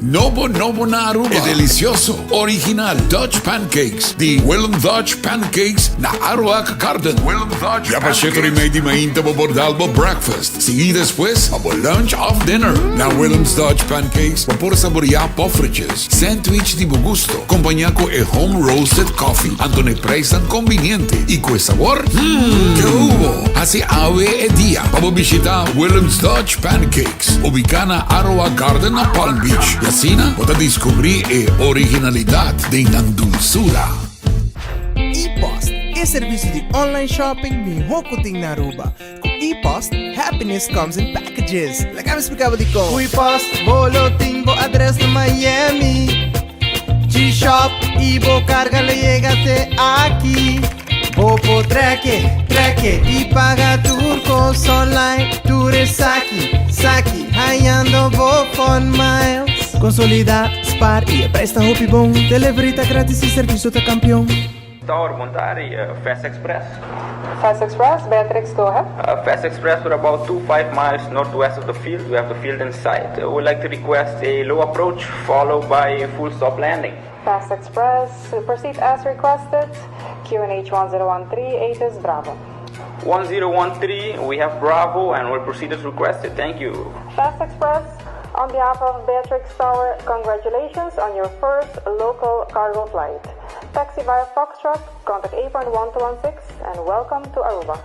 Nobo nobo na Aruba e delicioso, original Dutch Pancakes di Willem Dutch Pancakes na Aruac Garden. Ya pa shetor y mei di mainta bo por dal bo breakfast, sigui despues pa bo lunch of dinner. Na Willem's Dutch Pancakes bo por saborea poffertjes, sandwich di bo gusto, compaña cu e home roasted coffee, anto na e prijsnan conviniente y cu e sabor, hmm, ke hubo! Haci awe e dia pa bo bishita Willem's Dutch Pancakes. Ubicá na Aroa Garden na Palm Beach y asina bo ta descubrí e originalidad den nan dulzura. E-Post, e servicio di online shopping miho cu tin na Aruba. Cu E-Post, happiness comes in packages. Laga mi splica bo dicon. Cu E-Post, bo lo tin bo adres na Miami. G-Shop y bo carga lo yega te aki. Bo por treke, treke y paga tur cos online. Tur esaki, saki, hayando bo fun miles. Consolida, spaar y e prijs ta hopi bon. Delivery ta gratis y servicio ta campeon. Tower, bon tardi, Fast Express. Fast Express, Beatrix, go ahead. Fast Express, we're about two five miles northwest of the field. We have the field in sight. We would like to request a low approach followed by a full stop landing. Fast Express, proceed as requested. QNH 1013, ATIS Bravo. 1013, we have Bravo and we'll proceed as requested. Thank you. Fast Express, on behalf of Beatrix Tower, congratulations on your first local cargo flight. Taxi via Foxtrot, contact apron 1216 and welcome to Aruba.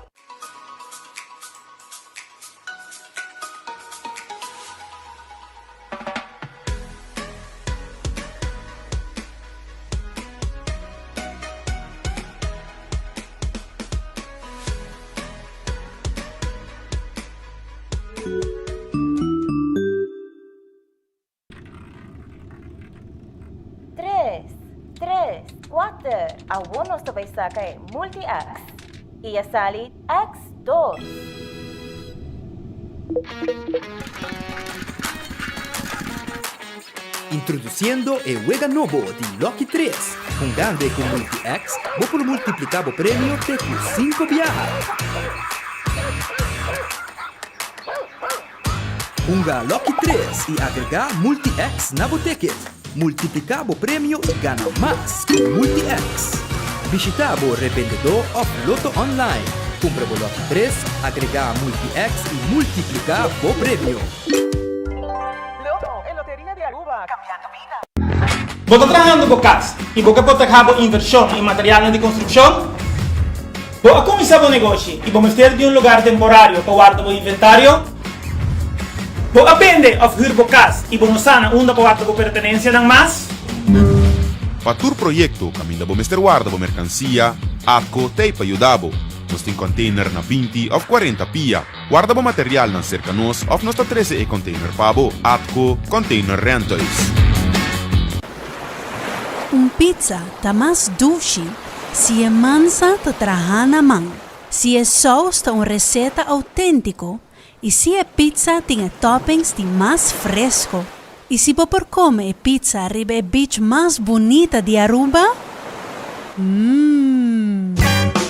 Tres, tres, kuater, awor nos ta bai saka e Multi-X. I a sali X dos. Introduciendo e wega nobo di Lucky Tres. Hungando e cu Multi-X, bo por multiplica bo premio te cu cinco biaha. Hunga Lucky Tres y agrega Multi-X na bo ticket. Multiplica bo premio y gana mas cu Multi-X. Bishita bo rebendedor of Lotto Online. Cumpra bo Lucky Tres, agrega Multi-X y multiplica bo premio. Lotto, e loteria di Aruba, cambiando bida. Bo ta trahando bo cas y bo ke proteha bo inversion y materialnan di construccion? Bo a cuminsa bo negoshi y bo mester di un lugar temporario pa warda bo inventario? Bo a bende of huur bo cas y bo no sa na unda pa warda bo pertenencianan mas? Pa tur proyecto caminda bo mester warda bo mercancia, ATCO t'ey pa yuda bo. Nos tin container na 20 of 40 pia. Warda bo materialnan serka nos of nos ta trese e container pa bo. ATCO Container Rentals. Un pizza ta mas dushi si e mansa ta traha na man, si e saus ta un receta autentico y si e pizza tin e toppings di mas fresco. Y si bo por come e pizza riba e beach mas bunita di Aruba? Mmm.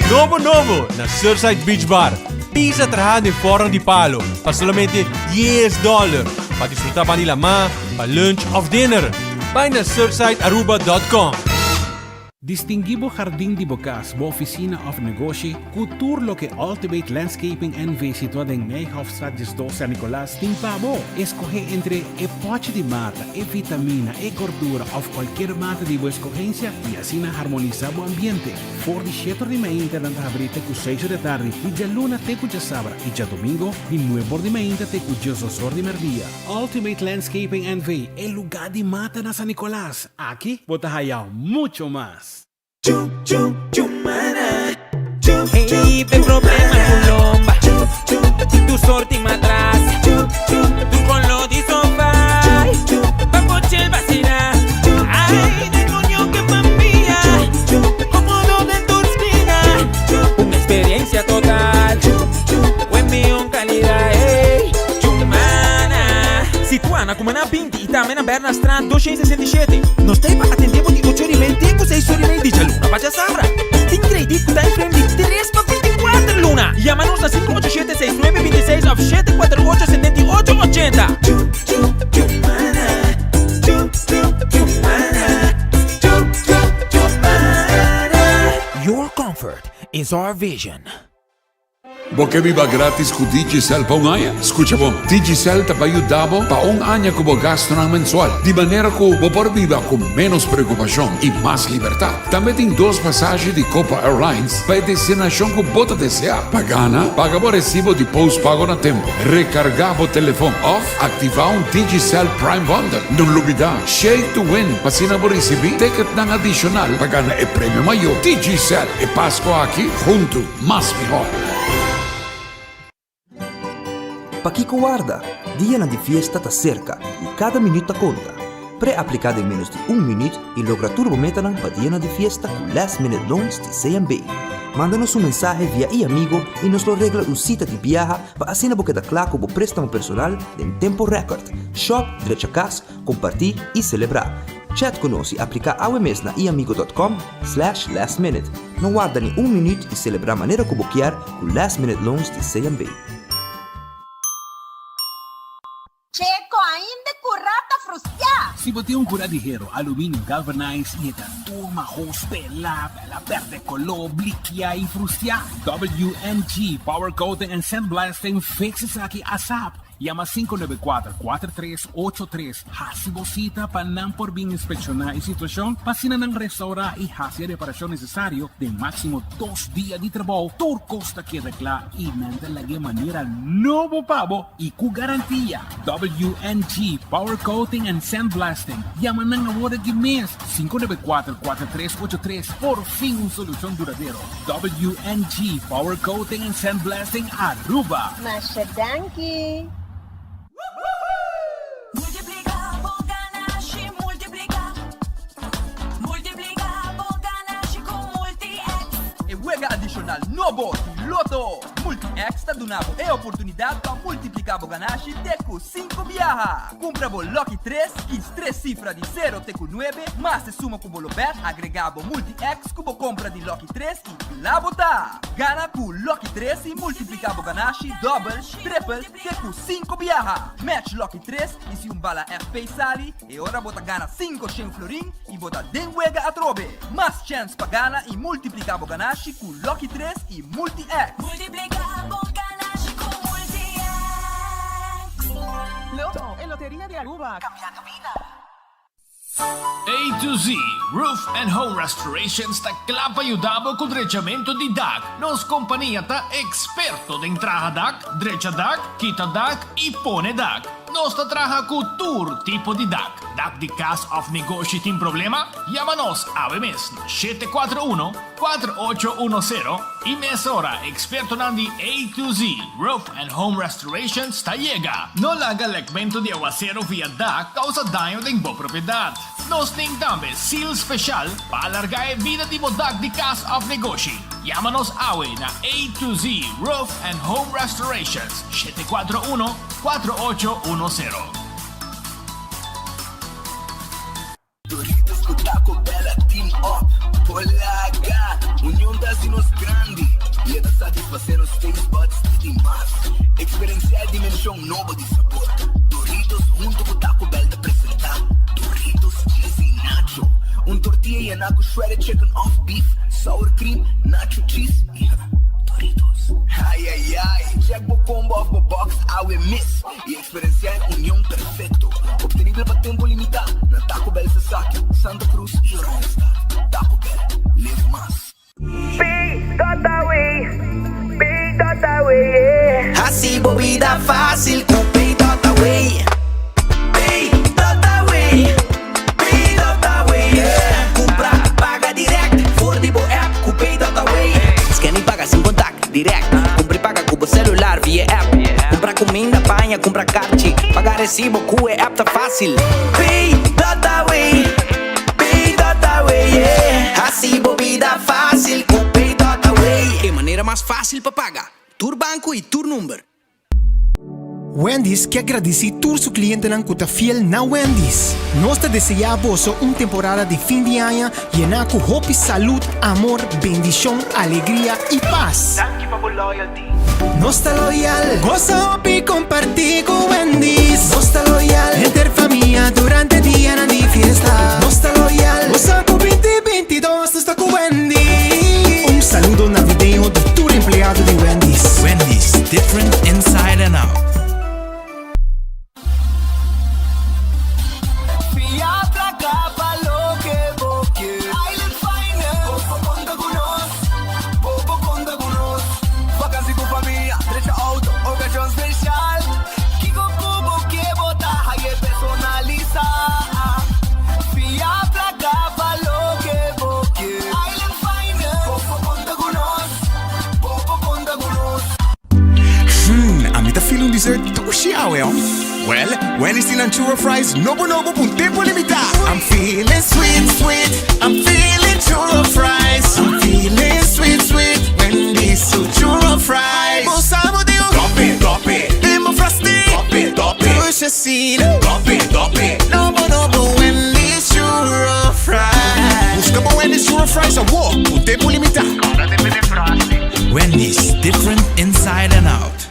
Nobo nobo na Surfside Beach Bar. Pizza traha den forno di palo pa solamente dies dollar. Pa disfruta ban di lamá, pa lunch of dinner. Bai na surfsidearuba dot com. Distinguí bo hardin di bo kas, bo ofisina òf negoshi ku tur loke Ultimate Landscaping NV. situá den Nijhoffstraat 12 San Nicolas tin pa bo. Eskohé entre e pòchi di mata, e vitamina, e gordura òf kualkier mata di bo eskohensia i asina harmonisá bo ambiente. For di shete or di mainta nan ta habrí te ku seis or di atardi, di djaluna te ku djasabra i djadomingo di nuebe or di mainta te ku diesdos or di mèrdia. Ultimate Landscaping NV. E lugá di mata na San Nicolas. Aki bo ta haya mucho mas. Hey, pe problema cu lomba Tu sorti matras Tu color di sofá Pa pochel vacila Ay, demonio que familia Cómodo den tur esquina Un experiencia total Buen mion calidad Hey, Chumana Situa na Cumaná 20 y tambe na Bernastraat 267. Nos ta ei pa atendé bo di ocho ora y mei te ku seis ora y mei di djaluna pa djasabra. Tin kredit ku time frame di tres pa 24 luna. Yama nos na 587 69 26 òf 748 78 80. Comfort is our vision. Bo ke biba gratis ku Digicel pa un aña? Skucha bon, Digicel ta bai yuda bo pa un aña ku bo gastunan mensual, di manera ku bo por biba ku ménos preokupashon i mas libertat. Tambe tin dos pasashi di Copa Airlines pa e destinashon ku bo ta deseá. Pa gana, paga bo resibo di postpago na tempu, rekargá bo telefon òf aktivá un Digicel Prime Bundle. No lubidá, Shake to Win pa asina bo risibí ticketnan adishonal pa gana e premio mayó. Digicel, e Pasko aki huntu! Mas mihó. Pakiko warda? Dianan di fiesta ta serka i kada minüt ta konta. Pre-apliká den ménos di un minüt i logra tur bo metanan pa dianan di fiesta ku Last Minute Loans di CMB. Manda nos un mensahe via iAmigo i nos lo regla un sita di biaha pa asina bo keda kla ku bo préstamo personal den tempo rèkòrt. Shòp, drecha kas, kompartí i selebrá. Chat ku nos i apliká awe mes na iamigo dot com slash last minute. No warda ni un minüt i selebrá manera ku bo kier ku Last Minute Loans di CMB. Checo ainda cu rata frustia. Si bo tin un cura di hero, aluminio galvanized y e ta tur mahos, pela, pela, perde color, blikia y frustia, WNG Power Coating and Sandblasting fix esaki asap. Yama 594 4383 Hasi bo sita pa nan por bin inspekshoná e situashon pa asina nan restourá i hasi e reparashon nesesario den máksimo dos dia di trabou. Tur kos ta keda kla i nan ta lag'é manera nobo pa bo i ku garantia. WNG Power Coating and Sandblasting. Yama nan awor aki mes, 594 4383. Por fin un solushon duradero. WNG Power Coating and Sandblasting Aruba. Masha danki! Multiplica bo ganashi, multiplica. Multiplica bo ganashi cu Multi-X. E wega adishonal nobo di Lotto! Multi-X ta duna bo e oportunidat pa multipliká bo ganashi te ku sinku biaha. Kumpra bo Lucky tres, kis tres sifra di sero te ku nuebe, mas e suma ku bo lo bèt, agregá bo Multi-X ku bo kompra di Lucky tres i kla bo ta! Gana ku Lucky tres i multipliká bo ganashi dòbel, tripel, te ku sinku biaha. Match Lucky tres i si un bala FP sali, e ora bo ta gana 500 florin i bo ta den wega atrobe. Mas chèns pa gana i multipliká bo ganashi ku Lucky 3 i Multi-X. Multipliká bo ganashi ku Multi-X. Lotto, e loteria di Aruba, cambiando bida. A to Z Roof and Home Restorations ta kla pa yuda bo ku drechamentu di dak. Nos kompania ta eksperto den traha dak, drecha dak, kita dak i pone dak. Nos ta traha ku tur tipo di dak. Dak di kas òf negoshi tin problema? Yama nos awe mes na 741 4810 i mesora ekspertonan di A to Z Roof and Home Restorations ta yega. No laga lekmentu di awasero via dak kousa daño den bo propiedat. Nos tin tambe seal speshal pa alargá e bida di bo dak di kas òf negoshi. Yama nos awe na A to Z Roof and Home Restorations, 741 4810. Doritos ku Taco Bell a team up. Polaga! Union ta hasi nos grandi i e ta satisfasé nos taste buds di dimas. Eksperensiá e dimenshon nobo di sabor. Doritos huntu ku Taco Bell ta presentá Doritos Cheesy Nacho, un tortilla yená ku shredded chicken òf beef, sour cream, nacho cheese i Doritos. Ai ai ai! Check bo combo òf bo box awe mes i Eksperensiá e union perfekto, optenibel pa tempu limitá na Taco Bell Sasaki, Santa Cruz i Oranjestad. Taco Bell, live mas. Pay.away, Pay.away, yeah. Hasi bo bida fácil ku Pay.away. Pay.away, Pay.away, yeah. Kumpra, paga dirèkt for di bo app ku Pay.away. Scan i paga sin kontak, dirèkt. Kumpra i paga ku bo selular via app. Kumpra kuminda, paña, kumpra karchi. Paga resibo ku e app ta fásil. Pay.away, Pay.away, yeah. Hasi bo bida fásil ku Pay.away. E manera mas fásil pa paga. Tur banko i tur number. Wendy's ke gradisí tur su klientenan ku ta fiel na Wendy's. Nos ta deseá boso un temporada di fin di aña yená ku hopi salud, amor, bendishon, alegria i pas. Danki pa bo loyalty. Nos ta loyal. Gosa hopi kompartí ku Wendy's. Nos ta loyal. Henter famia durante dianan di fiesta. Nos ta loyal. Gosa ku 2022 nos ta ku Wendy's. Un saludo. dushi awe, oh? Well, Wendy's tin nan churro fries nobo nobo pa un tempo limita! I'm feeling sweet, sweet, I'm feeling churro fries. I'm feeling sweet, sweet, Wendy's su churro fries. Bo sa bo di un Top it, top it. Den bo frosty. Top it, top it. Dushi asina. Top it, top it. Nobo nobo Wendy's churro fries. Busca bo Wendy's churro fries awor pa un tempo limita. Wendy's, different inside and out.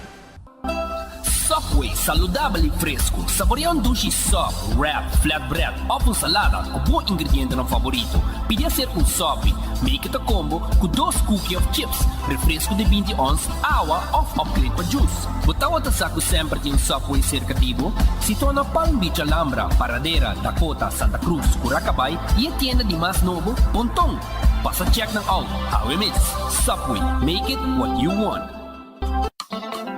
Subway, saludabel y fresco. Saborea un dushi sub, wrap, flatbread of un salada cu bo ingredientenan favorito. Pidi hacer un subby. Make it a combo cu dos cookie of chips, refresco di binti ons, awa of upgrade pa juice. Bo tawata sa cu semper tin un Subway cerca di bo? Situa na Palm Beach Alhambra, Paradera, Dakota, Santa Cruz, Curacabay y e tienda di mas nobo, Ponton. Pasa check nan out, awe mes. Subway, make it what you want.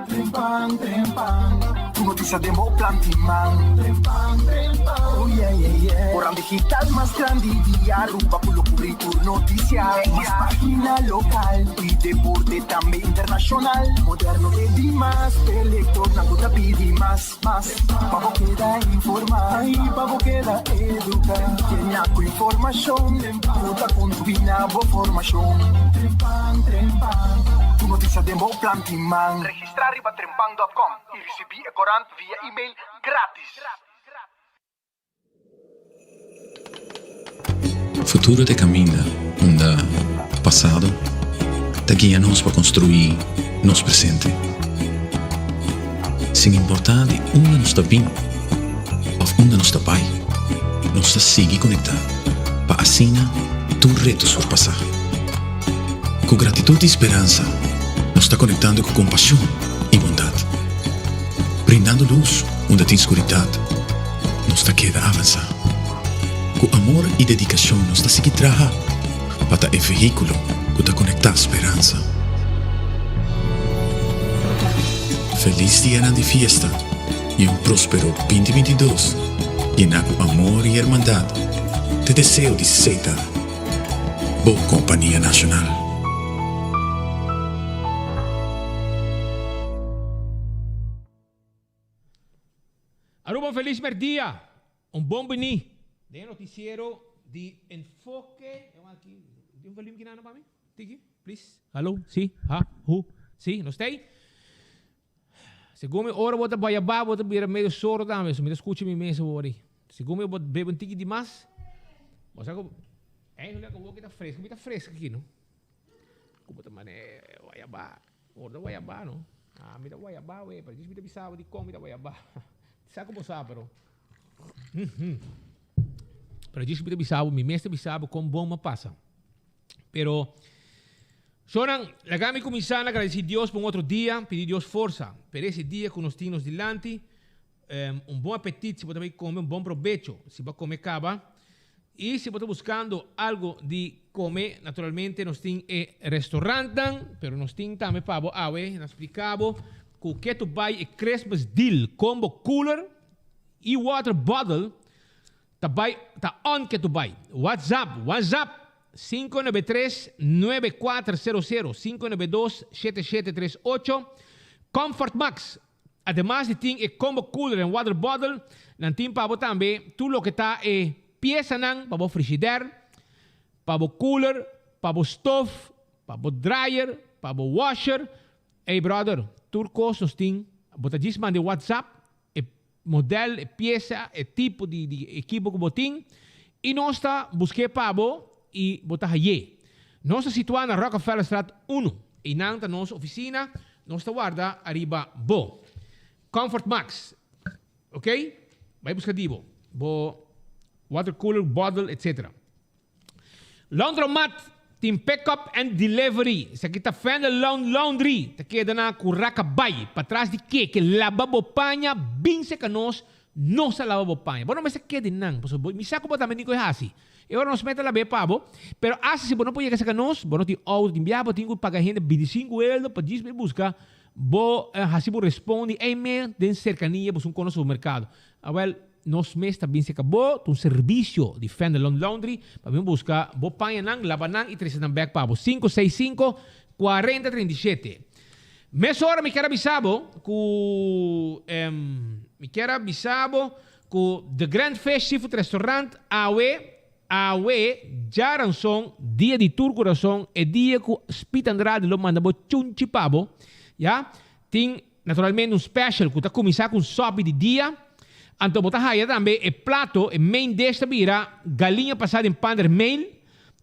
Trempan, trempan, Tur noticia den bo plan di man. Trempan, trempan, oh yeah, yeah, yeah. Koran digital mas grandi di Aruba cu lo cubri tur noticia. Mas pagina local y deporte tambe internacional. Moderno e di mas, e lectornan cu ta pidi mas, mas. Pa bo keda informa y pa bo keda educa. Yena cu informacion cu ta contribui na bo formacion. Trempan, trempan, Tur noticia den bo plan di man. Registra riba trempan dot com y ricibi e corant via email gratis. Futuro ta e kaminda unda pasado ta guia nos pa konstruí nos presente. Sin importá di unda nos ta bin òf unda nos ta bai, nos ta sigui konektá pa asina tur reto surpasá. Ku gratitut i speransa nos ta konektando ku kompashon i bondat, brindando lus unda tin skuridat. Nos ta keda avansá. Ku amor i dedikashon nos ta sigui traha pa ta e vehíkulo ku ta konektá speransa. Felis dianan di fiesta i un próspero 2022 yená ku amor i hermandat t'e deseo di Setar, bo kompania nashonal. Aruba un feliz merdia, un bon bini den e noticiero di Enfoke. Tin un volume kinano pa mi? Tiki, please. Hallo, si, ha, hu, si, nos ta ei? Segun mi ora bo ta bayabá bo ta bira medio sordo tambe, so mi ta scucha mi mes awor ei. Segun mi bo bebe un tiki di mas, bo sa cu eigenlijk awor ki ta fresco, mi ta fresco aki no. Cu bo ta mane wayabá. Ora ta wayabá no. Ah, mi ta wayabá we, pero djis mi ta bisa bo dikon mi ta wayabá. Sa ku bo sa pero. Pero djis mi ta bisa bo, mi mes ta bisa bo kon bon mi a pasa. Pero, shownan, laga mi kuminsá na gradisí Dios pa un otro dia, pidi Dios forsa pa ese dia ku nos tin nos dilanti. Un bon apetit si bo ta bai kome, un bon probecho si bo a kome kaba. I si bo ta buskando algu di kome, naturalmente nos tin e restaurantnan, pero nos tin tambe pa bo awe na splika bo ku ke tu bai e Christmas deal combo cooler i water bottle ta bai ta on ke tu bai. WhatsApp, WhatsApp 593 9400 592 7738 Comfort Max Ademas di tin e combo cooler en water bottle, nan tin pa bo tambe tur loke ta e piesanan pa bo frishider, pa bo cooler, pa bo stof, pa bo dryer, pa bo washer. Ey brother, tur cos nos tin. Bo ta djis manda e WhatsApp e model, e piesa, e tipo di di ekipo cu bo tin y nos ta busque pa bo y bo ta haye. Nos ta situa na Rockefellerstraat uno. Eynan ta nos oficina. Nos ta warda ariba bo. Comfort Max. Ok? Bai buska di bo. Bo water cooler, bottle, etc. Laundromat tin pick up and delivery. Esaki ta Fender Lawn Laundry. Ta keda na Curaca Bay. Patras di keke. Laba bo paña, bin seka nos. Nos ta laba bo paña. Bo no mester keda di nan, pasobra bo mi sa ku bo tambe tin ku e hasi. E ora nos mester lab'é pa bo, pero asta si bo no por yega serka nos, bo no tin outo, tin biaha bo tin ku paga hende bintisingu eldo pa djis bai buska bo hasi bo respondi ei me den serkania bo sun kono supermerkado. Awèl, nos mes ta bin serka bo, ta un servisio di Fenderlon Laundry pa bin buska bo pañanan, laba nan i trese nan bèk pa bo. Sinku seis sinku, kuarenta 37. Mesora mi kier a bisa bo ku mi kier a bisa bo ku The Grand Fish Seafood Restaurant awe awe djaranson dia di tur kurason e dia ku Speed Andrade lo manda bo chunchi pa bo ya tin naturalmente un special ku ta kuminsá ku un sòpi di dia anto bo ta haya tambe e plato e main dish ta bira galiña pasá den pandermeel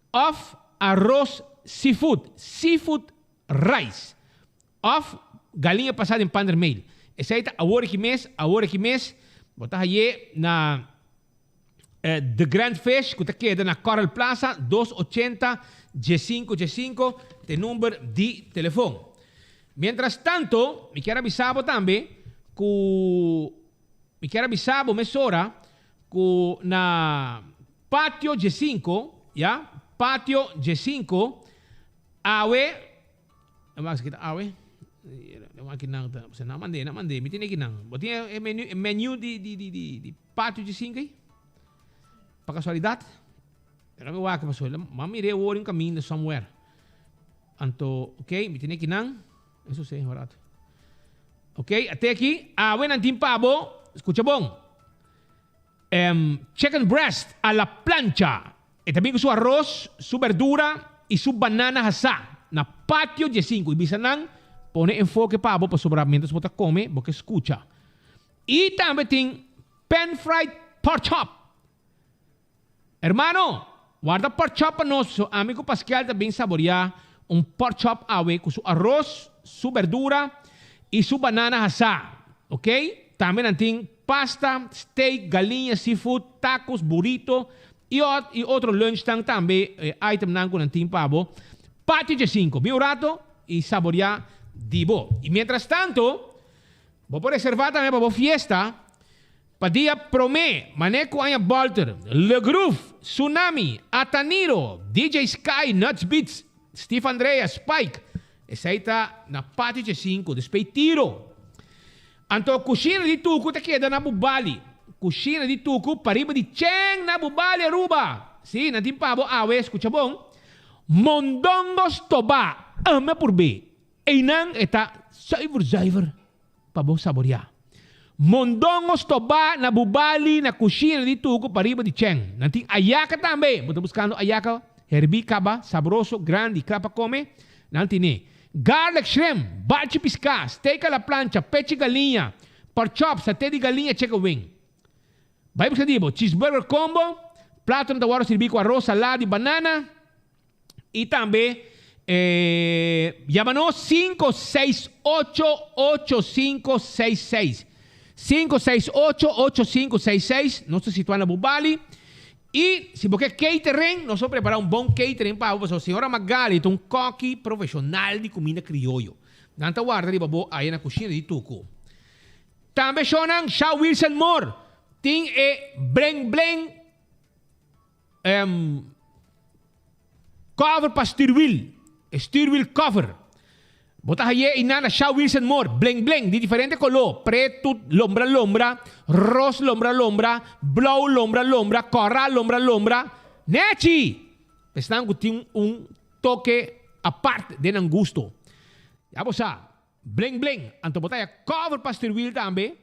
òf aros seafood seafood Rice of galiña pasá den pandermeel. Esei ta awor aki mes, awor aki mes bo ta haye na The Grand Fish ku ta keda na Coral Plaza dos ochenta diesinko diesinko ta e number di telefon. Mientras tanto mi kier a bisa bo tambe ku mi kier a bisa bo mesora ku na Patio diesinko ya Patio diesinko Awe, nan wak kita awe, nan wak kinan ta, pasobra nan mand'é, nan mand'é, mi tene kinan. Bo tin e menu, e menu di di di di di patio dje ei? Pa kasualidat? Pero mi wak pasobra mi a mir'é awor den kaminda somewhere. Anto, ok, mi tene kinan, eso si, un rato. Ok, ate aki, awe nan tin pa bo, skucha bon. Chicken breast a la plancha. E ta bin ku su aros, su berdura i su banana hasá na Patio Diesinku. I bisa nan, Pone enfoke pa bo pasobra miéntras bo ta kome bo ke skucha. I tambe tin pan fried pork chop. Hermano, warda pork chop pa nos pasobra ami ku Paskel ta bin saboriá un pork chop awe ku su aros, su berdura i su banana hasá. Ok? Tambe nan tin Pasta, steak, galiña, seafood, tacos, burrito y y otro lunchnan tambe itemnan cu nan tin pa bo. Patio Djesinco, bin un rato y saborea di bo. Y mientras tanto, bo por reserva tambe pa bo fiesta pa dia prome, mane cu aña bolter, Le Groove, Tsunami, Ataniro, DJ Sky, Nuts Beats, Steve Andrea, Spike, esey ta na Patio Djesinco, despey tiro. Anto kushina di tuku ta keda na Bubali. Kushina di tuku pariba di Cheng na Bubali, Aruba. Sí, nan tin pa bo awe, skucha bon. Mondongo stobá, ame por be. Einan e ta zuiver zuiver pa bo saboriá. Mondongo stobá na Bubali na kushina di tuku pariba di Cheng. Nan tin ayaka tambe. Bo ta buskando ayaka herbí kaba, sabroso, grandi, kla pa kome? Nan tine. Garlic shrimp, balchi piská, steak a la plancha, pechi galiña, pork chop, saté di galiña chicken wing. Bai buska di bo, cheeseburger combo, platonan ta wòrdu sirbí ku aros, salada i banana. I tambe yama nos sinku seis ocho ocho sinku seis seis. Sinku seis ocho ocho sinku seis seis, nos ta situá na Bubali. I si bo ke catering, nos lo prepara un bon catering pa bo pasobra señora Magali ta un koki profesional di kuminda krioyo. Nan ta warda riba bo aya na kushina di Tuku. Tambe shownan Sha Wilson Moore tin e bling bling Cover pa stuurwiel, e stuurwiel cover. Bo ta haye einan na Sha Wilson Moore, bling bling, di diferente color, pretu lombra lombra, ros lombra lombra, blauw lombra lombra, cora lombra lombra. Nechi! Esnan cu tin un toke apart den nan gusto. Ya bo sa, bling bling. Anto bo ta haya cover pa stuurwiel tambe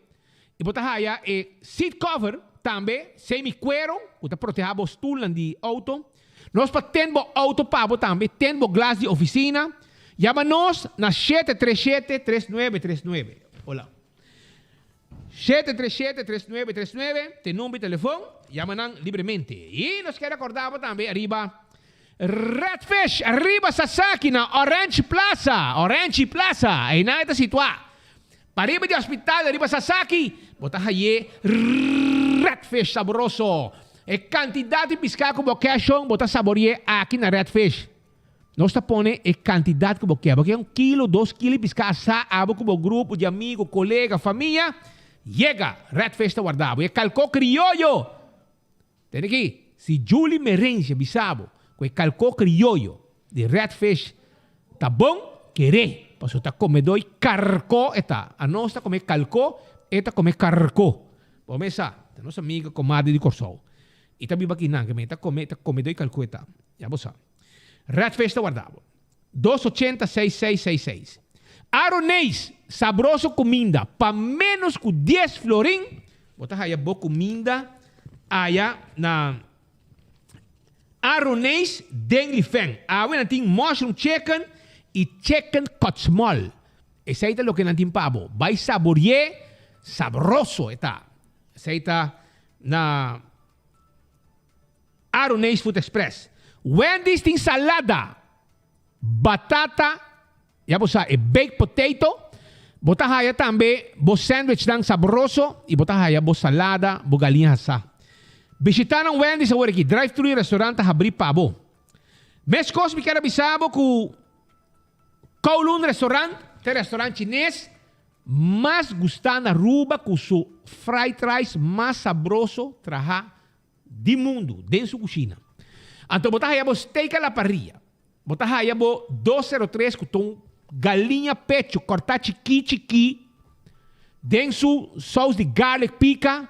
y bo ta haya e seat cover tambe semi cuero cu ta proteha bo stoelnan di auto. Nos pa ten bo auto pa bo tambe, ten bo glas di oficina. Yama nos na shete tres shete, tres nuebe tres nuebe. Hola. Shete tres shete, tres nuebe tres nuebe, te number di telefon, yama nan libremente. Y nos kier acorda bo tambe ariba Redfish, ariba Sasaki na Orange Plaza, Orange Plaza, eynan e ta situa. Pariba di hospital ariba Sasaki, bo ta haye Redfish saboroso. E kantidat di piská ku bo ke shon bo ta sabori'é aki na Redfish. Nos ta pone e kantidat ku bo ke. Bo ke un kilo, dos kilo di piská asá abo ku bo grupo di amigo, kolega, famia, yega! Redfish ta warda bo. E kalkó krioyo! Tende aki, si Julie Merencia bisa bo ku e kalkó krioyo di Redfish ta bon, keré, pasobra ta komedó i karkó e ta. Anos ta kome kalkó, e ta kome karkó. Bo mes sa, ta nos amiga komadre di Kòrsou. I ta biba akinan, ke men ta kome, ta komedó i kalkó e ta. Ya bo sa. Redfish ta warda bo. Dos ochenta seis seis seis seis. Aroneis, sabroso kuminda pa ménos ku dies florin, bo ta haya bo kuminda aya na Aroneis den Lifen. Awe nan tin mushroom chicken i chicken kotsmol. Esei ta loke nan tin pa bo. Bai sabori'é, sabroso e ta. Esei ta na Aroneis Food Express. Wendy's tin salada, batata, ya bo sa e baked potato. Bo ta haya tambe bo sandwichnan sabroso y bo ta haya bo salada, bo galiña hasá. Bishita nan Wendy's awor aki. Drive thru y restaurant ta habrí pa bo. Meskos mi kier a bisa bo ku Kowloon Restaurant ta e restaurant chines mas gustá na Aruba ku su fried rice mas sabroso trahá di mundu den su kushina. Anto bo ta haya bo steak a la parrilla, bo ta haya bo 203 ku ta un galiña pecho kòrtá chikí chikí den su sous di garlic pika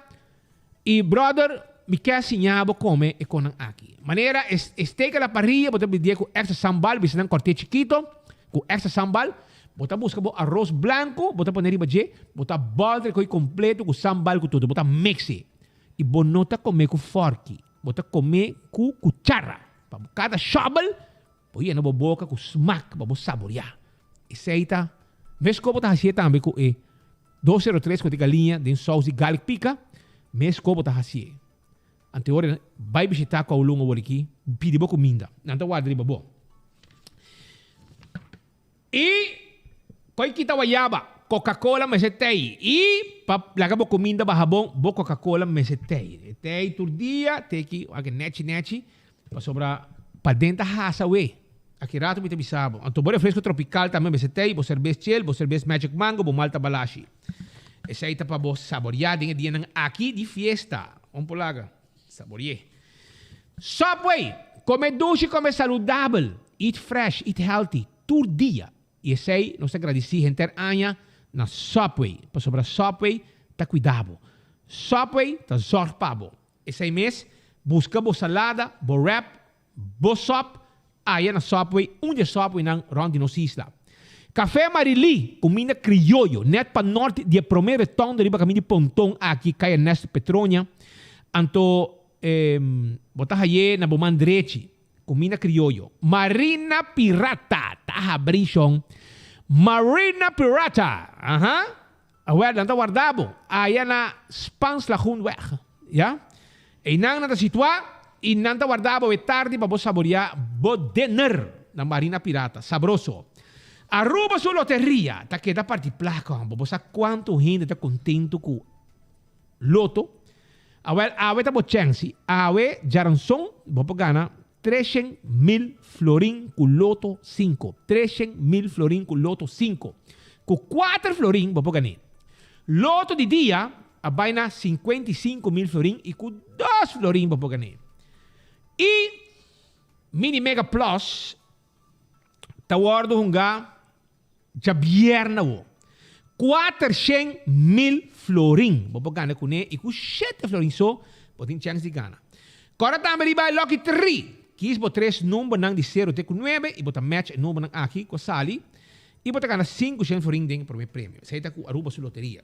i brother mi ke a siña bo kome e konan aki. Manera e steak a la parrilla bo ta bidié ku extra sambal bisa nan kòrt'é chikito ku extra sambal, bo ta buska bo aros blanku bo ta pone riba dje, bo ta bòlter e koi kompleto ku sambal ku tur, bo ta mix e. I bo no ta kome ku fòrki, bo ta kome ku kuchara. Pa bo kada shòbel, bo yena bo boka ku smak pa bo saboriá. Esei ta meskos bo ta hasié tambe ku e 203 ku e galiña den sous di garlic pika, meskos bo ta hasié. Anto ora bai bishitá Kowloon awor aki, pidi bo kuminda. Nan ta warda riba bo. I koi kita wayaba, Coca-Cola mester tei. I pa laga bo kuminda baha bon, bo Coca-Cola mester tei. E tei tur dia, te ki wak nechi nechi, pasobra paden ta hasa we. Aki rato mi ta bisa bo. Anto bo refresco tropical tambe mester tei, bo serbes chel, bo serbes magic mango, bo malta balashi. Esei ta pa bo saboria den e dianan aki di fiesta. Un por laga. Sabori'é. Subway! Come dushi, come saludabel. Eat fresh, eat healthy, tur dia. I esei nos ta gradisí henter aña na Subway, pasobra Subway ta cuida bo. Subway ta zorg pa bo. Esei mes, busca bo salada, bo wrap, Bo sòp aya na Subway, un di e Subwaynan rònt di nos isla. Café Marilí, kuminda krioyo, nèt pa nòrt di e promé retònde riba kaminda di Ponton aki, Kaya Ernesto Petronia. Anto bo ta hay'é na bo man drechi, kuminda krioyo. Marina Pirata ta habrí shon. Marina Pirata! Aha! Awel, nan ta warda bo aya na Spaanslagoenweg, ya. Einan nan ta situá i nan ta warda bo e tardi pa bo saboriá bo dinner na Marina Pirata. Sabroso! Aruba su loteria ta keda parti plaka, homber. Bo sa kuantu hende ta kontentu ku loto? Awel, awe ta bo chènsi. Awe djaranson bo por gana 300.000 florin ku loto sinku. 300.000 florin ku loto sinku. Ku kuater florin bo por gan'é. Loto di dia a bai na 55.000 florin i ku dos florin bo por gan'é. I Mini Mega Plus ta wòrdu hungá djabièrnè awo. 400.000 florin bo por gana kuné i ku shete florin so bo tin chèns di gana. Kòrda tambe riba e Lucky Tree. Kis bo tres numbernan di sero te ku nuebe i bo ta match e numbernan aki ku a sali i bo ta gana 500 florin den e promé premio. Esei ta ku Aruba su loteria.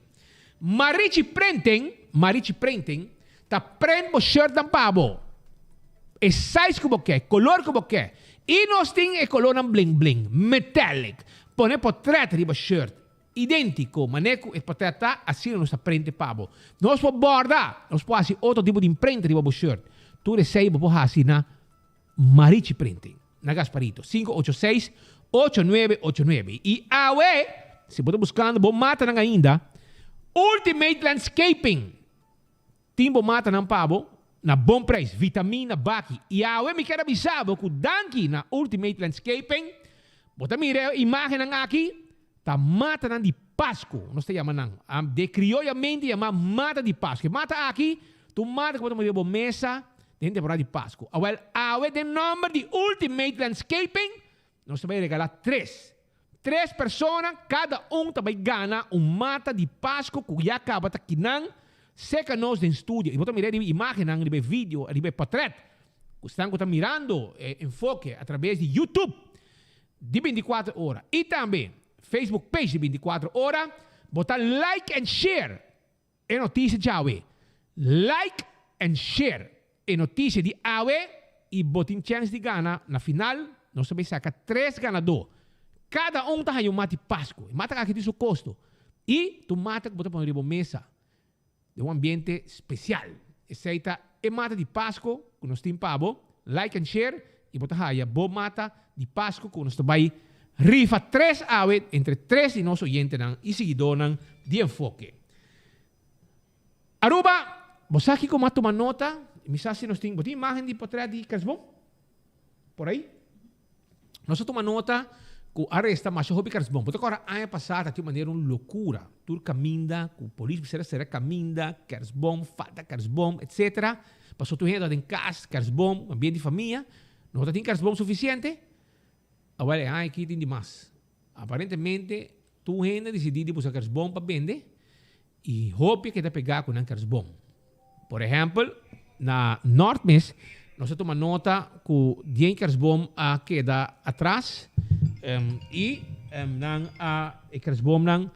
Marichi Printing, Marichi Printing, ta print bo shirtnan pa bo. E size ku bo ke, kolor ku bo ke. I nos tin e kolornan bling bling, metallic. Pone potret riba shirt, identico, mane ku e potret ta, asina nos ta printe pa bo. Nos por borda, nos por hasi otro tipo di imprenta riba bo shirt. Tur esei bo por hasi na Marichi Printing, na Gasparito, 586 8989. I awe, si bo ta buskando bo matanan ainda, Ultimate Landscaping tin bo matanan pa bo na bon prijs, vitamina, baki. I awe mi kier a bisa bo ku danki na Ultimate Landscaping, bo ta mira e imagennan aki, ta matanan di Pasku, nos ta yama nan. De krioyamente yama mata di Pasku. E mata aki ta un mata ku bo ta mira riba bo mesa den temporada di Pasku. Awel, awe den nòmber di Ultimate Landscaping, nos ta bai regalá tres. Tres persona, kada un ta bai gana un mata di Pasku ku ya kaba ta kinan serka nos den studio. I bo ta mira riba e imágennan, riba e video, riba e pòtrèt ku esnan ku ta mirando e enfoke atrabes di YouTube di 24 ora. I tambe. Facebook page di 24 Ora, bo ta like and share e noticia djawe. Like and share e noticia di awe y bo tin chance di gana. Na final nos ta bay saca tres ganador. Cada un ta haya un mati Pascu. E mata aki tin su costo. Y tu mata cu bo ta pone riba bo mesa den un ambiente special. Esey ta e mata di Pascu cu nos tin pa bo. Like and share y bo ta haya bo mata di Pascu cu nos ta bay rifa tres awe entre tres di nos oyentenan y siguidornan di Enfoke. Aruba, bo sa kiko m'a tuma nota? Mi sa si nos tin, bo tin imagen di potret di Kersboom? Por ahí? Nos a tuma nota ku a resta masha hopi Kersboom. Bo ta kòrda aña pasá ta tin un manera un lokura. Tur kaminda ku polis mester a sera kaminda, Kersboom, falta Kersboom, etcetera. Pasobra tur hende ta den kas, Kersboom, ambiente di famia. No ta tin Kersboom sufisiente. Awel e aña aki tin di mas. Aparentemente tur hende a disidí di buska kersboom pa bende i hopi a keda pegá ku nan kersboom. Por ehèmpel, na Nort mes nos a tuma nota ku dien kersboom a keda atras i nan a e kersboomnan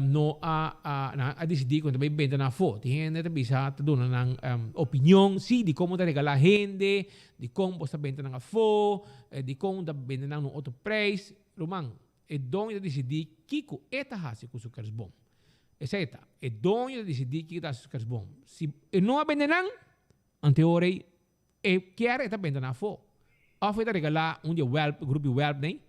no a nan a disidí ku nan ta bai benta nan afó. Tin hende ta bisa ta duna nan opinion si di komo ta regalá hende, Dikon bo sta benta nan afó? Dikon ta bende nan na un otro prijs? Ruman, e doño ta disidí kiko e ta hasi ku su kersboom. Esei ta, e doño ta disidí kiko e ta hasi ku su kersboom. Si e no a bende nan, anto e ora ei e kier e ta benta nan afó. Òf e ta regalá un di e wèlp, grup di wèlp nei.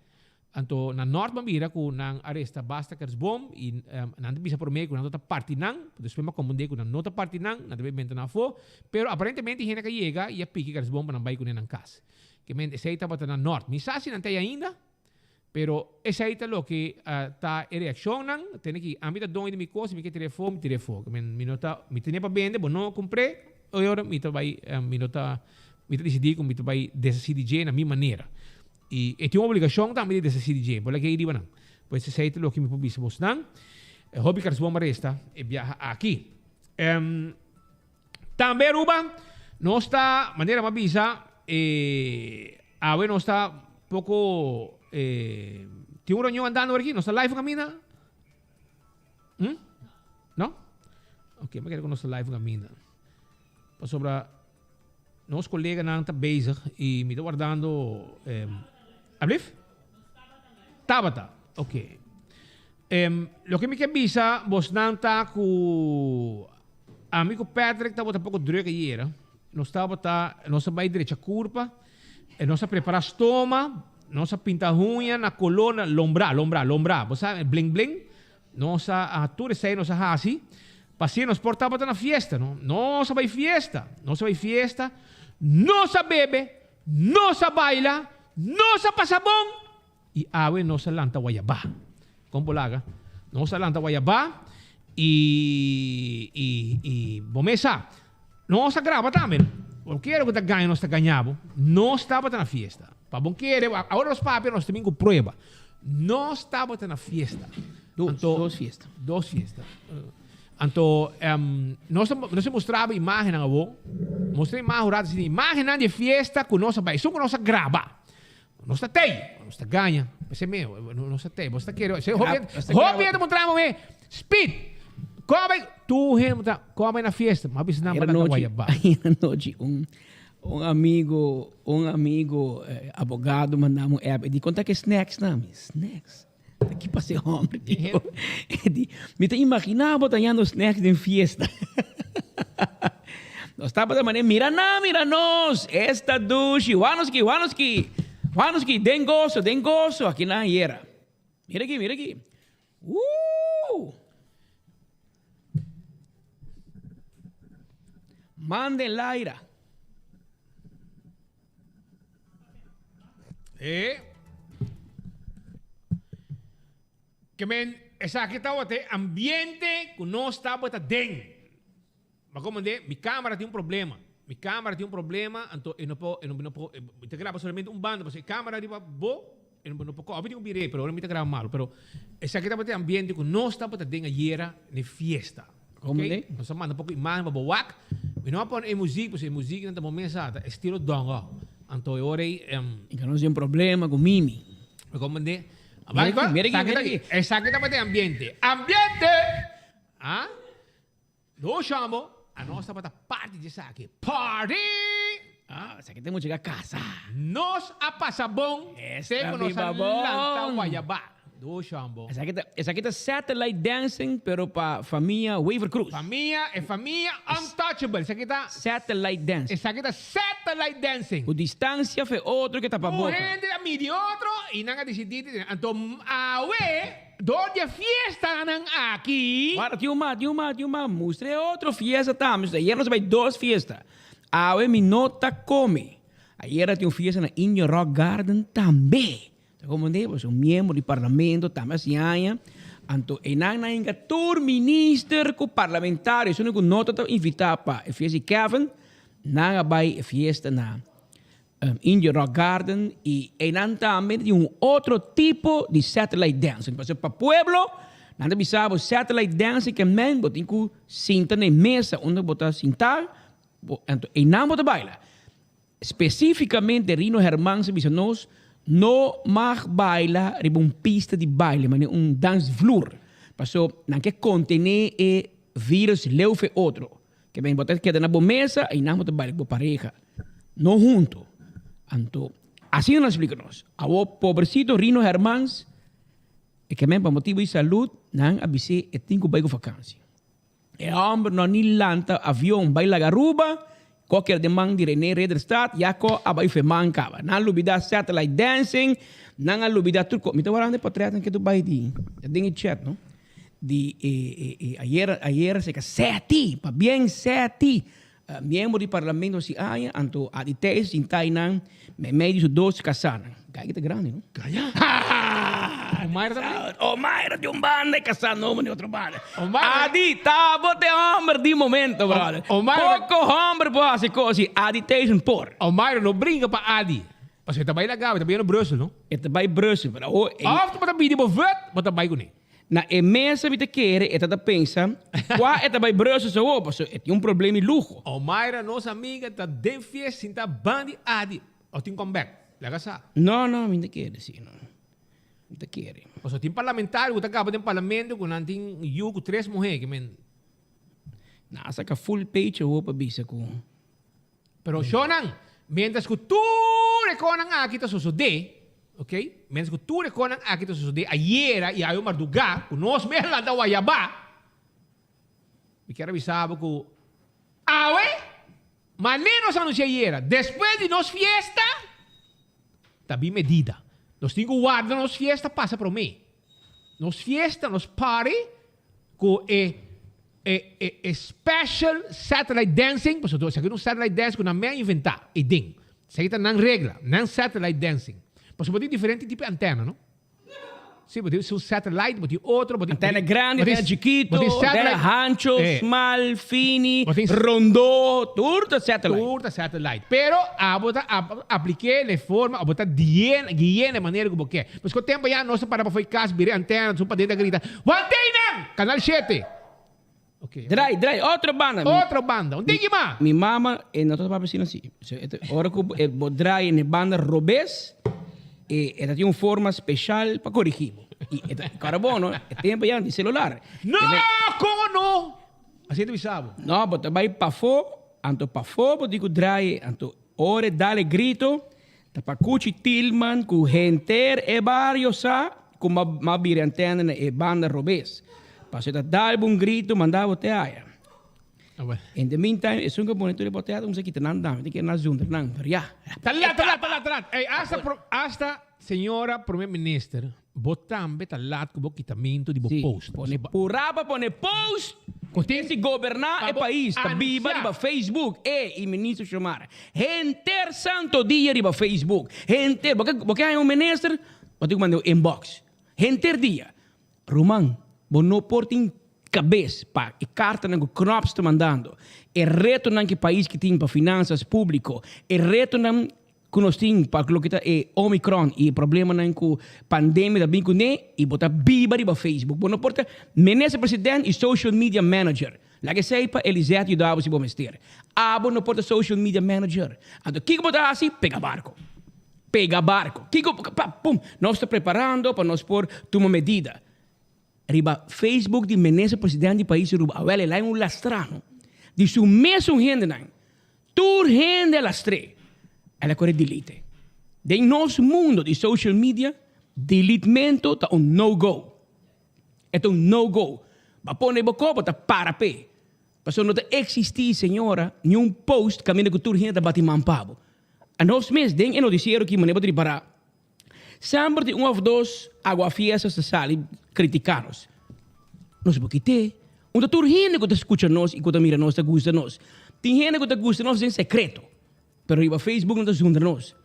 Anto na nort bo a mira ku nan a resta basta kersboom i nan ta bisa promé ku nan no ta parti nan, despues bo a komprendé ku nan no ta parti nan, nan ta bai benta nan afó. Pero aparentemente hende ka yega i a piki kersboom pa nan bai kuné nan kas. Ke men esei tabata na nort. Mi sa si nan ta ei ainda, pero esei ta loke ta e reakshonnan. Tene ki ami ta doño di mi kos, si mi ke tira afó, mi tira afó. Ke men mi no ta, mi tene pa bende, bo no kumpr'é, e ora mi ta bai mi no ta, mi ta disidí ku mi ta bai deshasí di dje na mi manera. I e tin un obligashon tambe di deshasí di dje. Bo laga ei riba nan. Pues esei ta loke mi por bisa bosnan. E hopi karsbon a resta e biaha aki. Tambe Aruba, nos ta, manera mi a bisa, e awe nos ta poko e tin un reunion andando aki? Nos ta live kaminda? Hm? No? Ok, mi a kere ku nos ta live kaminda. Pasobra nos koleganan ta bezig i mi ta wardando Ablief? Tabata, ok. Loke mi ke bisa bosnan ta ku ami ku Patrick tabata poko druk ayera. Nos tabata, nos a bai drecha kurpa, nos a prepara stoma, nos a pinta huña na koló na lombrá, lombrá, lombrá. Bo sa bling bling? Nos a tur esei nos a hasi pa asina nos por tabata na fiesta, no? Nos a bai fiesta, nos a bai fiesta, nos a bebe, nos a baila, nos a pasa bon i awe nos a lanta Guayabá. Kon por laga? Nos a lanta Guayabá i i i bo mes sa, nos a graba tambe. Bo kere ku ta gaña nos ta gaña bo. Nos tabata na fiesta. Pa bo kere, awor nos papia nos ta bin ku prueba. Nos tabata na fiesta. Dos, Anto, dos fiesta. Dos fiesta. Anto, nos a, nos a mostraba imagennan awor. Mostra imagen un rato asina, imagennan di e fiesta ku nos a bai. Esun ku nos a graba. Nos ta tei, nos ta gaña. P'esei mi, nos ta tei. Bo ta kere, esei hopi, hopi hende mostraba mi, Speed, kon bai, tur hende mostraba, kon bai na fiesta. Mi a bisa nan, Ayer bo ta anochi, Guayabá. ayer anochi un Un amigo, un amigo abogado manda mi un app, e di konta ke snacks na mi. Snacks? Ta ki pasa e hombre tio? E di, mi ta imagina bo ta hañando snacks den fiesta. Nos tabata manera, mira nan, mira nos, esta dushi, wanoski, wanoski, wanoski, den goso, den goso, aki nan ayera. Mira aki, mira aki. Woo! Manden laira. E. Ke men esaki tabata e ambiente ku nos tabata den. Ma como de, mi camera tin un problema. Mi camera tin un problema, anto e no por, e no, no por, mi ta graba solamente un banda, pasobra e camera riba bo, e no, no por, mi tin un biré, pero ora mi ta graba malo. Pero esaki tabata e ambiente cu nos tabata den ayera n'e fiesta. Como Ok? de? Nos a manda poco imagen pa bo wak. Mi no a pone e muziek, pasobra e muzieknan ta bo mesa, ta estilo dongo. Anto e ora ei, E ka nos tin problema cu Mimi. Mi comprende? Mira aki, mira aki, mira aki. Esaki tabata e ambiente. Ambiente! Ah? Nos chamo, anos tabata parti di esaki. Party! Ah, esaki ta mucha casa. Nos a pasa bon, te cu nos a lanta Guayabá. Nos chamo. Esaki ta, esaki ta satellite dancing, pero pa famia Wever Croes. Famia, e famia untouchable. Esaki ta. Satellite dancing. Esaki ta satellite dancing. Cu distancia fe otro ke tapa boca. Un hende a midi otro y nan a dicidi di. Anto awe. Dor di e fiestanan aki. Guarda, tin un mas, tin un mas, tin un mas. Mustra e otro fiesta tambe. So, ayer nos a bai dos fiesta. Awe mi no ta come. Ayer a tin un fiesta na Indian Rock Garden tambe. Ta comprende? Pasobra un miembro di parlamento tambe a haci aña. Anto einan nan hinca tur minister cu parlamentario, esun cu no ta invita pa e fiesta di Kevin, nan a bai e fiesta na Indian Rock Garden y einan tambe tin un otro tipo di satellite dancing. Pasobra pa pueblo nan ta bisa bo satellite dancing ke men bo tin ku sinta na e mesa unda bo ta sinta anto einan bo ta baila. Specificamente Rino Hermans a bisa nos no mag baila riba un pista di baile manera un dansvloer pasobra nan ke contene e virus leu fe otro. Ke men bo ta keda na bo mesa i nan bo ta baila ku bo pareha, no huntu. Anto, asina nan splika nos. Awor, pobrecito Rino Hermans, e ke men pa motibu di salud, nan a bis'é e tin ku bai ku vakansi. E hòmber no ni lanta avion bai laga Aruba, ko keda den man di Rene Ridderstaat, ya ko a bai feman kaba. Nan a lubida satellite dancing, nan a lubida tur kos. Mi ta waranda e potretnan ke tu bai di den e chat, no? Di e e e ayer ayer seka seti pabien seti miembro di parlamento si aña anto a di teis sinta einan meimei di su dos kasanan kai ta grandi no Kaya Omaira tambe Omaira di un banda e kasá nobo di otro banda Adi ta bo te homber di momento brother poko homber por hasi kos si Adi Thijssen por. Omaira no bringa pa Adi pasobra e ta bai laga e ta bai na Brussel no. E ta bai Brussel pero awor e. Of bo ta bidi bo vut bo ta bai kuné. Na e mesa mi ta kere e ta ta pensa kua e ta bai Brussels awor pasobra e tin un problema di luho. Omaira nos amiga ta den fiesta sinta ban di Adi of tin come back laga sa. No no mi ta kere si no mi ta kere. Pasobra tin parlamentario ku ta kaba den parlamento ku nan tin yu ku tres muhe ke men. Nan a saka full page awor pa bisa ku. Pero shownan, mientras cu tur e conan aki ta sosode, ok, mientras cu tur e conan aki ta sosode ayera y awe marduga, cu nos mes lanta wayaba, mi kier a bisa bo cu awe, mane nos anuncia ayera, despues di nos fiesta, ta bin medida. Nos tin cu warda nos fiesta pasa prome. Nos fiesta, nos party, Cu e e e e special satellite dancing, pasobra esaki ta un satellite dance cu nan me a inventa e den. Esaki ta nan regla, nan satellite dancing. Pasobra bo tin diferente tipo di antena, no? Si, bo tin un satellite, bo tin otro, bo tin. Antena grandi, antena chikito, antena hancho, smal, fini, rondo, tur ta satellite. Tur ta satellite. Pero abo ta aplik'é na e forma, abo ta gui'é na e manera cu bo ke. Pasobra cu tempo ya nos ta para pafó e cas, bira e antena, nos un paden ta grita, Wanteinan! Canal shete. Ok. Draai, draai, otro banda. Otro banda. Un tiki mas. Mi mama, e no ta papia asina si. Ora cu bo draai na e banda robes, e ta tin un forma special pa corigi bo. Y e ta, cara bo no, e tempo ya no tin celular. No! Como no? Asina ta bisa bo. No, bo ta bay pafó, anto pafó bo tin cu draai, anto ora e dal e grito, Ta pa Cuchi Tilman cu henter e bario sa cu m'a bira antena na e banda robes. Pasobra ta dal bo un grito manda bo te aya. In the meantime esun cu a pone tur e botella ta cuminsa kita nan dame ta kere nan zundra nan pero ya. Ta lat ta lat ta lat ta lat. Ey hasta hasta señora prome minister Bo tambe ta lat ku bo kitamentu di bo post. Pone purá pa pone post ku tin si goberná e pais ta biba riba Facebook e i minister Xiomara henter santo dia riba Facebook henter bo ke bo ke haña un minister bo tin ku manda un inbox henter dia ruman bo no por tin kabes pa e kartanan ku Knops ta mandando e retonan ku e pais ki tin pa finansas públiko e retonan Ku nos tin pa loke ta e Omicron i e problemanan ku pandemia ta bin kuné i bo ta biba riba Facebook. Bo no por ta Minister President i Social Media Manager. Laga esei pa Elisette yuda bo si bo mester. Abo no por ta Social Media Manager. Anto kiko bo ta hasi? Pega barko. Pega barco. Kico pa pum nos ta preparando pa nos por tuma medida. Riba Facebook di Minister President di pais Aruba awel el hay un lastrano di su mesun hendenan. Tur hende a lastr'é. El a kore delete. Den nos mundo di social media deletemento ta un no go. E ta un no go. Bo a pone bo kopo ta para p'e. Pasobra no ta existi señora ni un post kaminda ku tur hende ta bati man pa bo. Anos mes den e noticiero ki manera bo ta ripará, semper tin un of dos aguafiestas ta sali critica nos. Nos por kit'é. Un ta tur hende ku ta skucha nos i ku ta mira nos ta gusta nos. Tin hende ku ta gusta nos den sekreto, pero riba Facebook nan ta zundra nos.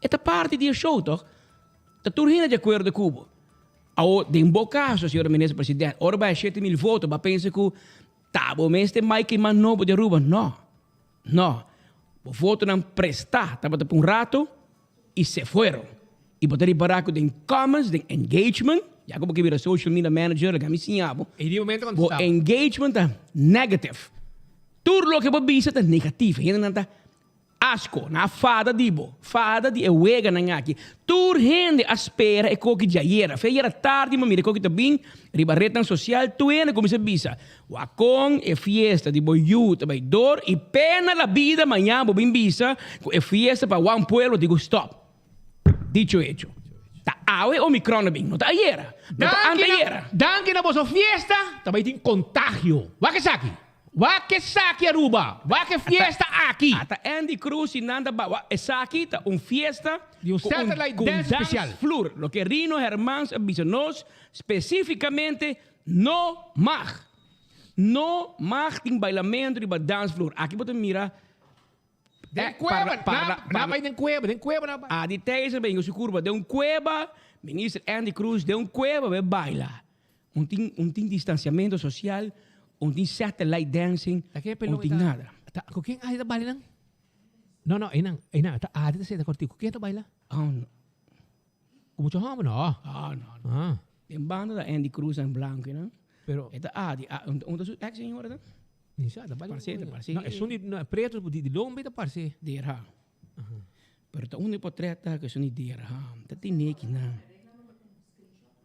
E ta parti di e show tòg? Ta tur hende di akuerdo ku bo. Awor, den bo kaso, señor Minister President, ora bo haya 7000 voto, bo a pensa ku ta bo mes ta e Mike mas nobo di Aruba? No. No. Bo votonan prestá tabata pa un rato i se fueron. I bo ta ripará ku den comments, den engagement, ya ku bo ke bira social media manager, laga mi siña bo, bo engagement ta negative. Tur loke bo bisa ta negativo. Hendenan ta asko, nan a fada di bo, fada di e weganan aki. Tur hende a spera e koki djayera. Fe ayera tardi mi a mira e koki ta bin riba retnan sosial, tur hende kuminsá bisa, Wak kon e fiesta di bo yu ta bai dor i pena la bida mañan bo bin bisa ku e fiesta pa wan pueblo digu stop. Dicho hecho. Ta awe omicron a bin, no ta ayera, no ta antayera. Danki na boso fiesta ta bai tin contagio. Wak esaki. Wak esaki Aruba. Wak e fiesta aki. Ata Andy Cruz i nan ta ba wak esaki ta un fiesta Di un satellite ku un dance special. dance floor. Loke Rino Hermans a bisa nos specificamente No mag! No mag tin bailamentu riba dansvloer. Aki bo ta mira Den cueva, na bai den cueva, den cueva na bai. Adi Thijssen bai hinga su curva den un cueva, Minister Andy Croes den un cueva bai baila. Un tin un tin distanciamento social, un tin satellite dancing, un tin nada. Cu ken Adi ta baila nan? No, no, eynan, eynan, ta Adi ta senta contigo. Cu ken ta baila? Oh, no. Ku mucho hòmber no. Ah, no, no. Ah. Den banda ta Andy Cruz en blanco, you know? Pero. E ta Adi, ah, un ta su ex señora ta? Ni sa, ta bali. Parse, ta parse. No, esun di, no, preto di, di lombe ta parse. Der ha. Pero ta un di potret ta ku esun di der ha. Ta tine kinan.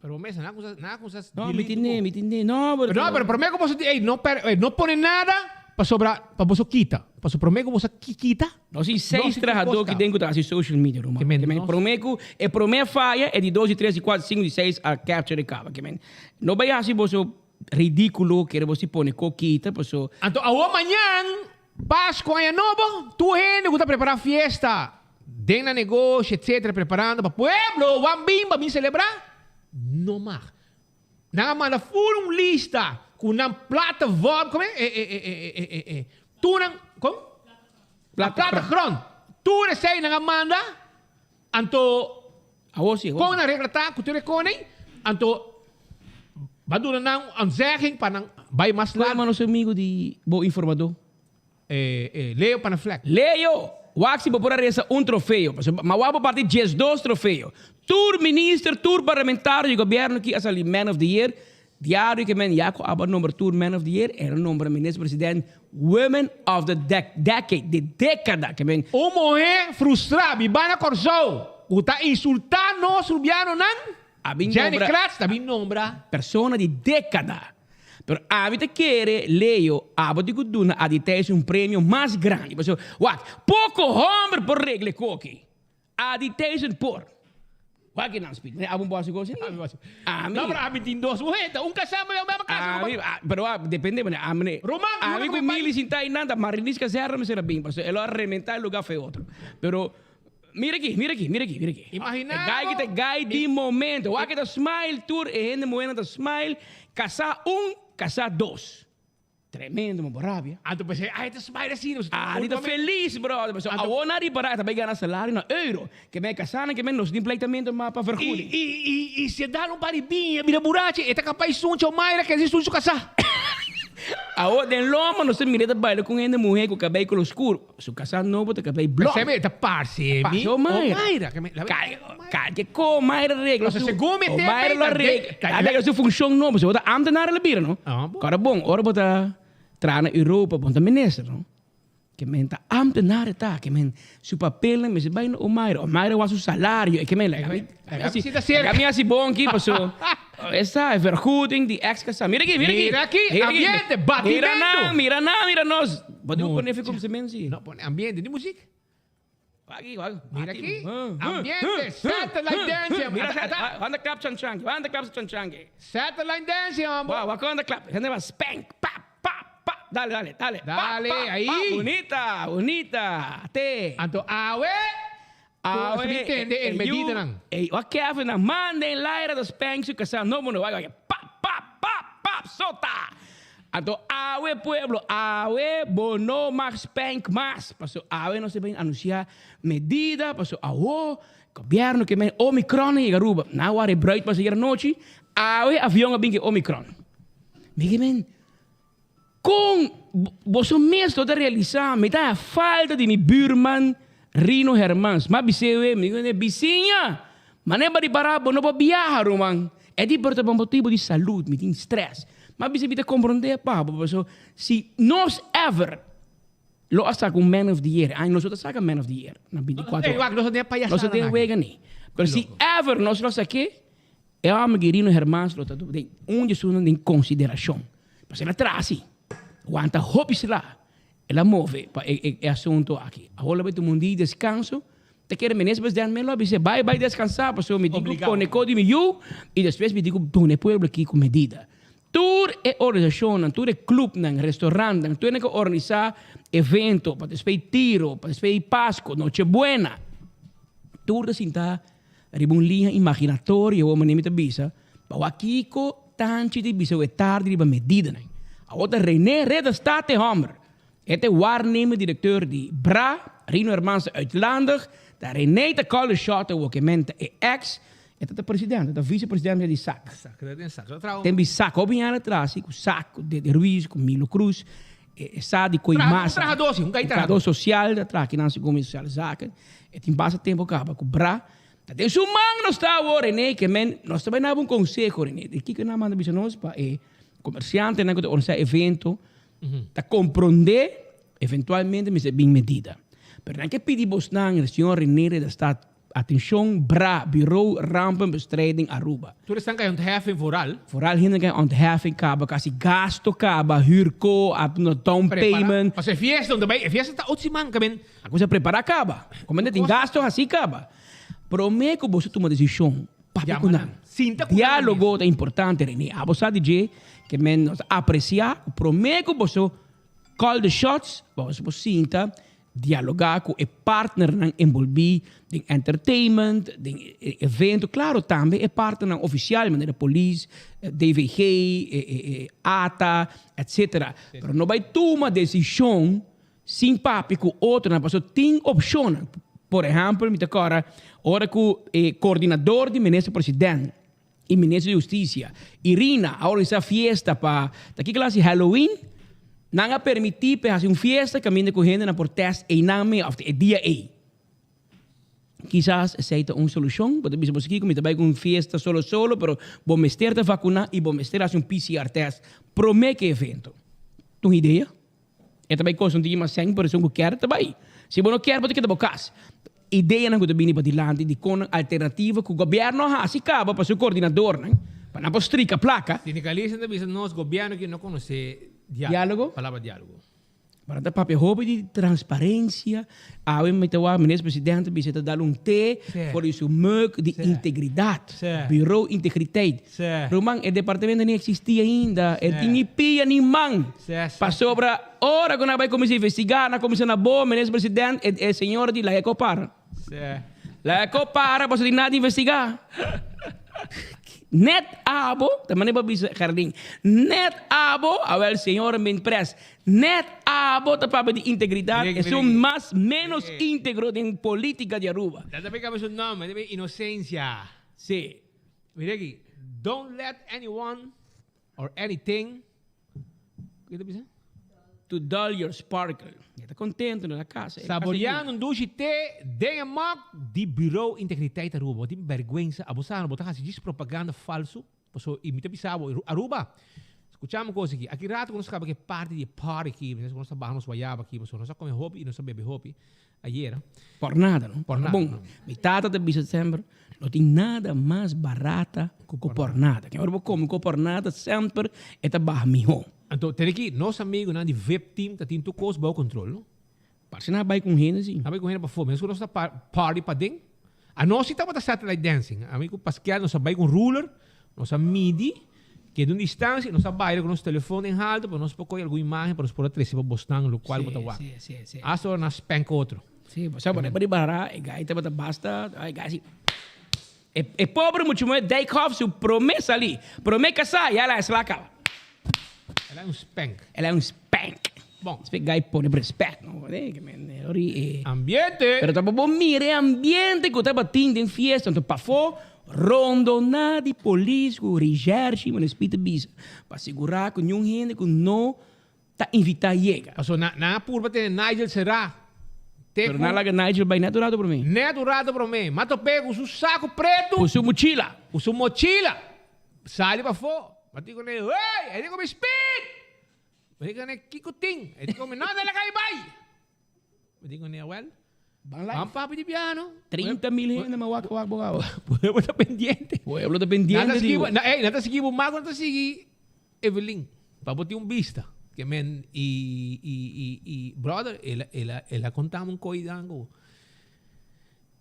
Pero mesa, na kusa, na kusa. No, mi tine, mi tine. No, pero. No, pero prome ku boso, ey, no per, ey, no pone nada pasobra, pa boso kita. Paso prome ku boso kita. Nos tin seis trahadó ki den ku ta hasi social media, ruman. Ke men, prome ku e prome faya, e di dos, di tres, di kuater, sinku, di seis a capture e kaba. Ke men, no bai hasi boso ridíkulo, kere boso pone ko kita, paso. Anto awor mañan, Pasku, Aña Nobo, tur hende ku ta prepara fiesta den nan negoshi etcetera preparando pa pueblo wan bin pa bin celebra, no mag. Nan a manda full un lista cu nan platavorm, como e e e e e e tur nan, como? Plattegrond. Tur esey nan a manda, anto Awor si, awor con nan regla ta cu tur e con ey, anto ba duna nan un aanzegging pa nan bay mas Cual largo. ma nos amigo di bo informador? Leo Panaflek. Leo, wak si bo por a resa un trofeo, pasobra ma wak bo parti 12 trofeo. Tur minister, tur parlamentario di gobierno aki a sali Man of the Year. Diario ke men ya ku aba nombra tur Man of the Year, era nombra minister president Women of the Decade, di decada ke men. Un muhé frustrá bibá na Kòrsou ku ta insultá nos rubianonan, Jenny Kratz ta bin nombra. Persona di dékada. Pero ami ta kere, Leo, abo tin ku duna Adi Thijs un premio mas grandi. Pasobra, wak, poko hòmber por regla e koki. Adi Thijssen por. Wak e nan speak. Mira, abo un por hasi kos asina? Ami. No, pero ami tin dos muhé. Ta un kasá, mi a kasa ku. Ami, pero wak, depende, mane, ami, Ruman, ami ku Mili sintá einan ta Marilies Kazerne mester a bin, pasobra e lo a rementá e lugá fe otro. Pero. Mira aki, mira aki, mira aki, mira aki. Imagina E guy ki ta guy di momento. Wak e ta smile tur, e hende muhernan ta smile. Kasá un, kasá dos. Tremendo, ma bo rabia. Anto pensé, ay, e ta smile asina. Ah, di ta feliz, brother. Pasobra awor nan ripará e ta bai gana salario na euro. Ke men e kasánan, ke men nos tin pleitamento mas pa vergoeding. I, i, i si e dal un par di biña, bira burachi, e ta kapá i suncha o Mayra kende si suncha su kasá. Awor den loma nos ta mira e ta baila ku un hende muhé ku kabei kolor skur. Su kasá nobo ta kabei blòk. Esei ta parse mi o Mayra. Kalke ko Mayra regla su. Segun mi o Mayra lo regla su funshon nobo. Si bo ta ambtenaar lo bira no. Kòrda bon ora bo ta traha na Europa bo no ta minister no. Ke men ta ambtenaar e ta, ke men su papelnan mester bai na Omaira, Omaira wak su salario, e ke men laga mi laga mi hasi bon aki paso esa e vergoeding di ex kasá. Mira aki, mira aki. Mira aki, ambiente, batimento. Mira nan, mira nan, mira nos. Bo tin ku pone efe kumsinmentu si. No, pone ambiente, ni muziek. Wak aki, wak. Mira aki, ambiente, satellite dancing. Mira, wanda klap chanchangi, wanda klap chanchangi. Satellite dancing, hombre. Wak, wak wanda klap, hende ba spank, pap. Pa, pa, dale, dale, dale. Pa, Dale, pa, ahí. pa, bunita, bunita. Te. Anto awe, Awe, ku mi tende e yu, medidanan. Ey, wak Kevin nan manda en laira ta spank su kasá nobo no, wak, wak, pa, pa, pa, pa, sota. Anto awe pueblo, awe bo no mag spank mas, paso awe nos ta bin anuncia medida, paso awo gobierno ke men Omicron a yega Aruba. Nan a wak rebruit pas ayer anochi, awe avion a bin ke Omicron. Mi ke men, Kon boso mes lo ta realisá mi ta haña falta di mi bürman Rino Hermans? M'a bis'é we, mi di, Bisiña, manera bo ripará bo no por biaha, ruman. E di, Pero ta pa motibu di salud, mi tin strès. M'a bis'é, Mi ta komprondé pa bo, pasobra si nos ever lo a saka un Man of the Year, ay nos lo ta saka Man of the Year na bintikuater ora. Nos no tin wega ni. Pero si ever nos lo sak'é, E hòmber di Rino Hermans lo ta den un di esunnan den konsiderashon. Pasobra el a traha si. Wanta hopi sla. El a move pa e e asuntu aki. Awor lo bai tuma un dia di deskanso. Ta kere minister president men lo a bis'é bai bai deskansá pasobra mi tin ku pone kos di mi yu i despues mi tin ku duna e pueblo aki ku medida. Tur e organisashonnan, tur e klupnan, restorantnan, tur hende ku organisá evento pa despues tiro, pa despues Pasko, Nochebuena, tur ta sinta Riba un liña imaginatorio awor manera mi ta bisa, pa wak kiko tanchi ta bisa awe tardi riba medidanan. Awor ta René Ridderstaat e hòmber. E ta e waarnemer directeur di bra, Rino Hermans ta uitlandig, ta René ta call the shot awor ke men ta e ex, e ta ta president, e ta vice president di sac. Ten bi sac hopi aña atras si ku sac, ku Dede Ruiz, ku Milo Cruz, e sa di koe masa. Un trahador si, un kai trahador. Un trahador social ta traha kinan segun mi sociale zaken. E tin basta tempo kaba ku bra. Ta den su man nos ta awor, Rene, ke men nos ta bai naba un konseho, Rene. Di kiko nan manda bisa nos pa e komersiantenan ku ta organisá evento ta komprondé eventualmente mester bin medida. Pero nan ke pidi bosnan, señor Rene Ridderstaat, Atencion bra, Bureau Rampenbestrijding Aruba. Tur esnan ka e ontheffing vooral. Vooral hende ka e ontheffing kaba, kasi gasto kaba, huurko, down payment. Pasobra e fiesta unda bai, e fiesta ta otro siman kamen. A kusa prepara kaba. Komente tin gasto hasi kaba. Prome ku boso tuma desishon, papia ku nan. Sinta ku nan. Dialogo ta importante, Rene. Abo sa di dje ke men nos ta apresia ku prome ku boso call the shots, boso por sinta Dialogá ku e partnernan enbolbí den entertainment, den e evento. Klaro, tambe e partnernan ofisial manera polis, DVG, ata, etsetera. Pero no bai tuma desishon sin papia ku otronan pasobra tin opshonnan. Por ehèmpel, mi ta kòrda ora ku e koordinador di minister president i minister di hustisia, Irina, a organisá fiesta pa ta kiko nan hasi Halloween, nan a permití pa e hasi un fiesta kaminda ku hendenan por tèst einan mee òf e dia ei. Kisas esei ta un solushon, bo ta bisa bo si kiko mi ta bai ku un fiesta solo solo pero bo mester ta vakuná i bo mester hasi un PCR tèst promé ku e evento. Ta un idea. E ta bai kosta un tiki mas sèn, pero esun ku kier ta bai. Si bo no kier bo ta keda bo kas. Ideanan ku ta bini padilanti di kon alternativa ku gobièrnu a hasi kaba pa su koordinadornan pa nan por strika plaka. Sindikalisnan ta bisa nos gobièrnu ki no konosé diálogo, palabra diálogo. Pero nan ta papia hopi di transparensia. Awe mi ta wak minister presidente bisa ta dal un te for di su muk di integridat. Bureau Integriteit. Ruman, e departamento ni existi ainda. E tin ni pia ni man. Pasobra ora ku nan bai kuminsá investigá, nan kuminsá na bo, minister president, e e señora di laga e ko para. Laga e ko para pasobra tin nada di investigá. Net abo, ta manera bo bisa Gerdin, net abo, awel señora min pres, net abo ta papia di integridat, esun mas menos integro den politica di Aruba. Dat ta bay su nomber, ta bay inocencia. Si. Mira aki, don't let anyone or anything, ke ta bisa? To dull your sparkle. E ta contento na casa. Saboreando un dushi te den e mok di Bureau Integriteit Aruba. Bo tin berguensa, abo sa no, bo ta haci djis propaganda falso, paso y mi ta bisa bo, Aruba. Skucha mi kos aki. Aki rato ku nos kaba ku e parti di e party aki, nos nos ta baha nos wayaba aki, pasobra nos a kome hopi i nos a bebe hopi ayera. Por nada, no? Por nada. Bon, mi tata ta bisa semper, no tin nada mas barata ku por nada. Ken ora bo kome ku por nada semper e ta baha mihó. Anto, tene aki, nos amigunan di vip team ta tin tur kos bou kontrol, no? Parse nan a bai ku un hende si. A bai ku un hende pafó. Meskos nos ta party paden. Anochi tabata satellite dancing. Ami ku Pascal nos a bai ku un ruler, nos a midi keda un distancia i nos a baila ku nos telefon den halto pa nos por kohe algun imagen pa nos por a trese pa bosnan lokual bo ta wak. Asta ora nan a spank otro. Sí, bo sa bo riba ra e gai tabata basta, e gai si e pobre mucha muher Dijkhoff su prome sali, prome kasá ya el a esla kaba. El a un spank. El a un spank. Bon. Despues gai pone respect no. Ori e. Ambiente. Pero ta bo mira e ambiente cu tabatin den fiesta. Anto pafó rondona di polis cu recherche manera Speed ta bisa pa sigura cu niun hende cu no ta invita yega. Paso nan a purba tene Nigel será. Te Pero nan laga Nigel bay net un rato prome. Net un rato prome. Ma top'é cu su saco preto. Cu su mochila. Cu su mochila. Sali pafó. Ma tin cu ne, Hey! E di cu mi Speed! Mi di cu ne, Kico tin? E di cu mi, No, nan laga mi bay! Mi di cu ne, Well, ban papia di biaha no. 30 mil hende ma wak wak bo awa. Pueblo ta pendiente. Pueblo ta pendiente di bo. Ey, nan ta sigui bo mago, nan ta sigui Evelyn. Pa bo tin un bista. Ke men i i i i brother, el a el a el a contami un coidango.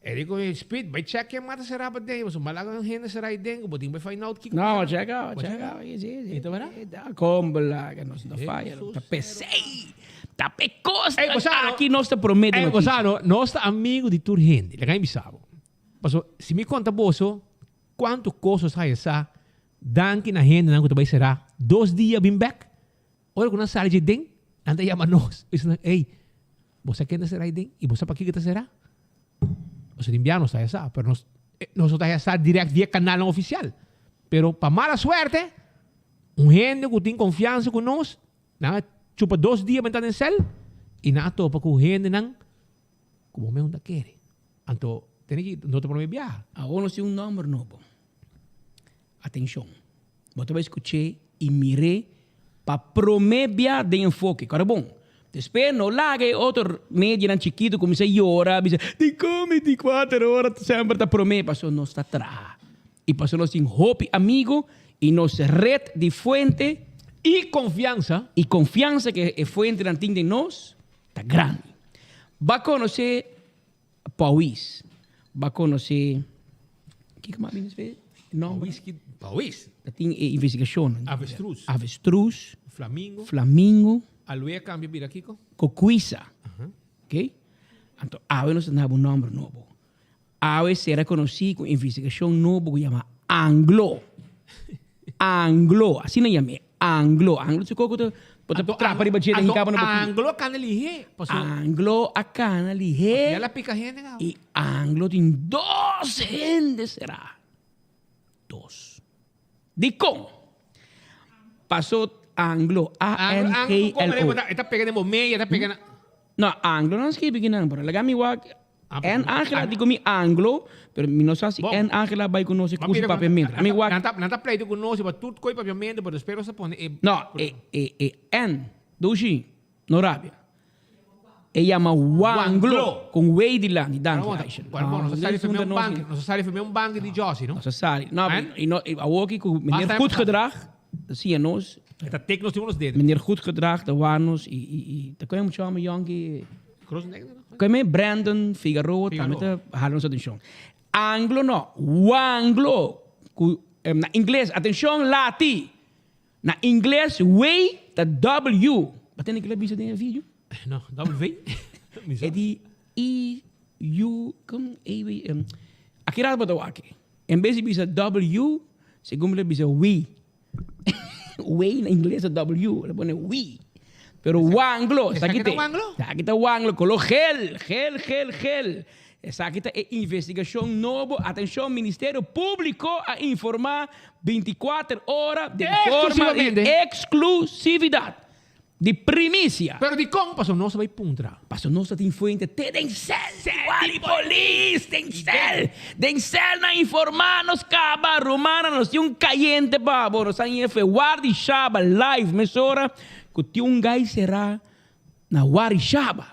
E di ku Speed, bai check ken mata será pa den, pasobra mala ku hende será ei den, ku bo tin bai find out kiko. No, check out, check out. Si, si. E ta berdad? Ta kombla, ke nos no faya. Ta pesei, ta pe kos. Ey, bo sa no. Aki nos ta promé di Ey, bo notisia. sa no, nos ta amigu di tur hende. Laga mi bisa bo. Pasobra si mi konta boso kuantu kos nos haya sa danki na hendenan ku ta bai será dos dia bin bek, Ora ku nan sali dje den, nan ta yama nos. Bisa nan, Ey, bo sa ken ta será ei den i bo sa pakiko ta será? Nos tin bia nos ta haya sa, pero nos nos no ta haya sa dirèkt via kanalnan ofisial. Pero pa mala suerte, un hende ku tin konfiansa ku nos, nan a chupa dos dia bentá den sèl i nan a topa ku hendenan ku bo mes no ta kere. Anto, tene ki no ta promé biaha. Awor nos tin un nòmber nobo. Atenshon! Bo ta bai skuch'é i mir'é pa promé bia den enfoke. Kòrda bon! Despues no laga e otro medianan chikitu kuminsá yora, bisa, Dikon bintikuater ora semper ta promé? Pasobra nos ta traha i pasobra nos tin hopi amigu i nos ret di fuente I konfiansa. I konfiansa ku e fuentenan tin den nos ta grandi. Bo a konosé Pauwis. Bo a konosé, kiko mas bini espe? Nòmber? Pauwis ki, Pauwis? Ta tin e investigashon. Avestruz. Avestruz. Flamingo. Flamingo. Aloe a kambia bira kiko? Kokuisa. Oké? Anto awe nos ta duna bo un nòmber nobo. Awe sera konosí ku un investigashon nobo ku yama Anglo. Anglo, asina yam'é, Anglo. Anglo ta koko ta bo ta trapa riba dje ta hinka bo na boki. Anglo a kana lihé. Anglo a kana lihé. Ya la pika hende kaba. I Anglo tin dos hende será. Dos. Dikon? Paso Anglo, A-N-G-L-O. E ta pega den bo meya, e ta pega na. No, Anglo no a skibi kinan, pero laga mi wak En Angela di ku mi Anglo, pero mi no sa si En Angela bai ku nos e kurso papiamentu. Ami wak. Nan ta pleita ku nos riba tur koi papiamentu, pero despues nos ta pone e. No, e e e En, Dushi, no rabia. E yama Wanglo, con W dilanti, danki Aisha. Bueno, nos a sali firme un banki, nos a sali firme un banki di Josie, no? Nos a sali. No, i no, awor ki ku meneer Goedgedrag ta siña nos. E ta tek nos riba nos dedo. Meneer Goedgedrag ta wak nos i i i ta koe mucha hòmber yònki. Kome Brandon Figaroa tambe ta hala nos atencion. Anglo no, Wanglo ku na ingles, atencion lati! Na ingles W ta W. Bo tende kila bisa den e video? No, W? E di I, U, kon E, W, em. Aki rato bo ta wak. En bes di bisa W, segun mi ta bisa W. W na ingles ta W, lo pone wi. Pero wanglo, esaki ta wanglo? Esaki ta wanglo, kolo gel, gel, gel, gel. Esaki ta e investigashon nobo. Atenshon, Ministerio Públiko a informá bintikuater ora den forma di eksklusividat. Di primisia. Pero dikon? Pasobra nos a bai puntra. Pasobra nos ta tin fuente te den sèl. Sèl di polis, den sèl. Den sèl nan informá nos kaba, rumannan nos tin un kayente pa bo. Nos a ñefe wardi shaba live mesora ku tin un gai será na wardi shaba.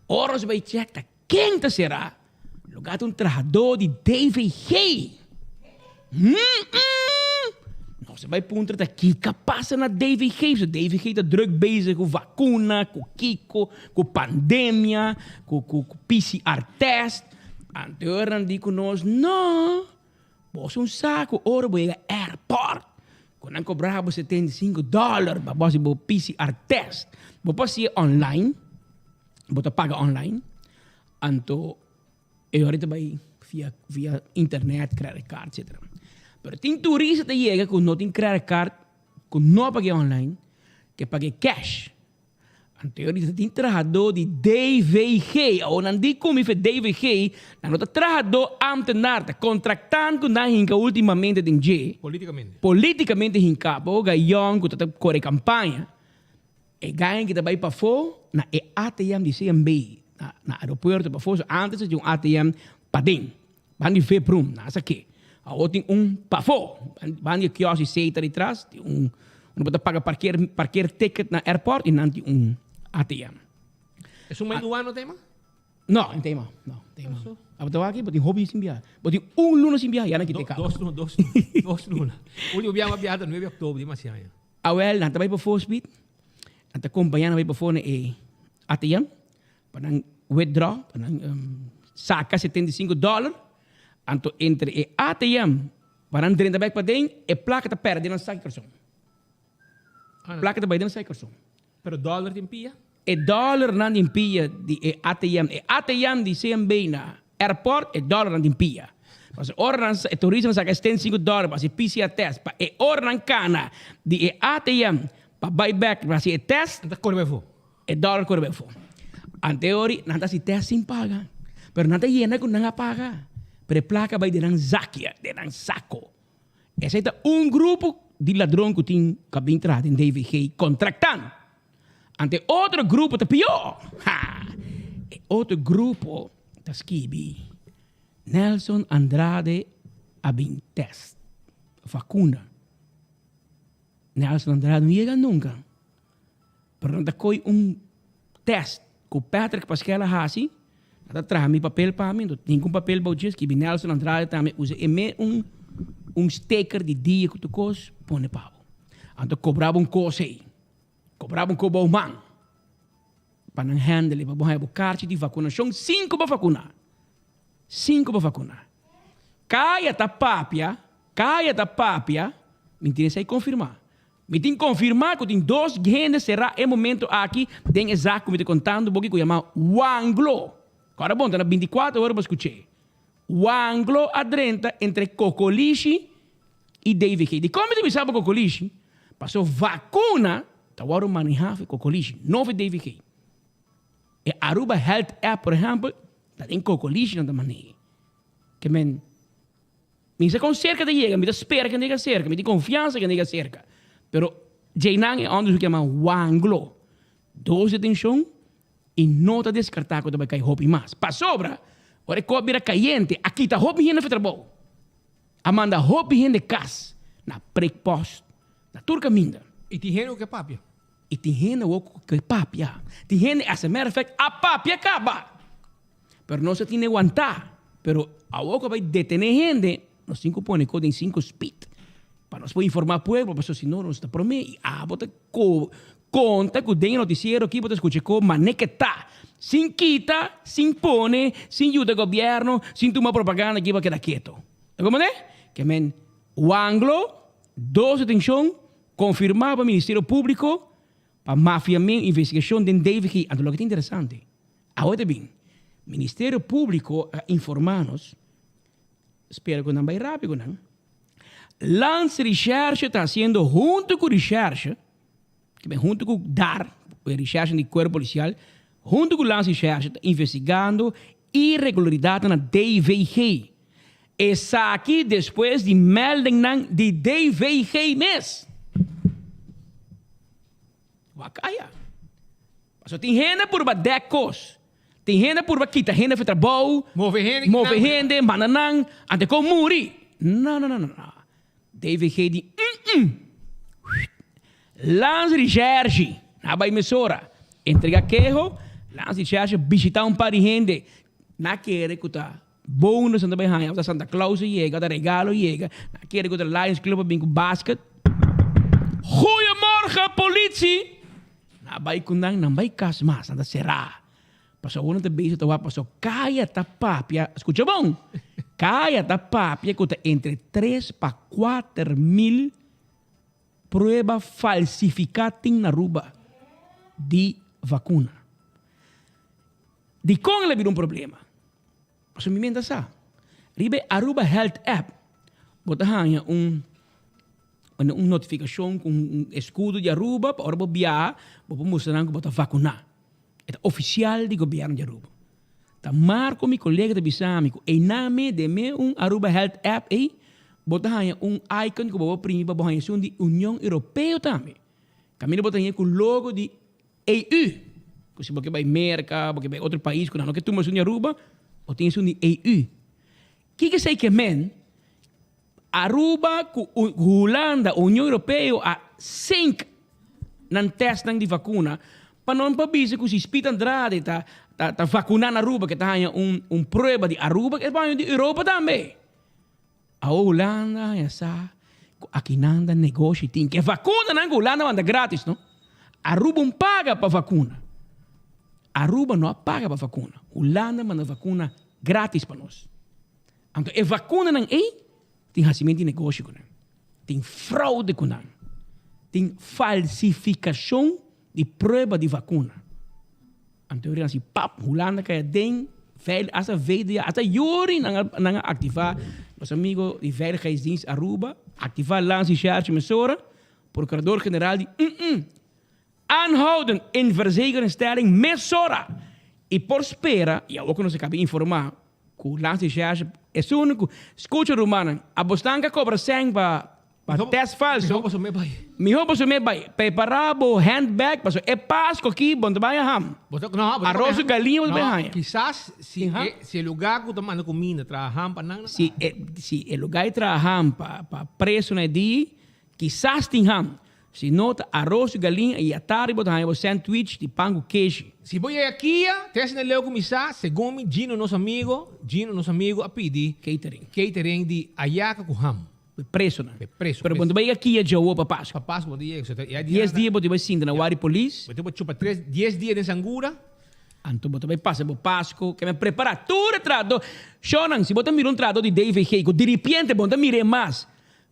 Ora nos bai chèk ta ken ta será, lo gata un trahadó di DVG. Mm-mm! Nos a bai puntra ta kiko a pasa na DVG. So DVG ta druk bezig ku vakuna, ku kiko, ku pandemia, ku ku PCR test. Anto nan di ku nos, no, bo un sa ku ora bo yega airport, ku nan kobra bo 75 dollar pa bo hasi bo PCR test. Bo por hasié online, bo ta paga online, anto E ora ta bai via via internet, credit card, etcetera. Pero tin turista ta yega ku no tin credit card, ku no a pag'é online, ke pag'é cash. Anto e ora ta tin trahadó di DVG. Awor nan di ku mi fe DVG, nan no ta trahadó ámtenar, ta kontraktant ku nan hinka últimamente den dje. Polítikamente. Polítikamente hinká. Bo gayon ku ta ta kore kampaña. E gaña ki ta bai pafó na e ATM di CMB na na aeropuerto pafó. So antes ta tin un ATM paden, ban di vip room, nan a sak'é. Awor tin un pafó, ban di e kiosk di Seita di tras tin un unda bo ta paga parker parker ticket na airport i nan tin un ATM. Esun mai duano tema? No, en tema, no, tema. Abo ta wak aki, bo tin hopi sin biaha. Bo tin un luna sin biaha, ya nan kita e kaba. Dos luna, dos luna, dos luna. Ultimo biaha mi a biaha ta nuebe di oktober di mas aña. Awel, nan ta bai pafó speed, nan ta kompañá nan bai pafó na e ATM pa nan withdraw, pa nan saka 75 dòler. Anto entre e ATM pa nan drenta bèk paden, e plaka ta pèrdè den nan sak di karson. Plaka ta bai den nan sak di karson. Pero dòler tin pia? E dòlernan tin pia di e ATM. E ATM di CMB na airport, e dòlernan tin pia. Pasobra ora nan e turistanan saka e 75 dòler pa hasi PCR test, pa e ora nan kana di e ATM pa bai bèk pa hasi e test, Nan ta kore bai afó. E dòler kore bai afó. Anteori nan ta hasi test sin paga. Pero nan ta yena ku nan a paga. Pero e plaka bai den nan zakia, den nan sako. Esei ta un grupo di ladron ku tin ku a bin traha den DVG kontraktan. Anto e otro grupo ta pió. Ha! E otro grupo ta skibi, Nelson Andrade a bin tèst vakuna. Nelson Andrade no yega nunka. Pero nan ta koy un tèst ku Patrick Paskel a hasi, nan ta traha mi papel pa mi, anto tin ku un papel bou dje skibi Nelson Andrade tambe usa e me un un sticker di dia ku tur kos pone pa bo. Anto kobra bo un kos ei, kobra bo un kos bou man pa nan handle pa bo haña bo karchi di vakunashon sin ku bo vakuná. Sin ku bo vakuná. Kaya ta papia, kaya ta papia, mi tin esei konfirmá. Mi tin konfirmá ku tin dos hende será e momento aki den e zak ku mi ta kontando bo aki ku yama Wanglo. Kòrda bon, ta na bintikuater ora bo skuch'é. Wanglo a drenta entre Kokolishi i DVG. Dikon mi ta bisa bo Kokolishi? Pasobra vakuna ta wòrdu manehá for Kokolishi, no for DVG. E Aruba Health App, por ehèmpel, ta den Kokolishi nan ta maneh'é. Ke men. Mi sa kon serka ta yega, mi ta spera ke yega serka, mi tin konfiansa ke yega serka. Pero djeinan e onderzoek yama wanglo. Dos detenshon i no ta deskartá ku ta bai kai hopi mas. Pasobra, ora e kos bira kayente, a kita hopi hende for trabou. A manda hopi hende kas, na prikpost, na tur kaminda. I tin hende ku ke papia. I tin hende awor ku ke papia. Tin hende, as a matter of fact, a papia kaba. Pero nos a tin e wantá. Pero awor ku a bai detené hende, nos tin ku pone kos den sinku speed pa nos por informá pueblo, pasobra si no nos ta promé i abo ta konta ku den e notisiero aki bo ta skucha kon manera ke ta, sin kita, sin pone, sin yuda gobièrnu, sin tuma propaganda aki bo a keda keto. Ta komprendé? Ke men wanglo, dos detenshon konfirmá pa Ministerio Públiko pa mafia men investigashon den DVG. Anto loke ta interesante. Awe ta bin. Ministerio Publico a informa nos, spera cu nan bay rapi cu nan, Landsrecherche ta haciendo hunto cu Recherche, ki ben hunto cu dar, e Recherche di Cuerpo Policial, hunto cu Landsrecherche ta investigando irregularidadnan na DVG. Esaki despues di meldingnan di DVG mes. Wak aya. Paso tin hende purba dek kos. Tin hende purba kita hende for trabou. Move hende. Move hende, manda nan, ante kon muri. No, no, no, no, no. DVG di mm-mm. Landsrecherche na bai mesora entrega keho, Landsrecherche bishita un par di hende. Na kere ku ta bonus nan ta bai haña, ota Santa Claus a yega, ota regalo yega. Na kere ku ta Lions Club a bin ku basket. Goeiemorgen politie! Na bai ku nan, nan bai kas mas, nan ta será. Pasobra awor nan ta bezig ta wak pasobra kaya ta papia, skucha bon, kaya ta papia ku ta entre tres pa 4000 prueba falsifiká tin na Aruba di vakuna. Dikon el a bira un problema? Pasobra mi menta sa, riba e Aruba Health App bo ta haña un un notifikashon ku un eskudo di Aruba pa ora bo biaha bo por mustra nan ku bo ta vakuná. E ta ofisial di gobièrnu di Aruba. Ta Marco mi kolega ta bisa mi ku einan me den me un Aruba Health App ei bo ta haña un icon ku bo por primi pa bo haña esun di Union Europeo tambe. Kaminda bo ta haña ku logo di EU. Ku si bo ke bai Merka, bo ke bai otro pais ku nan no ke tuma esun di Aruba, bo tin esun di EU. Kiko esei ke men? Aruba ku Hulanda, Union Europeo a sink nan testnan di vakuna pa nan por bisa ku si Speed Andrade ta ta vakuna na Aruba ke ta haña un un prueba di Aruba e por haña di Europa tambe. Awo Hulanda haña sa ku akinan ta negoshi tin ke vakunanan ku Hulanda manda gratis no. Aruba un paga pa vakuna. Aruba no a paga pa vakuna. Hulanda manda vakuna gratis pa nos. Anto e vakunanan ei tin hasimentu di negoshi ku nan, tin fraude ku nan, tin falsifikashon di prueba di vakuna. Anto e hasi pap, Hulanda kai aden, veil hasta VDA, hasta yori nan a nan a aktivá nos amigo di Veiligheidsdienst Aruba, aktivá Landsrecherche mesora, Procurador General di mm Aanhouden in verzekeringstelling mesora y por spera, y awor cu nos a caba informa cu Landsrecherche esun cu scucha rumannan, abosnan ca cobra cen pa pa test falso, Miho boso me bay. Miho boso me bay. Prepara bo handbag pasobra e Pasco aki bo no ta bay ham. Bo ta, no, bo ta Arroz cu galiña bo ta bay haña. Kisas si e si e lugar cu ta manda cuminda traha ham pa nan, nan ta Si e si e lugar e traha ham pa pa presonan e di, kisas tin ham. Si no ta aros cu galiña y atardi bo ta haña bo sandwich di pan cu keshi. Si bo yega kia, te asina leu cuminsa, segun mi Gino nos amigo, Gino nos amigo a pidi Catering. catering di ayaca cu ham. Pe presonan. Pe preso. Pero bo no ta bay yega kia djawo pa Pascu. Pa Pascu bo no ta yega. So ta ya Dies dia bo ta bay sinta na wari polis. Bo ta bay chupa tres, dies dia den sangura. Anto bo ta bay pasa bo Pascu. Ke men prepara tur e trahador. Shownan, si bo ta mira un trahador di DVG cu diripiente bo no ta mir'e mas.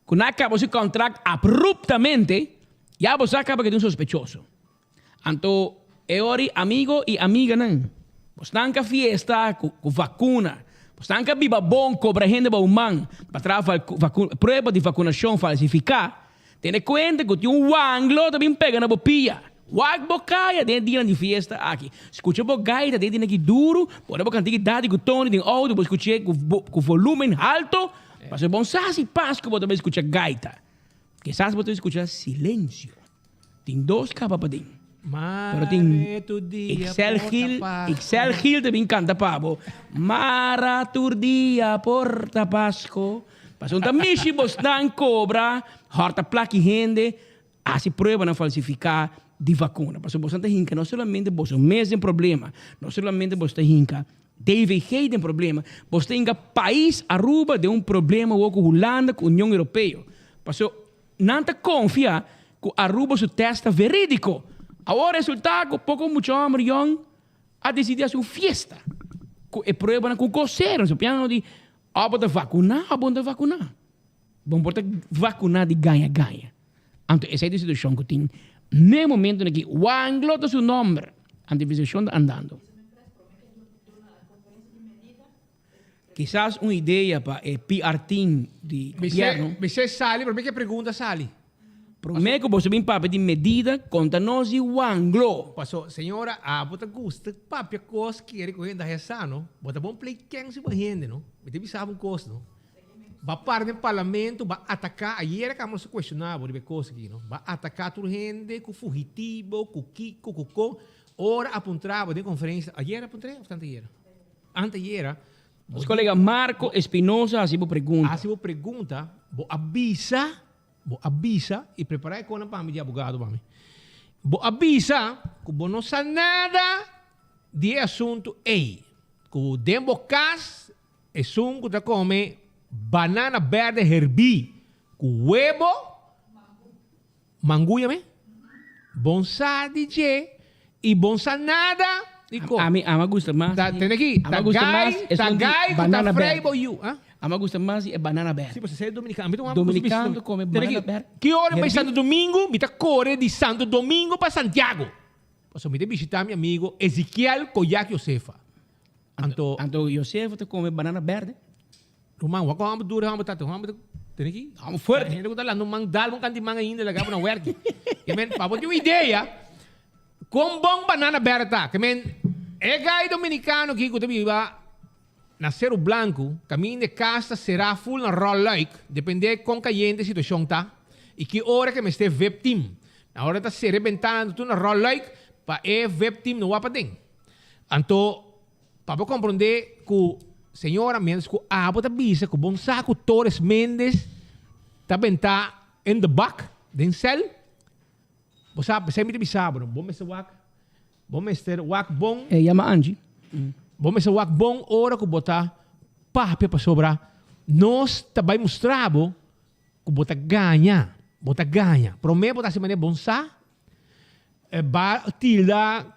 Ku nan a kaba su kontrakt abruptamente, ya bo sa kaba ku e ta un sospechoso. Anto e ora ei amigo i amiganan, bosnan ka fiesta ku vakuna, bosnan ka biba bon kobra hende bou man pa traha prueba di vakunashon falsifiká, tene kuenta ku tin un wanglo ta bin pega na bo pia. Wak bo kaya den e dianan di fiesta aki. Skucha bo gaita den e dianan aki duru, pone bo kantika dadi ku Tony den outo, bo skuch'é ku volumen halto. Pasobra bon sa si Pasku bo ta bai skucha gaita. Kisas bo ta bai skucha silensio. Tin dos kaba paden. Pero tin Ixel Gil, Ixel Gil ta bin kanta pa bo. Mara tur dia por ta Pasku. Pasobra un ta mishi bosnan kobra hòrta plaki hende. Hasi pruebanan falsifiká di vakuna. Pasobra boso ta hinka no solamente boso mes den problema, no solamente boso ta hinka DVG den problema, boso ta hinka pais Aruba den un problema awor ku Hulanda ku Union Europeo. Pasobra nan ta konfia ku Aruba su tèst ta verídiko. Awor resultá ku poko mucha hòmber yòn a disidí hasi un fiesta ku e pruebanan ku kosero. So piano di òf bo ta vakuná òf bo no ta vakuná. Bo por ta vakuná di gaña gaña. Anto esei ta e situashon ku tin n'e momentunan aki. Wanglo ta su nòmber. Anto investigashon ta andando. Kisas un idea pa e PR team di gobièrnu. Mester sali, promé ku e pregunta sali. Promé ku boso bin papia di medida, konta nos di Wanglo. Paso, señora, abo ta gusta papia kos kere ku hende a hesa, no? Bo ta bon play kèn si bo hende, no? Mi ta bisa bo un kos, no? Ba para den parlamento, ba ataká, ayera kaba nos a kuestioná bo riba e kos aki, no? Ba ataká tur hende ku fugitivo, ku kiko, ku kon. Ora a puntra bo den konferensia, ayera a puntra òf ta antayera? Antayera. Nos kolega Marco Espinosa hasi bo pregunta. Hasi bo pregunta, bo a bisa, bo a bisa, i prepará e konan pa mi di abogado pa mi. Bo a bisa ku bo no sa nada di e asuntu ei, ku den bo kas Esun ku ta kome banana berde herbí ku webo, mangu yam'é, bon sa di dje i bon sa nada di ko. Ami a gusta mas Ta tende aki, Ami ta a gusta gai, mas ta esun di gai ku ta banana frei berde. bo yu, ah. Ami a gusta mas di e banana berde. Si, pasobra esei dominicano. Mi ta wak Dominicano ta kome Tende banana aki, berde ki ora mi bai herbí. Santo Domingo, mi ta kore di Santo Domingo pa Santiago. Pasobra mi ta bishita mi amigo Ezequiel Koyak Josefa. Anto. Anto Josefo ta come banana berde. Ruman, wak homber duro homber tata, homber ta tene ki. Homber fuerte. Hende ku ta landa un man dal un kanti man ainda laga bo na werki. Ke men, pa bo tin un idea kon bon banana berde ta. Ke men, e gai dominicano aki ku ta biba na Seru Blanku, kaminda e kas ta será ful na ròl luik, depende kon kayente e situashon ta i ki ora ke mester vip team. Na ora ta sera e bentana tur na ròl luik pa e vip team no wak paden. Anto, pa bo komprondé ku señora miéntras ku abo ta bisa ku bon sa ku Torres Méndez ta bentá in de bak den sèl, bo sa, p'esei mi ta bisa bo, bo mester wak, bo mester wak bon. E yama Angie. Bo mester wak bon ora ku bo ta papia pasobra nos ta bai mustra bo ku bo ta gaña, bo ta gaña. Promé bo ta hasi manera bon sa, ba tilda.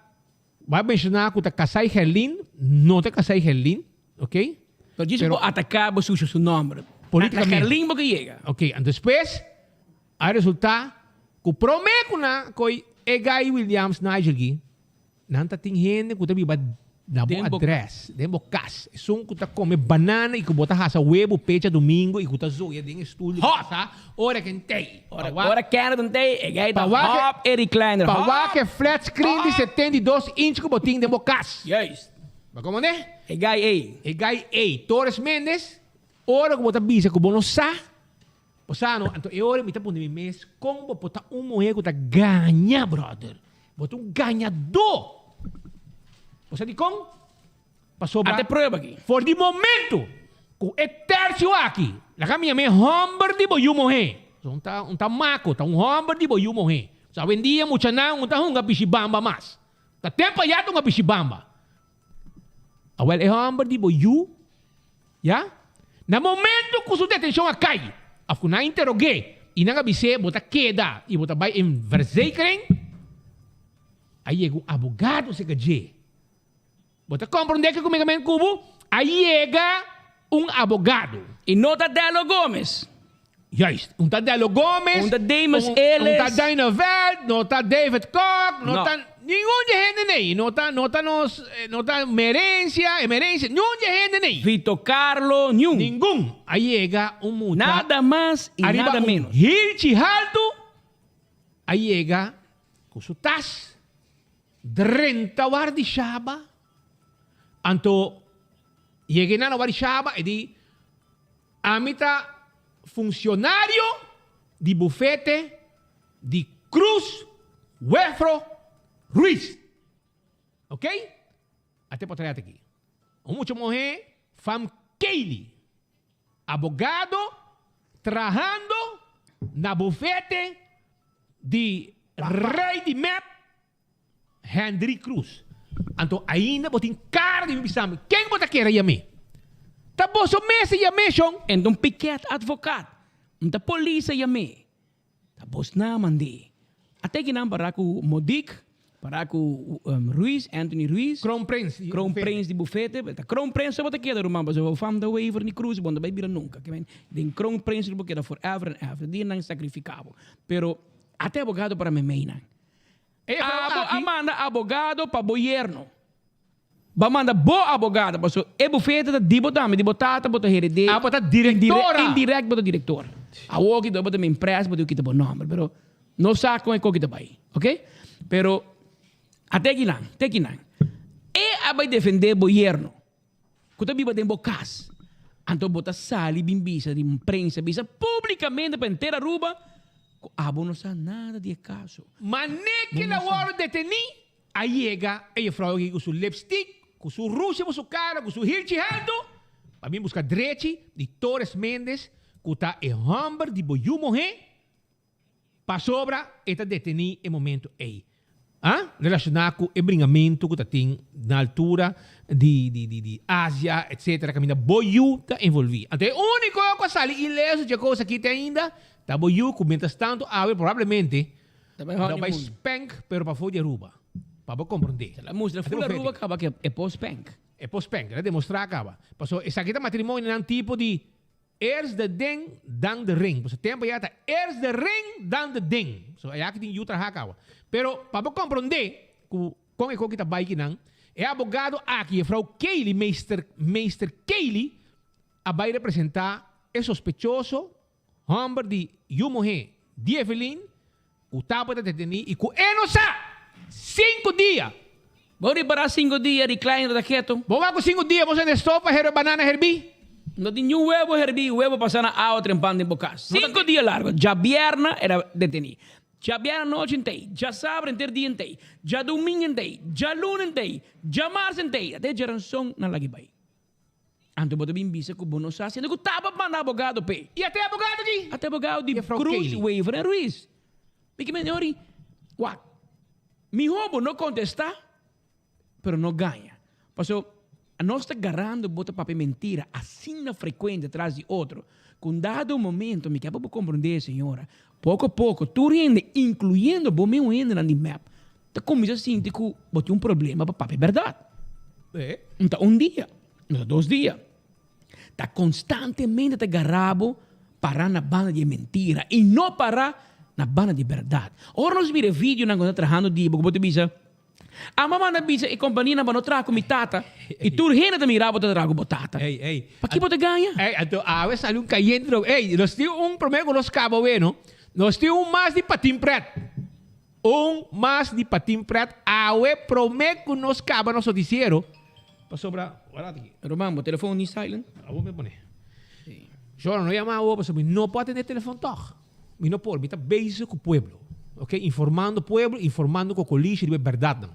Bo a menshoná ku ta Kasai Gerlin, no ta Kasai Gerlin, ok? Pero djis bo ataká bo susha su nòmber. Polítikamente. Na Gerlin bo ke yega. Ok, anto despues a resultá ku promé ku nan koi e Guy Williams Nigel gi, nan ta tin hende ku ta biba na bo adrès, den bo kas. Esun ku ta kome banana i ku bo ta hasa webu pecha domingo i ku ta zoya den e stul di kasa ora ken tei. Ora ora Kenneth un tei, e gei ta hop e recliner. Pa wak e flat screen di 72 inch ku bo tin den bo kas. Juist. Bo komo ne? E gai ei. E gai ei. Torres Mendes, ora ku bo ta bisa ku bo no sa, bo sa no, anto e ora mi ta pone mi mes kon bo por ta un muher ku ta gaña, brother. Bo ta un gañadó. Bo sa dikon? Pasobra. Ate prueba aki. For di momento ku e tercio aki, laga mi yam'é hòmber di bo yu mohé. Un ta un ta mako, ta un hòmber di bo yu mohé. So awendia muchanan un ta hunga bishibamba mas. Ta tempu ayá ta hunga bishibamba. Awèl e hòmber di bo yu, ya, na momento ku su detenshon a kai, òf ku nan a interog'é i nan a bis'é bo ta keda i bo ta bai in verzekering, a yega un abogado serka dje. Bo ta komprondé ke kumikamente ku bo a yega un abogado. I no ta Dello Gomez. Juist, un ta Dello Gomez. Un ta Demus Ellis. Un ta Dino Veld, no ta David Kok, no ta ningun di e hende nei. No ta, no ta nos, no ta Merencia, Emerencia, niun di e hende nei. Vito Carlo, niun. Ningun. A yega un mucha. Nada mas i nada menos. Ariba un hilchi haltu a yega ku su tas. Drenta war di Shaba. Anto yega nan na war di Shaba e di, Ami ta funcionario di bufete di Cruz Wefro Ruiz. Ok? Ate potret aki. Un mucha muhe fam Kaylee, abogado trahando na bufete di Rey di mep Hendrik Cruz. Anto ainda bo tin cara di mi bisa mi, ken bo ta kere yam'é? Ta boso mes a yam'é, shon. Enton Piquet advocaat, N ta polis a yam'é. Ta bos nan mand'é. A teki nan para ku Modik, para ku Ruiz, Anthony Ruiz. Kroonprins di bufete. Kroonprins di bufete. Ta kroonprins so bo ta keda ruman pasobra bo fam ta Wever ni Cruz bo no ta bai bira nunka. Den kroonprins bo keda forever and ever. Dia nan sacrifica bo. Pero ate abogado para memey nan. Abo a manda abogado pa bo yerno. Bo a manda bo abogado pasobra e bufete ta di bo tambe, di bo tata bo ta heredé. Abo ta directora. Indirect bo ta director. Awor ki bo ta mi pres bo tin ku kita bo nomber pero no sa kon e koki ta bai ok. Pero ate kinan, te kinan. E a bai defende bo yerno ku ta biba den bo kas. Anto bo ta sali bin bisa di prensa, bisa publicamente pa henter Aruba cu abo no sa nada di e caso. Mane ke la wòrdu detení, a yega e jefrou aki ku su lipstick, ku su rusha bo su kara, ku su hilchi haltu, pa bin buska drechi di Torres Mendez ku ta e hòmber di bo yu muhé, Pasobra e ta detení e momento ei. A Relashoná ku e bringamentu ku ta tin na altura di di di di Asia etsetera kaminda bo yu ta envolví. Anto e úniko ku a sali ileso dje kos aki te ainda ta bo yu ku mientras tanto awe probablemente Ta bai lo bai honeymoon. spank pero pafó di Aruba. Pa bo komprondé. La mustra Ate full bo feti. Aruba kaba ke e por spank. E por spank. El a demostrá kaba. Pasobra esaki ta matrimonionan tipo di Eerst de ding, dan de ring. Pasobra tempo ya ta eerst de ring, dan de ding. So aya ki tin yu traha kawa. Pero pa bo komprondé ku kon e koki ta bai kinan, e abogado aki, jefrou Kaylee, meester meester Kaylee, a bai representá e sospechoso hòmber di yu muhé di Evelyn ku tabata detení i ku e no sa! Sinku dia! Bo ripará sinku dia di klein ta keto. Bo wak ku sinku dia bo sende stofa herbe banana herbí. No tin niun webo herbí, webo pasá na awa trempan den bo kas. Sinku dia largo, djabièrna era detení. Djabièrna nochi entei, djasabra enter dia entei, djadumingu entei, djaluna entei, djamars entei, ate djaranson nan lag'i bai. Anto bo ta bin bisa ku bo no sa siendo ku taba manda abogado p'e. I ate abogado ki? Ate abogado di Cruz, Wever en Ruiz. Mi ki mende ori, wak, miho bo no kontestá, pero no gaña. Paso, nos ta garando bo ta papia mentira asina frekuente tras di otro, ku un dado momento, mi ke pa bo komprondé, señora, poko poko tur hende, inkluyendo bo mes hendenan di mep, Ta kuminsá sinti ku bo tin un problema pa papia bèrdat. No ta un dia, no ta dos dia. Ta konstantemente ta gara bo pará na banda di e mentira i no pará na banda di bèrdat. Ora nos mira e videonan ku nan ta trahando di bo ku bo ta bisa, Ama manda bisa e kompanianan pa no traha ku mi tata i tur hende ta mira bo ta traha ku bo tata. Pakiko bo ta gaña? Ey, anto awe sali un kayente. Ey, nos tin un promé ku nos kaba weno, nos tin un mas di patin prèt. Un mas di patin pret awe prome ku nos kaba nos notisiero pasobra wara aki. Roman, bo telefon ni silent? Awor mi a pone. Shora no yama awor pasobra mi no por atende telefon tog. Mi no por, mi ta bezig ku pueblo. Ok, informando pueblo, informando kokolishi riba e bèrdatnan.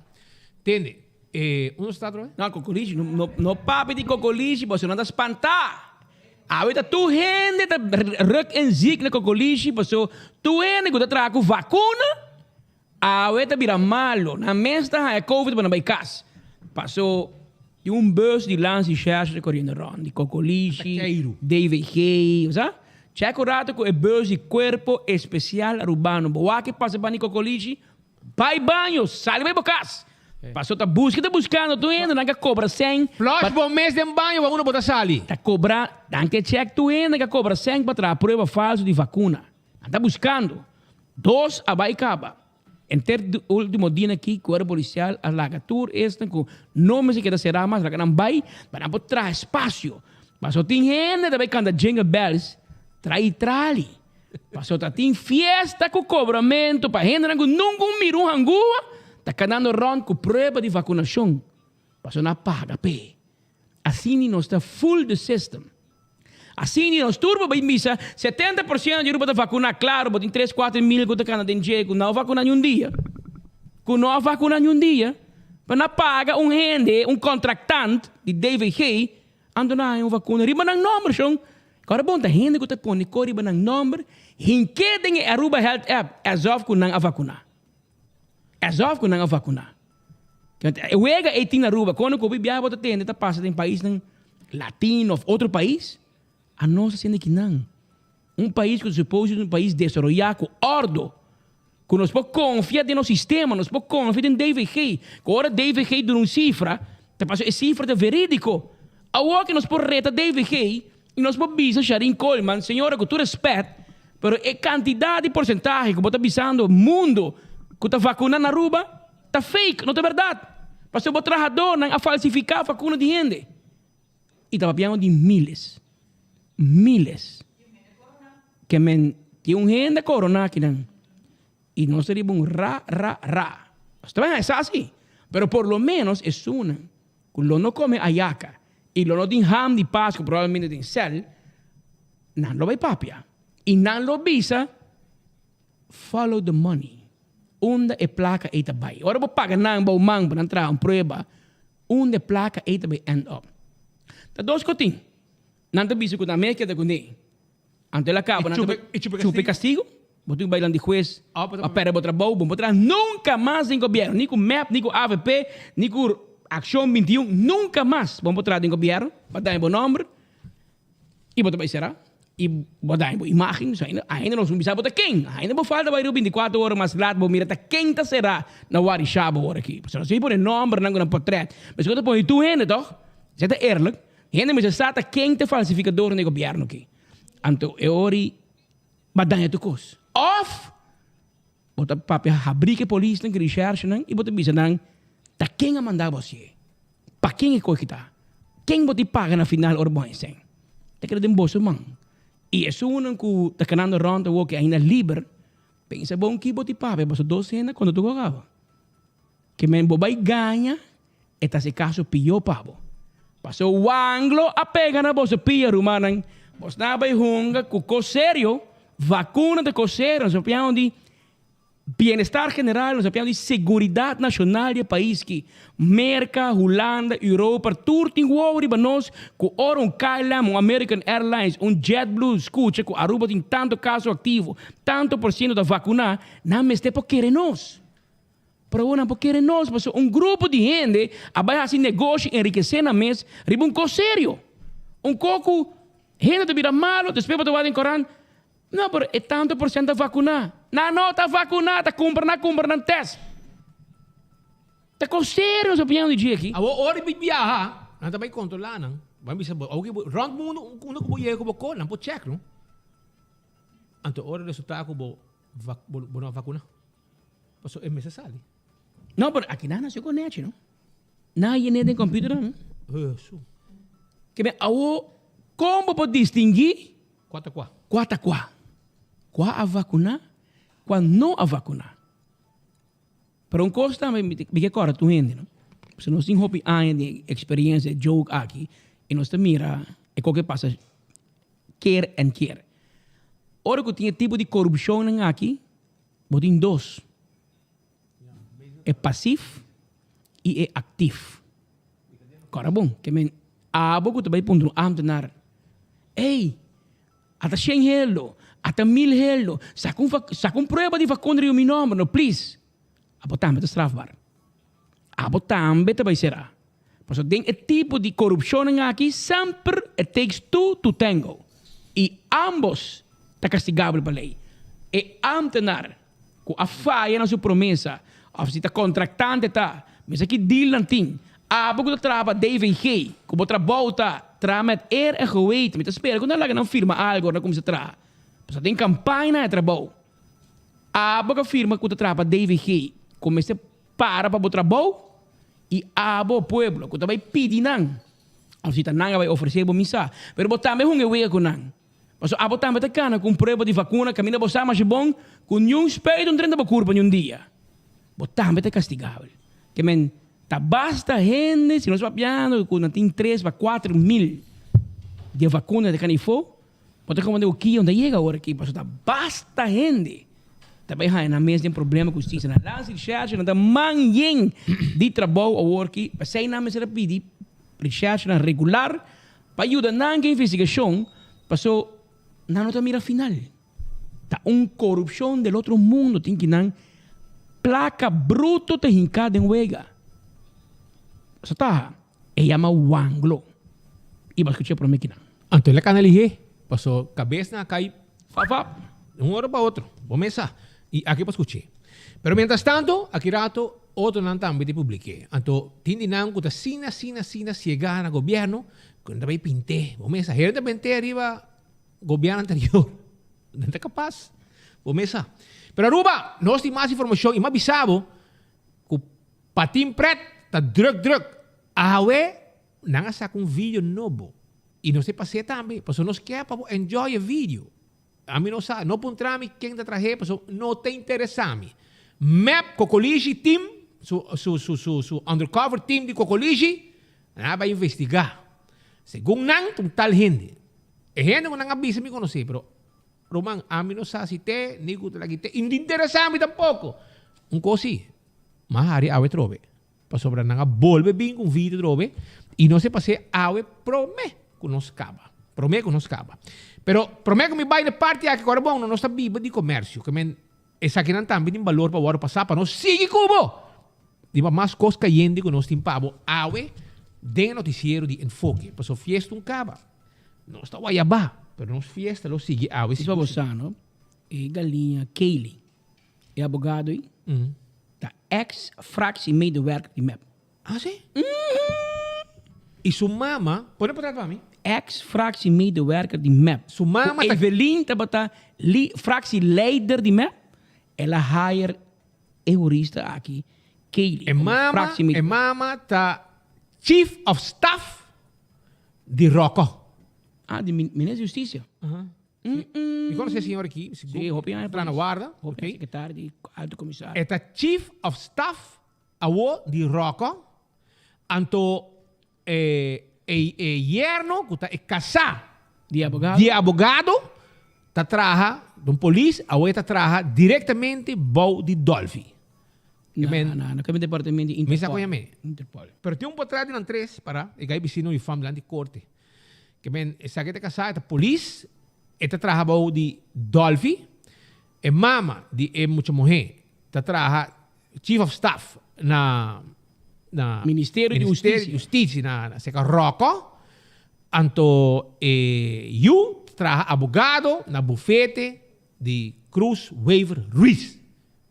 Tende, e unda nos ta atrobe? No, kokolishi, no, no papia di kokolishi pasobra nan ta spantá. Awe ta tur hende ta ruk en ziek na kokolishi paso tur hende ku ta traha ku vakuna awe ta bira malo. Nan mes ta haña covid pa nan bai kas. Paso tin un bus di lans di shèsh ta koriendo rònt di kokolishi, DVG, bo sa? Chèk un rato ku e bus di Kuerpo Espesial Arubano. Bo wak e pasa banda di kokolishi Bai baño, sali bai bo kas. Paso ta buska ta buskando tur hende nan ka kobra sèn. Flush bo mes den baño pa unda bo ta sali. Ta kobra, nan ke chèk tur hende ka kobra sèn pa traha prueba falso di vakuna. Nan ta buskando. Dos a bai kaba. Enter di ultimo dia aki kuerpo polisial a laga tur esnan ku no mester keda será mas laga nan bai pa nan por traha espasio. Paso tin hende ta bai kanta jingle bells trai trali. Pasobra ta tin fiesta ku kobramentu pa hendenan ku nunka un mira un hangua ta kanando rònt ku prueba di vakunashon. Pasobra nan a paga p'e. Asina nos ta full the system. Asina nos tur bo bai misa 70% di Aruba ta vakuná. Klaro bo tin tres kuater mil ku ta kana den dje ku no a vakuná niun dia. Ku no a vakuná niun dia. Pero nan a paga un hende, un kontraktant di DVG, anto nan a haña un vakuna riba nan nòmber shon. Ora bon ta hende ku ta pone kor riba nan nòmber hink'é den e Aruba Health App asof ku nan a vakuná. Asof ku nan a vakuná. E wega ei tin na Aruba. Kono ku hopi biaha bo ta tende ta pasa den paisnan latino òf otro pais, anos ta siente kinan. Un pais ku ta supose un pais desaroyá ku òrdo, ku nos por konfia den nos sistema, nos por konfia den DVG, ku ora DVG duna un sifra, ta pasobra e sifra ta verídiko. Awor ke nos por reta DVG i nos por bisa Sharin Koolman, señora ku tur respèt, pero e kantidat di porsentahe ku bo ta bisando mundo ku ta vakuná na Aruba ta fake, no ta bèrdat. Pasobra bo trahadónan a falsifiká vakuna di hende. I ta papiando di miles, miles. Ke men tin un hende korona akinan i nos ta riba un ra, ra, ra. Nos ta bai haña sa si, pero por lo menos esunnan ku lo no kome ayaka I lo no tin ham di Pasku probablemente den sèl, nan lo bai papia. I nan lo bisa, Follow the money. Unda e plaka ei ta bai? Ora bo paga nan bou man pa nan traha un prueba, unda e plaka ei ta bai end up? Ta dos kotin. Nan ta bisa ku nan mes keda kuné. Anto el a kaba, nan ta bai chupa e kastigu. Bo tin ku bai lan di hues pa pèrdè bo trabou. Bo no por traha nunka mas den gobièrnu, ni ku mep, ni ku avp, ni ku Akshon 21, nunka mas bo no por traha den gobièrnu. Bo a daña bo nòmber i bo ta bai será i bo a daña bo imágen. So ainda ainda nos no bisa bo ta ken. Ainda bo falta bai riba bintikuater ora mas lat bo mira ta ken ta será na Warishaba ora aki. Pasobra nos a pone nòmbernan ku nan potrèt. Meskos ta pone tur hende tòg? Esei ta eerlijk. Hende mester sa ta ken ta e falsifikador na e gobièrnu aki. Anto e ora ei Ba daña tur kos. Of bo ta papia habri ku e polisnan, ku e reshèrshenan i bo ta bisa nan ta ken a manda bo hasié. Pa ken e kos ki ta? Ken bo tin paga na final ora bo haña sèn? Ta keda den boso man. I esunnan ku ta kanando rònt awor ku ainda liber, pensa bon ki bo tin papia pasobra dos hende a konta tur kos kaba. Ke men bo bai gaña E ta hasi kaso pió pa bo. Paso wanglo a pega na boso pia, rumannan. Bos na bai hunga ku kos serio, vakuna ta kos serio, nos a piano di bienestar general, nos a piano di seguridat nashonal di e pais ki. Merka, Hulanda, Europa, tur tin wowo riba nos ku ora un KLM, un American Airlines, un JetBlue skucha ku Aruba tin tanto kaso aktivo, tanto por siento ta vakuná, nan mester por kere nos. Pero awor nan por kere nos pasobra un grupo di hende a bai hasi negoshi enrikesé nan mes riba un kos serio. Un kos ku hende ta bira malo, despues bo ta wak den korant, no pero e tanto por sento ta vakuná. Nan no ta vakuná, ta kumpra nan kumpra nan tèst. Ta kos serio nos a piñando di dje aki. Awor ora di biaha nan ta bai kontrolá nan, bai bisa bo awor ki rònt mundu unda ku bo yega ku bo ko nan por chèk no. Anto ora resultá ku bo bo no a vakuná. Paso e mester sali. No, pero aki nan nació con nechi, no? Nan a yené den computer nan. Hesu. Ke men awo, kon bo por distinguí? Kua ta kua? Kua ta kua? Kua a vakuná, kua no a vakuná. Pero un kos tambe mi ke kòrda tur hende, no? Pasobra nos tin hopi aña di eksperensia e joke aki i nos ta mira e kos ke pasa keer en keer. Ora ku tin e tipo di korupshonnan aki, Bo tin dos, e pasif i e aktif. Kòrda bon, ke men abo ku ta bai puntra un ámtenar, Ey, ata shen heldo, ata mil heldo, saka un saka un prueba di vakuna riba mi nòmber, no plis. Abo tambe ta strafbar. Abo tambe ta bai será. Pasobra den e tipo di korupshonnan aki semper it takes two to tango i ambos ta kastigabel pa lei. E ámtenar ku a faya na su promesa òf si ta kontraktante ta mester ki deal nan tin. Abo ku ta traha pa DVG ku bo trabou ta traha met eer en geweten mi ta spera ku nan laga nan firma algu ora nan kuminsá traha. Pasobra den kampaña nan e trabou. Abo ku a firma ku ta traha pa DVG ku mester para pa bo trabou I abo, pueblo, ku ta bai pidi nan, òf si ta nan a bai ofresé bo misa, pero bo tambe hunga e wega ku nan. Pasobra abo tambe ta kana ku un prueba di vakuna kaminda bo sa masha bon ku niun spuit no drenta bo kurpa niun dia. Bo tambe ta kastigabel. Ke men, ta basta hende, si nos papiando ku nan tin tres pa 4000 di e vakuna ta kana ifó, Bo ta komand'é ku kion ta yega ora aki, pasobra ta basta hende ta bai haña nan mes den problema ku hustisia. Nan lansa rishèrshe, nan ta man yen di trabou awor aki. P'esei nan mester a pidi rishèrshenan regular pa yuda nan ku e investigashon, paso nan no ta mira final. Ta un korupshon del otro mundo tin ki nan plaka bruto ta hinká den wega. Paso taha. E yama wanglo. I bo a skuch'é promé ki nan. Anto el a kana lihé, paso kabesnan a kai fap fap, di un ora pa otro. Bo mes sa. I aki bo a skuch'é. Pero mientras tanto, aki rato otronan tambe ta publik'é. Anto tin di nan ku ta asina, asina, asina siegá na gobièrnu ku nan ta bai pint'é. Bo mes sa. Hende ta bent'é ariba gobièrnu anterior. Nan ta kapas. Bo mes sa. Pero Aruba, nos tin mas informashon i m'a bisa bo ku Patin pret ta druk druk. Awe nan a saka un video nobo y nos e pas'é tambe pasobra nos kier pa bo enjoy e video. Ami no sa, no puntra mi ken ta trah'é pasobra no ta interesa mi. Mep Kokolishi team, su su su su su undercover team di Kokolishi, nan a bai investiga. Segun nan ta un tal hende. E hende ku nan a bisa mi konosé, pero ruman ami no sa si te ni ku ta laki te i no ta interesá mi tampoko. Un kos si, m'a hari awe trobe, pasobra nan a bolbe bin ku un video trobe i nos e pas'é awe promé ku nos kaba, promé ku nos kaba. Pero promé ku mi bai na e parti aki, kòrda bon, nos ta biba di komersio, ke men Esakinan tambe tin balor pa wòrdu pasá pa nos sigui ku bo! Riba mas kos kayente ku nos tin pa bo awe den e notisiero di Enfoke. Pasobra fiesta un kaba. Nos ta wayabá, pero nos fiesta lo sigui awe Is pa bo sa no, e galiña Kaylee, e abogado ei, ta ex fractiemedewerker di mep. Ah si? Y su mama, pone por atrás pa mi. Ex fractiemedewerker di mep. Su mama ta. Evelyn tabata li fractieleider di mep, el a hire e hurista aki, Kaylee, E como mama, e fractiemedewerker. mama ta chief of staff di Rocco. Ah, di Minister di Husticia. Mi conoce e señor aki, Sí, hopi aña Plana Warda. Hopi aña secretario di Alto Comisario. E ta chief of staff Awo di Rocco, anto e e yerno cu ta e casá Di abogado. di e abogado ta traha den polis, awo e ta traha directamente bou di Dolfi. Na, na, na kami departamento di Mi sa Interpol. con yam'é. Interpol. Pero tin un potret di nan tres para e gai bistí nan uniform dilanti corte. Ke men esaki ta casá, e ta polis, e ta traha bou di Dolfi, e mama di e mucha muhé ta traha Chief of Staff na na Ministerio di Ministerio di Husticia na na seka Rocco, anto e yu ta traha abogado na bufete di Cruz Wever Ruiz.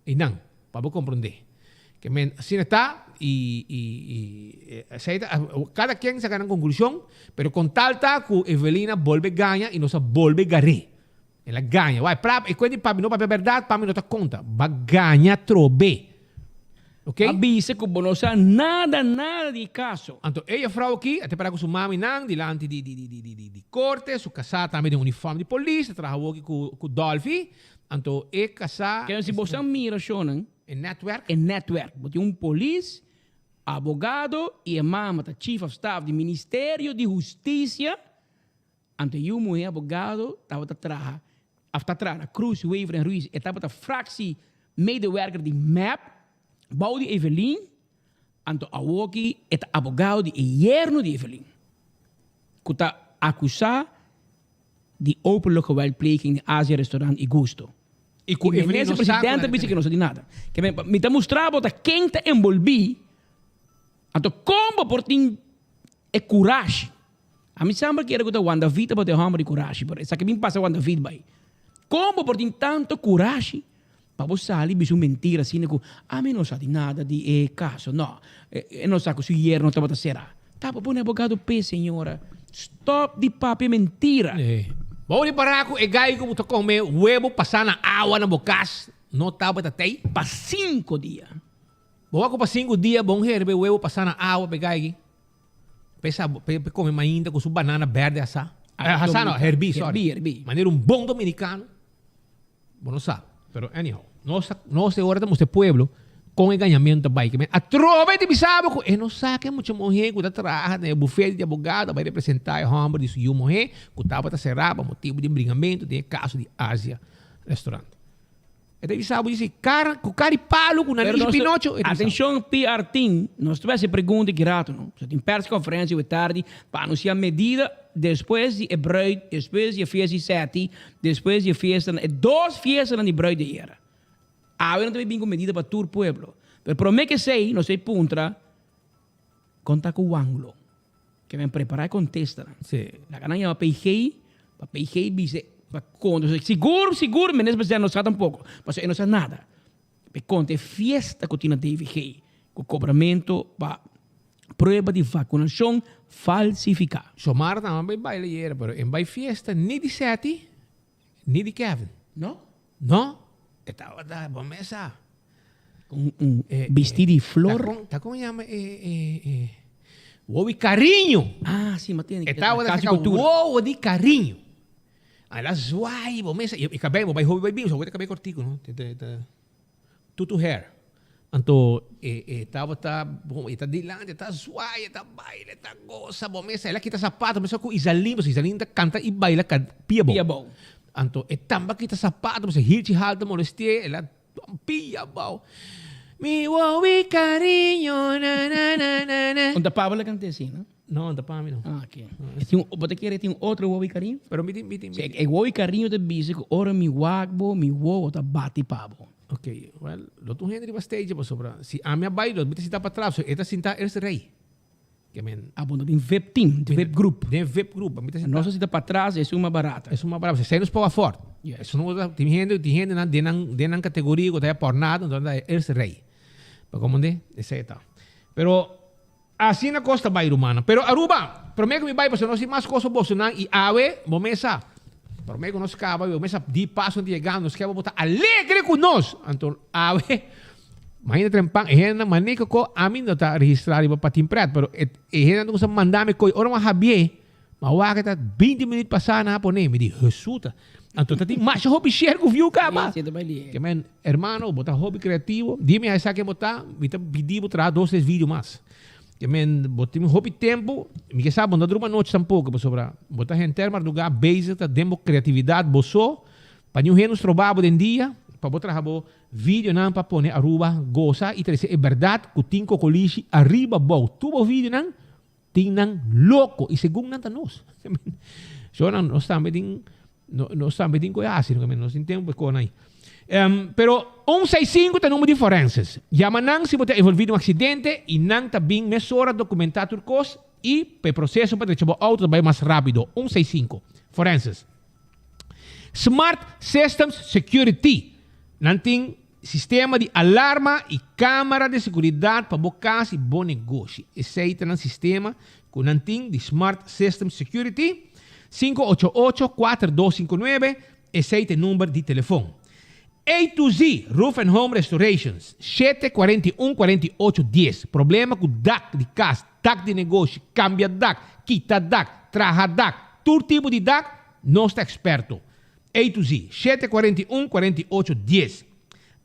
Einan, pa bo comprende. Ke men asina ta y y y esei ta cada ken saca nan conclusion, pero con tal ta cu Evelina bolbe gaña y nos a bolbe gar'é. El a gaña. Wai, prap, e kuent di papi no papia bèrdat, pa mi no ta konta. Ba gaña trobe. Ok? A bisa ku bo no sa nada, nada di e kaso. Anto e jefrou aki a te para ku su maminan dilanti di di di di di di korte, su kasá tambe den uniform di polis, ta traha awoki ku ku Dolfi. Anto e kasá. Kende si bo sa mira shownan. E netwerk. E netwerk. Bo tin un polis, abogado i e mama ta chief of staff di Ministerio di Hustisia. Anto yu muhé abogado tabata traha of ta traha na Cruz, Wever en Ruiz. E tabata fractie medewerker di mep bou di Evelyn. Anto awoki e ta abogado di e yerno di Evelyn cu ta acusa di openlijk geweldpleging in Asia Restaurant y Gusto. Y cu Evelyn no sa cu presidente bisa cu no sa di nada. Mi ta mustra bo ta ken ta envolvi. Anto con bo por tin e curashi? Ami semper kere ku ta Juan David tabata e hòmber di kurashi, pero esaki bin pasa Juan David bai. Kon bo por tin tantu kurashi pa bo sali bisa un mentira asina ku ami no sa di nada di e kaso? No, e no sa ku su yerno tabata será. Ta bo pone abogado p'e, señora. Stòp di papia mentira. Bo ripará ku e gai ku bo ta kome webo pasá na awa na bo kas no tabata tei? Pa sinku dia. Bo wak ku pa sinku dia bon herbe webo pasá na awa p'e gai aki? P'e sa p'e come mainta cu su banana berde asá. Ah, Asá no, herbí, sorry. Herbí, herbí. Manera un bon dominicano. Bo no sa, pero anyhow. Nos ta, nos e ora ta mustra e pueblo con e gañamento ta bai. Ke men atrobe di bisa bo cu e no sa ke mucha muhé cu ta traha den e bufete di abogado a bai representa e homber di su yu muhé cu tabata será pa motibo di bringamento den e caso di Asia Restaurant. E ta bisa bo disi kar ku kar di palu ku Pero nariz nos Pinocho. E ta bisa bo. Atencion PR team, nos ta hasi pregunta ki rato no. So tin persconferencia awe tardi pa anuncia medida despues di e bruid, despues di e fiesta di seti, despues di e fiestanan, e dos fiestanan di bruid di ayera. Awe nan ta bin ku medida pa tur pueblo. Pero prome ke esey nos ta puntra kon ta ku Wanglo. Ke men prepara e contestanan. Sí. Laga nan yama PG, pa PG bisa pa conta. Sigur, sigur minister presidente no sa tampoco, pasobra e no sa nada. Pa e conta e fiesta cu tin na DVG, cu cobramento pa prueba di vacunacion falsifica. Xiomara tambe bai baila ayera, pero e bai fiesta ni di Seti, ni di Kevin. No? No, e tabata bo mesa. Un, un bisti di flor. Ta con yama e e e wowi cariño. Ah, si, ma tiene. E tabata saca wowo di cariño. A la zwaai bo mesa. E cabello bo bai hopi bai bin, so bo ta cabello cortico, no? Te te te tutu hair. Anto e e tabata bon, e ta dilanti, e ta zwaai, e ta baila, e ta gosa bo mesa. El a kita sapato, mesa ku Isalin, pasobra Isalin ta kanta i baila ka pia bou. Pia bou. Anto e tambe a kita sapato, pasobra Hilchi Hal ta molesti'é, el a pia bou. Mi wowi cariño na na na na na. Un ta Pablo a kant'é asina? No, no ta pa mi no. Ah, ok. E tin un, bo ta kere tin otro wowi cariño? Pero mi tin, mi tin, mi tin. E wowi cariño ta bisa ku ora mi wak bo, mi wowo ta bati pa bo. Ok, well, lo ta un hende riba stage pasobra si ami a bai lo mi ta sinta patras, so e ta sinta eerste rij. Ke men. Ah, bo no tin vip team, vip groep. Den vip groep, mi ta sinta. Nos ta sinta patras, esun mas barata. Esun mas barata, esei nos power fort. Yes. Esun no tin hende, tin hendenan den nan, den nan categoria ku ta ya por nada, enton ta eerste rij. Pa komprende? Esei ta. Pero. Asina kos ta bai rumannan. Pero Aruba, prome ku mi bai pasobra nos tin mas kos pa bosonan i awe bo mesa prome ku nos kaba bo mesa di paso nan ta yegando nos ke pa bo ta alegre ku nos. Anto awe mainta trempan e hendenan mane koko ami no ta registra riba pa tin pret pero e hendenan ta kuminsa manda mi koi ora mi a habié mi a wak ta binti minüt pasá nan a pone mi di Hesuta anto ta tin masha hopi share ku view kaba. Ke men Hermano, bo ta hopi creativo. Dime a esaki bo ta, mi ta pidi bo traha dos tres video mas. Ke men bo tin hopi tempo, mi ke sa bo no ta druma anochi tampoco pasobra bo ta henter mardugá bezig ta den bo creatividad bo so pa niun hende no stroba bo den dia pa bo traha bo videonan pa pone Aruba gosa y trece e berdad cu tin cocolishi ariba bou. Tur bo videonan Tin nan loko y segun nan ta nos. So nan nos tambe tin nos tambe tin koe hasi nos tin tempo pa kona ahi. Pero un seis sinku ta number di forenses. Yama nan si bo ta envolvi den un aksidente y nan ta bin mesora dokumenta tur kos y pa e proseso pa drecha bo auto ta bai mas rapido. Un seis sinku. Forenses. Smart Systems Security. Nan tin Sistema di alarma y camara di seguridad pa bo cas y bo negoshi. Esey ta nan sistema cu nan tin di Smart System Security. Cinco ocho ocho, cuater dos cinco nuebe, esey ta e number di telefon. A to Z Roof and Home Restorations, shete cuarenta y un, cuarenta y ocho, dies. Problema cu dak di cas, dak di negoshi, cambia dak, kita dak, traha dak, tur tipo di dak, nos ta experto. A to Z, shete kuarenta i un, kuarenta i ocho, dies.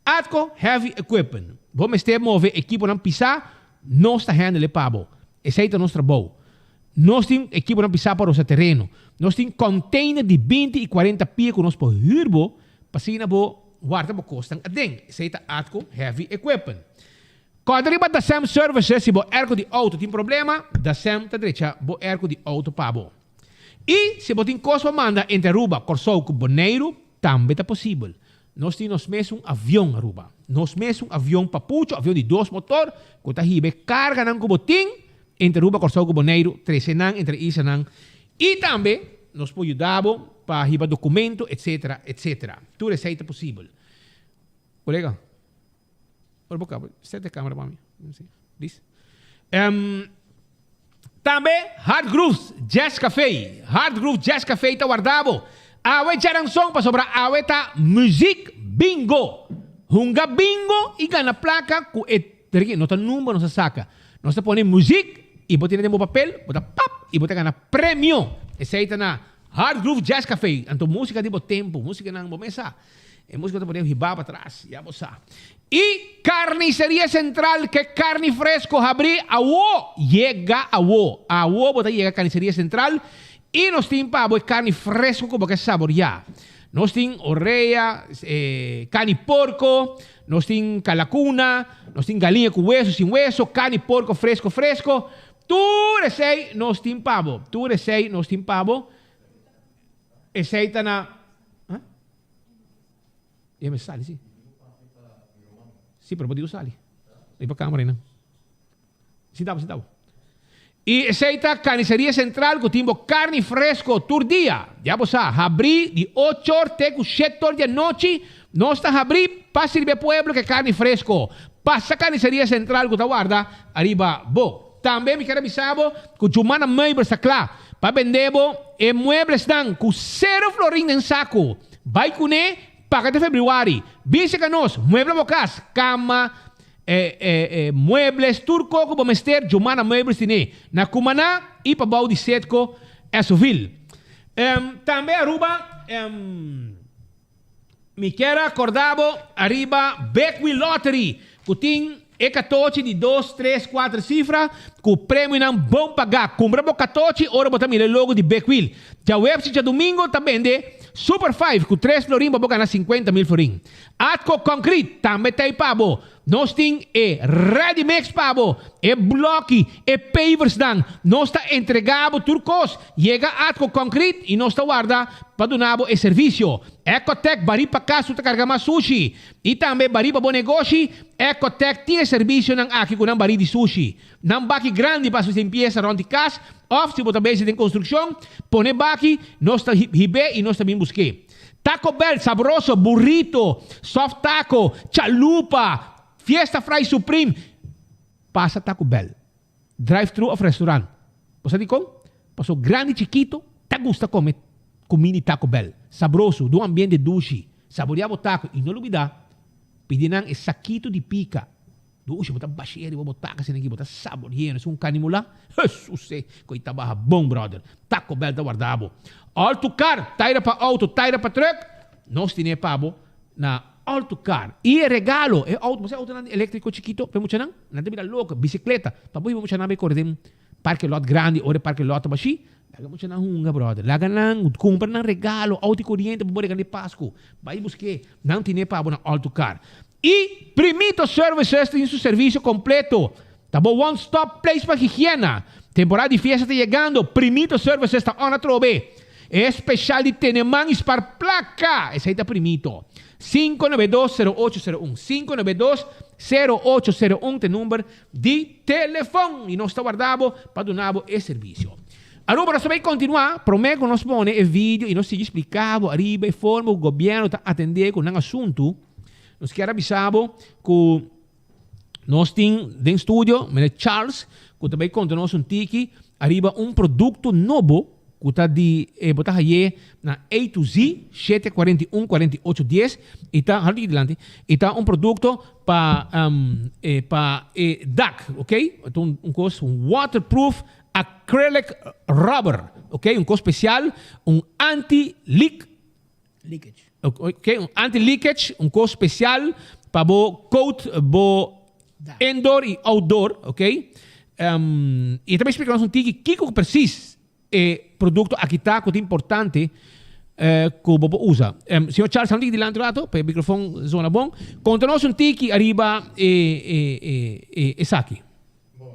Atco Heavy Equipment, Bo mester move ekiponan pisá, nos ta handle e pa bo. Esei ta nos trabou. Nos tin ekiponan pisá pa rosa tereno. Nos tin container di binti i kuarenta pia ku nos por hür bo pa asina bo warda bo kosnan aden. Esei ta Atco Heavy Equipment. Kòrda riba Dasem Services si bo airco di outo tin problema, Dasem ta drecha bo airco di outo pa bo. I si bo tin kos pa manda entre Aruba, Kòrsou ku Boneiru, tambe ta posibel. Nos tin nos mes un avion Aruba. Nos mes un avion papucho, avion di dos motor, ku ta hiba e karganan ku bo tin entre Aruba, Kòrsou ku Boneiru, trese nan entre islanan. I tambe nos por yuda bo pa hiba dokumento, etsetera, etsetera. Tur esei ta posibel. Kolega, ora bo kaba, sete e kamera pa mi. Please. Tambe Hard Grooves Jazz Café. Hard Groove Jazz Café ta warda bo. Awe djaranson pasobra awe ta muziek bingo. Hunga bingo y gana placa cu e triki. No ta number nos ta saca. Nos ta pone muziek y bo tene den bo papel, bo ta pap y bo ta gana premio. Esey ta na Hard Groove Jazz Café. Anto musica di bo tempo, musicanan bo mes sa. E musica ta pone hiba pa tras, ya bo sa. I Carniceria Central ke carni fresco habri awo! Yega awo! Awo bo ta yega Carniceria Central i nos tin pa bo e carni fresco ku bo ke saboria. Nos tin orea, carni porco, nos tin calacuna, nos tin galiña ku weso, sin weso, carni porco fresco fresco. Tur esei nos tin pa bo. Tur esei nos tin pa bo. Esei ta na. E mester sali si. Si, pero bo diu sali. Riba camera einan. Sinta bo, sinta bo. I esei ta Carniceria Central ku tin bo carni fresco tur dia. Ya bo sa, habri di ocho or te ku shete or di anochi, nos ta habri pa sirbi e pueblo ku e carni fresco. Pasa Carniceria Central ku ta warda ariba bo. Tambe mi kier a bisa bo ku Jumana Meubels ta kla pa bende bo e mueblesnan ku sero florin den saku. Bai kuné, paga te febrüari. Bin seka nos, muebla bo kas, kama, muebles, tur koko bo mester, Jumana Meubels tine na Cumaná i pabou di Setco Esovil. Tambe Aruba, mi kier a korda bo ariba Big Wheel Lottery. Ku tin e katochi di dos, tres, kuater sifra ku premionan bon pagá. Kumpra bo katochi ora bo ta mira e logo di Big Wheel. Djaweps i djadumingo ta bende Super Five ku tres florin pa bo gana 50,000 florin. Atco Concrete tambe ta ei pa bo. Nos tin e ready mix pa bo, e bloki, e paversnan. Nos ta entrega bo tur kos. Yega Atco Concrete i nos ta warda pa duna bo e servisio. Ecotec barí pa kas ku ta karga mas sushi. I tambe barí pa bo negoshi, Ecotec tin e servisionan aki ku nan barí di sushi. Nan baki grandi pa hasi limpiesa rònt di kas òf si bo ta bezig den konstrukshon, pone baki, nos ta hib'é i nos ta bin busk'é. Taco Bell, sabroso, burrito, soft taco, chalupa, fiesta fry supreme. Pasa Taco Bell, drive thru òf restaurant. Bo sa dikon? Paso grandi chikito ta gusta kome kuminda di Taco Bell. Sabroso, den un ambiente dushi. Saborea bo taco y no lubida pidi nan e sakito di pica. Dushi, bo ta bash'e riba bo taco asina aki, bo ta sabore'e. No es un carni mula? Hesus e cu ta baha bon brother. Taco Bell ta warda bo. All to car, taira pa auto, taira pa truck, nos tine pa bo na All to car. Y e regalo, e auto, bo sa e autonan electrico chikito pa e muchanan? Nan ta bira loco, bicicleta, pa bo hiba muchanan bay core den Parke lot grandi, ora e parke lot ta bashí, laga muchanan hunga, brother. Laga nan kumpra nan regalo, auto i koriente pa bo regala di Pasku. Bai busk'é, nan tine pa bo na Alto Car. I Primito Services tin su servisio kompleto. Ta bo one stop place pa higiena. Temporada di fiesta ta yegando, Primito Services ta on atrobe. E speshal di tene man i spar plaka! Esei ta Primito. 592 0801, 592 0801 ta e number di telefon y nos ta warda bo pa duna bo e servicio. Aruba nos ta bay continua, prome cu nos pone e video y nos sigui splica bo ariba e forma cu gobierno ta atende cu nan asunto, nos kier a bisa bo cu nos tin den studio meneer Charles cu ta bay conta nos un tiki ariba un producto nobo Ku ta di e bo ta haye na A to Z 741 48 10 i ta hala dilanti i ta un produkto pa e pa e dak ok ta un un kos un waterproof acrylic rubber ok un kos spesial un anti leak Leakage. Ok un anti leakage un kos spesial pa bo coat bo indoor i outdoor ok i ta bay splika nos un tiki kiko precies E produkto aki ta ku ta importante ku bo por usa. Señor Charles, un tiki dilanti un rato pa e mikrofon zona bon. Konta nos un tiki ariba e esaki. Bon,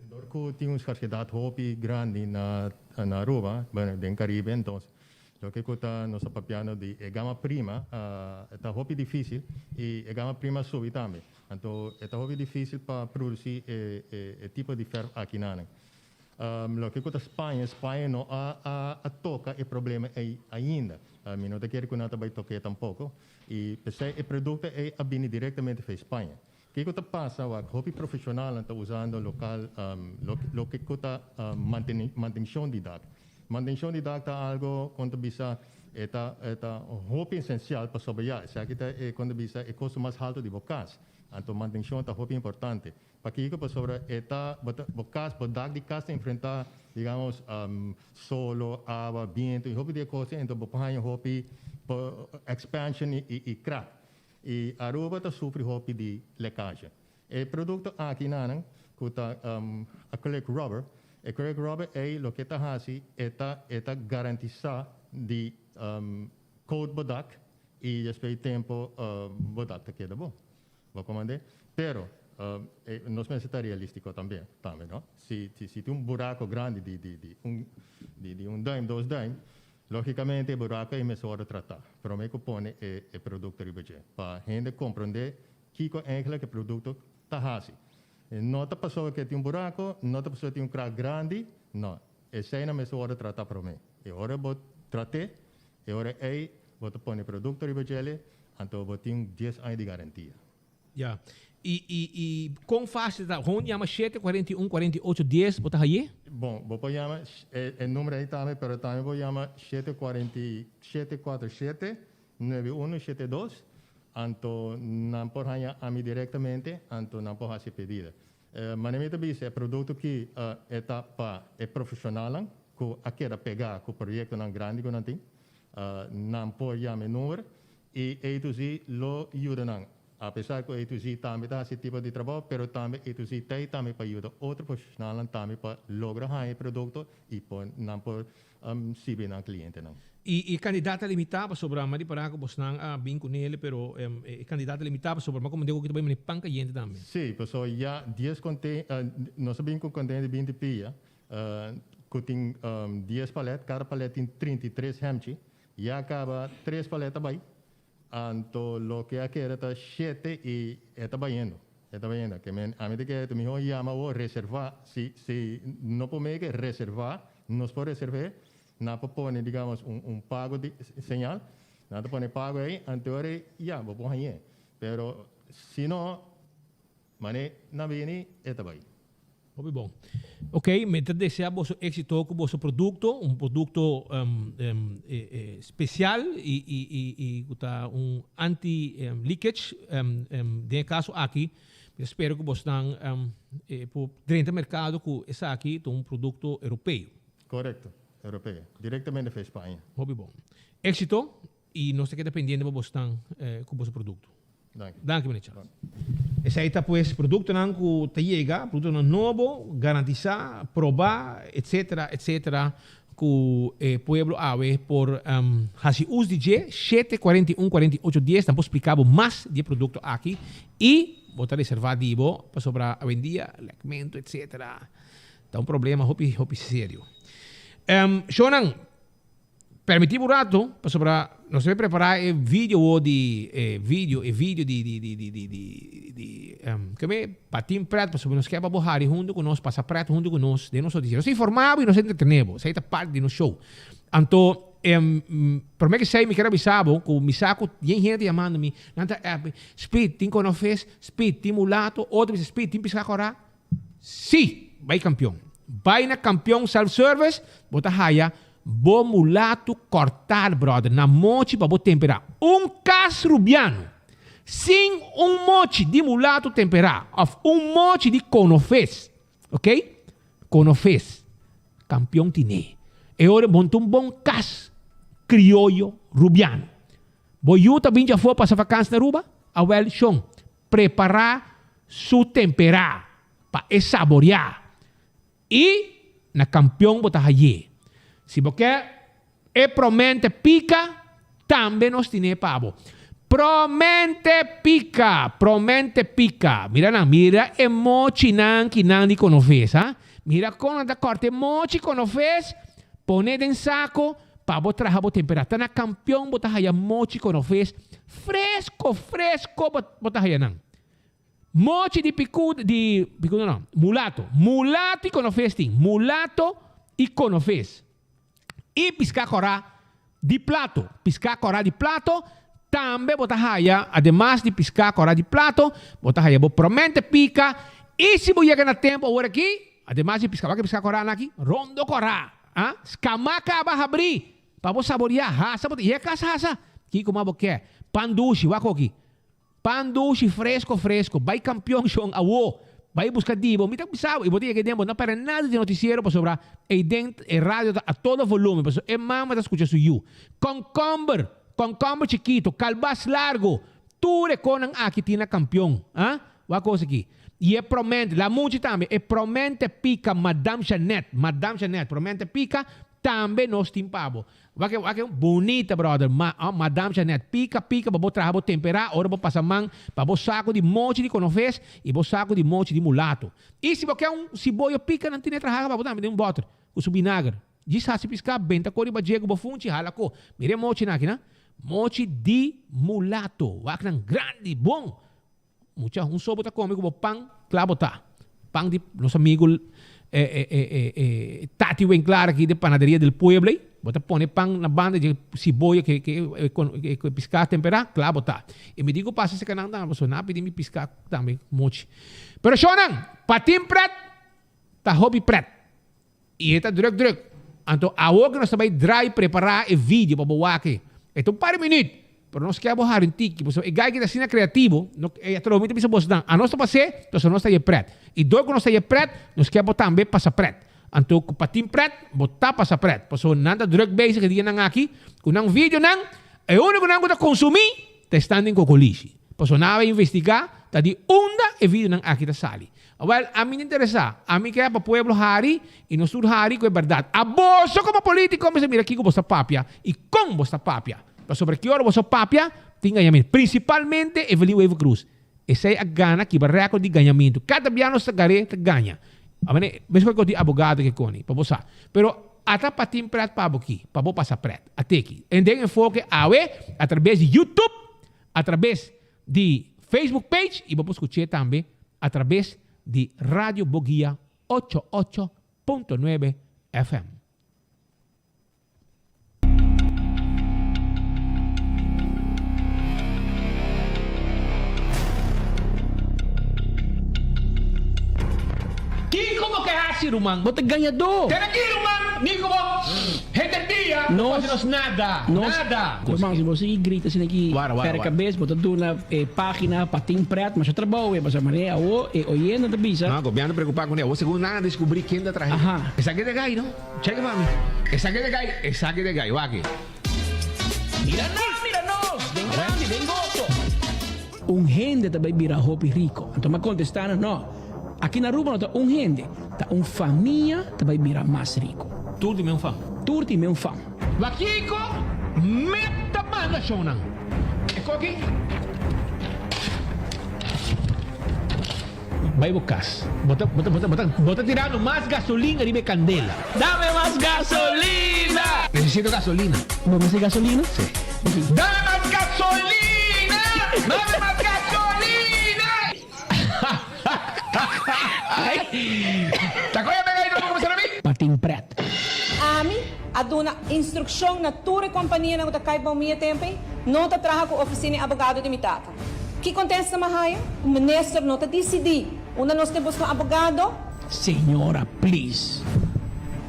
dor ku tin un skarsedat hopi grandi na Aruba, bueno, den Karibe, entonces loke ku ta nos ta papiando di e gama prima ta hopi difisil i e gama prima a subi tambe. Anto e ta hopi difisil pa produsi e tipo di fèrf aki nan. Loke ku ta Spaña, Spaña no a a toka e problema ei ainda. Mi no ta kere ku nan ta bai tok'é tampoko. I p'esei e produkto ei a bini direktamente for Spaña. Kiko ta pasa wak hopi profeshonalnan ta usando lokal loke ku ta mantenshon di dak. Mantenshon di dak ta algo kon ta bisa e ta e ta hopi esensial pasobra ya esaki ta e kon ta bisa e kosto mas haltu di bo kas. Anto mantenshon ta hopi importante. Pakiko? Pasobra e ta, bo ta, bo kas, bo dak di kas ta enfrentá, digamos, solo, awa, bientu i hopi di e kosnan, enton bo por haña hopi expansion i i krak. I Aruba ta sufri hopi di lekasje. E produkto aki nanan, ku ta acrylic rubber, acrylic rubber ei loke e ta hasi, e ta e ta garantisá di coat bo dak i despues di tempu bo dak ta keda bon. Bo komand'é? Pero, nos mester ta realístiko tambe, tambe, no? Si, si, si tin un buraco grandi di, di, di un, di, di un duim, dos duim, lógicamente e buraco ei mester wòrdu tratá promé ku pone e, e produkto riba dje, pa hende komprondé kiko eigenlijk e produkto ta hasi. No ta pasobra ku e tin un buraco, no ta pasobra tin un krak grandi, no. Eseinan mester wòrdu tratá promé. E ora bo trat'é, E ora ei bo ta pone produkto riba djele, anto bo tin dies aña di garantia. Ya. I, i, i kon fásil ta? Gewoon yama shete, 41, 48, dies, bo ta haye? Bon, bo por yama e, e numero ei tambe, pero tambe bo yama shete, kuarenta i shete, kuater, shete, nuebe, unu, shete, dos, anto nan por haña ami direktamente, anto nan por hasi e pedida. Manera mi ta bisa, e produkto ki e ta pa e profeshonalnan ku a keda pegá ku proyektonan grandi ku nan tin. Nan por yama e number i A to Z lo yuda nan. Apesar ku A to Z tambe ta hasi e tipo di trabou, pero tambe A to Z ta ei tambe pa yuda otro profeshonalnan tambe pa logra haña e produkto i por nan por sirbi nan klientenan. I e kandidat ta limitá pasobra mi a ripará ku bosnan a bin ku nele, pero e kandidat ta limitá pasobra mi a komprendé ku aki ta bai mane pan kayente tambe. Sí, pasobra ya dies konte, nos a bin ku kontener di binti pia, ku tin dies palet, kada palet tin 33 hèmchi, ya kaba tres palet a bai, Anto loke a keda ta shete i e ta bayendo, e ta bayendo. Ke men ami ta kere ta mihó yama awor reservá, si si no por meke reservá, nos por reserv'é, nan por pone digamos un un pago di señal, nan ta pone pago ei, anto ora ei ya bo por hañ'é. Pero si no, Mane nan bini e ta bai. Hopi bon. Ok, mi ta desea boso éxito ku boso produkto, un produkto spesial i i i i ku ta un anti leakage. Den e kaso aki mi ta spera ku bosnan por drenta merkado ku esaki ta un produkto europeo. Korekto, europeo. Direktamente for Spaña. Hopi bon. Éxito i nos ta keda pendiente pa bosnan ku boso produkto. Danki. Danki meneer Charles. Esei ta pues produktonan ku ta yega, produktonan nobo, garantisá, probá, etsetera, etsetera, ku e pueblo awe por hasi us di dje. Shete 41 48 dies nan por splika bo mas di e produkto aki i bo ta reservá di bo pasobra awendia lèkmentu etsetera ta un problema hopi hopi serio. Shownan. Permití bo un rato, pasobra nos debe prepará e video wo di e video e video di di di di di di di keme patin pret pasobra nos ke pa bo hari huntu ku nos pasa pret huntu ku nos den nos notisiero. Nos ta informá bo i nos ta entretené bo. Esei ta parti di nos show. Anto promé ke esei mi ker a bisa bo ku mi sa ku yen hende ta yamando mi, nan ta app mi, Speed tin konofes, Speed tin mulato, otro bisa Speed tin piská kòrá. Sí, bai Kampion. Bai na Kampion Self Service, bo ta haya bo mulato kòrtá, bròder, na mochi pa bo temperá. Un kas rubiano sin un mochi di mulato temperá òf un mochi di konofes, ok, konofes, Kampion tine. E ora bo no ta un bon kas krioyo rubiano. Bo yu ta bin djafó pasa vakansi na Aruba? Awèl, shon, Prepará su temperá pa e saboriá i na kampion bo ta hay'é. Si bo ke e promente pika, tambe nos tin'é pa bo. Promente pika, promente pika. Mira nan, mira e mochinan ki nan di konofes, ha. Mira kon nan ta kòrta e mochi konofes, pon'é den sako pa bo traha bo temperá. Ta na kampion bo ta haya mochi konofes Fresco, fresco bo, bo ta haya nan. Mochi di picudo, di, picudo no, mulato. Mulato y conofes tin. Mulato y conofes. Y pisca cora di plato. Pisca cora di plato tambe bo ta haya, ademas di pisca cora di plato, bo ta haya bo promente pica. Y si bo yega na tempo awor aki, ademas di pisca, wak e pisca cora nan aki? Rondo cora. Ah, scama caba habri. Pa bo saboriá, hasa bo ta yega kas hasa. Kiko mas bo ke? Pan dushi, wak oki. Pan dushi fresco fresco. Bai kampion shon awo. Bai buska di bo. Mi ta bisa bo, i bo ta yega ei den bo no perde nada di notisiero pasobra ei den e radio ta a todo volumen pasobra e mama ta skucha su yu. Kònkòmber, kònkòmber chikito, kalbas largo, tur e konan aki tin na kampion. Ah, wak kos aki. I e promente, lamunchi tambe, e promente pika Madame Jeanette, Madame Jeanette, promente pika, Tambe nos tin pa bo. Wak e wak e bunita brother ma oh madam Jeanette pika pika pa bo traha bo tempera ora bo pasa man pa bo saco di mochi di conofes y bo saco di mochi di mulato. Y si bo ke un siboyo pika nan tine traha pa bo tambe den un boter cu su binager. Djis haci pisca benta co riba dje cu bo funchi hala co. Mira e mochi nan aki nan. Mochi di mulato. Wak nan grandi bon. Mucha un so bo ta come cu bo pan cla bo ta. Pan di nos amigo Tati Winklaar aki di Panaderia del Pueblo ei. Bo ta pone pan na banda dje siboya ke ke pisca tempera cla bo ta. Y mi di cu pasa seca nan tambe pasobra nan a pidi mi pisca tambe mochi. Pero shownan, patin pret ta hopi pret. Y e ta druk druk. Anto awor cu nos ta bay draai prepara e video pa bo wak e. E ta un par di minuut. Pero nos kier bo hari un tiki. Pasobra e guy ki ta asina creativo, no, e atrobe mi ta bisa bosnan, anos ta pas'é, pasobra nos ta haye pret. Y dor cu nos ta haye pret, nos kier bo tambe pasa pret. Anto cu pa tin pret, bo ta pasa pret. Pasobra nan ta druk bezig e dianan aki cu nan videonan. E uniconan cu ta consumi ta esnan den cocolishi. Pasobra nan a bay investiga ta di unda e videonan aki ta sali. Awel, ami no interesa. Ami ke pa pueblo hari y nos tur hari cu e berdad. Aboso como politico mester mira kico bo ta papia y con bo ta papia. Pasobra ki ora boso papia tin gañamento. Principalmente Evelyn Wever Croes. Esey a gana kiba record di gañamento. Cada bia nos ta gar'e ta gaña. Amene, mescos cu di abogado ke coni, pa bo sa. Pero ata pa tin pret pa bo ki, pa bo pasa pret. Ateki. En den enfoke awe a traves di YouTube, a traves di Facebook page y bo por scuch'e tambe a traves di Radio Boguia ocho ocho punto nuebe FM. Kiko bo ke hasi ruman? Bo ta gañadó! Tene aki ruman, ni ku bo henter dia no por hasi nos nada, nada. Ruman, si bo sigui grita asina aki pèrdè kabes, bo ta duna e página pa tin prèt masha trabou e pasobra manera awo e oyente ta bisa. No, gobièrnu preokupá kuné. Awor segun nan a deskubrí ken ta traha. Esaki ta gai no. Check pa mi. Esaki ta gai, esaki ta gai. Wak aki. Mira nan, mira nos, den grandi, den goso. Un hende ta bai bira hopi rico. Anto mi a contesta nan, no, aki na Aruba no ta un hende, ta un famia ta bai bira mas rico. Tur di mi un fam. Tur di mi un fam. Wak kico mep ta manda shownan. E koki. Bai bo kas. Bo ta, bo ta, bo ta, bo ta, bo ta tirando mas gasolina riba e kandela. Dame mas gasolina! Necesito gasolina. Bo mester gasolina? Si. Dame mas gasolina! Dame mas gasolina! Ta koe pega ahi como sera mi? Patin pret. Ami a duna instrukshon na tur e kompanianan ku ta kai bou mi e tempu ei, no ta traha ku ofisina e abogado di mi tata. Ki kontesta m'a haya? Ku minister no ta disidí unda nos tin buska un abogado. Señora please.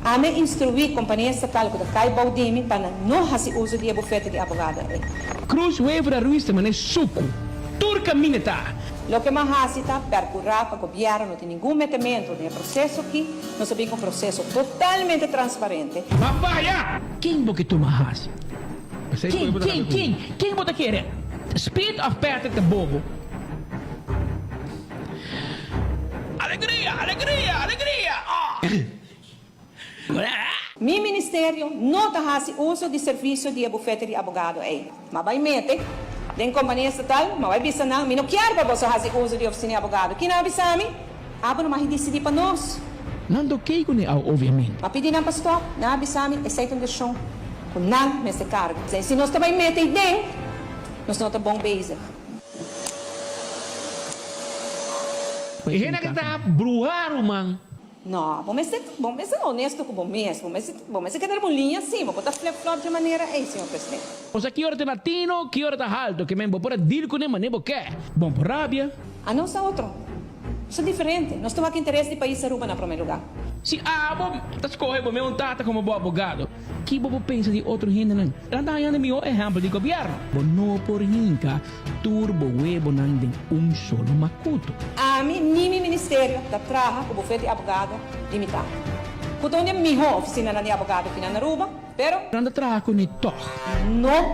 Ami a instruí kompania estatal ku ta kai bou di mi pa nan no hasi uso di e bufete di abogado ei. Cruz Wever a Ruiz ta manera suku. Tur kaminda ta. Loke m'a hasi ta perkurá pa gobièrnu no tin ningun metementu den e proseso aki. Nos a bin ku un proseso totalmente transparente. M'a faya! Ken bo ke tuma hasi? Ken, ken, ken, ken bo ta kere? Speed of Patrick ta bobo? Alegria, alegria, alegria! Oh! Mi ministerio no ta hasi uso di servisio di e bufete di abogado ei. Ma bai mete den kompania estatal, ma bai bisa nan, mi no kier pa boso hasi uso di ofisina di abogado. Ki nan a bisa mi? Abo no mag disidí pa nos. Nan ta okey ku ne au obviamente. Ma pidi nan pa stop, nan a bisa mi esei ta un desishon ku nan mester karga. Si nos ta bai mete ei den, nos no ta bon bezig. E hende aki ta bruha ruman. No, bo mester bo mester honesto ku bo mes, bo mester bo mester keda riba un liña si, bo por ta flip flop dje manera ei, señor presidente. Osea ki ora ta latino, ki ora ta halto, ke men bo por a deal kuné manera bo ke. Bon por rabia. Anos ta otro. Nos ta diferente. Nos ta wak interes di pais Aruba na prome lugar. Si abo ta scoge bo meun tata como bo abogado, ki bo por pensa di otro hendenan? Nan ta hañando e mihor ehempel di gobierno. Bo no por hinca tur bo webonan den un solo macuto. Ami ni mi ministerio ta traha cu bufet di abogado di mi tata. Cu ta un di e miho oficinanan di abogado aki na Aruba, pero. Nan ta traha cu ni tog. No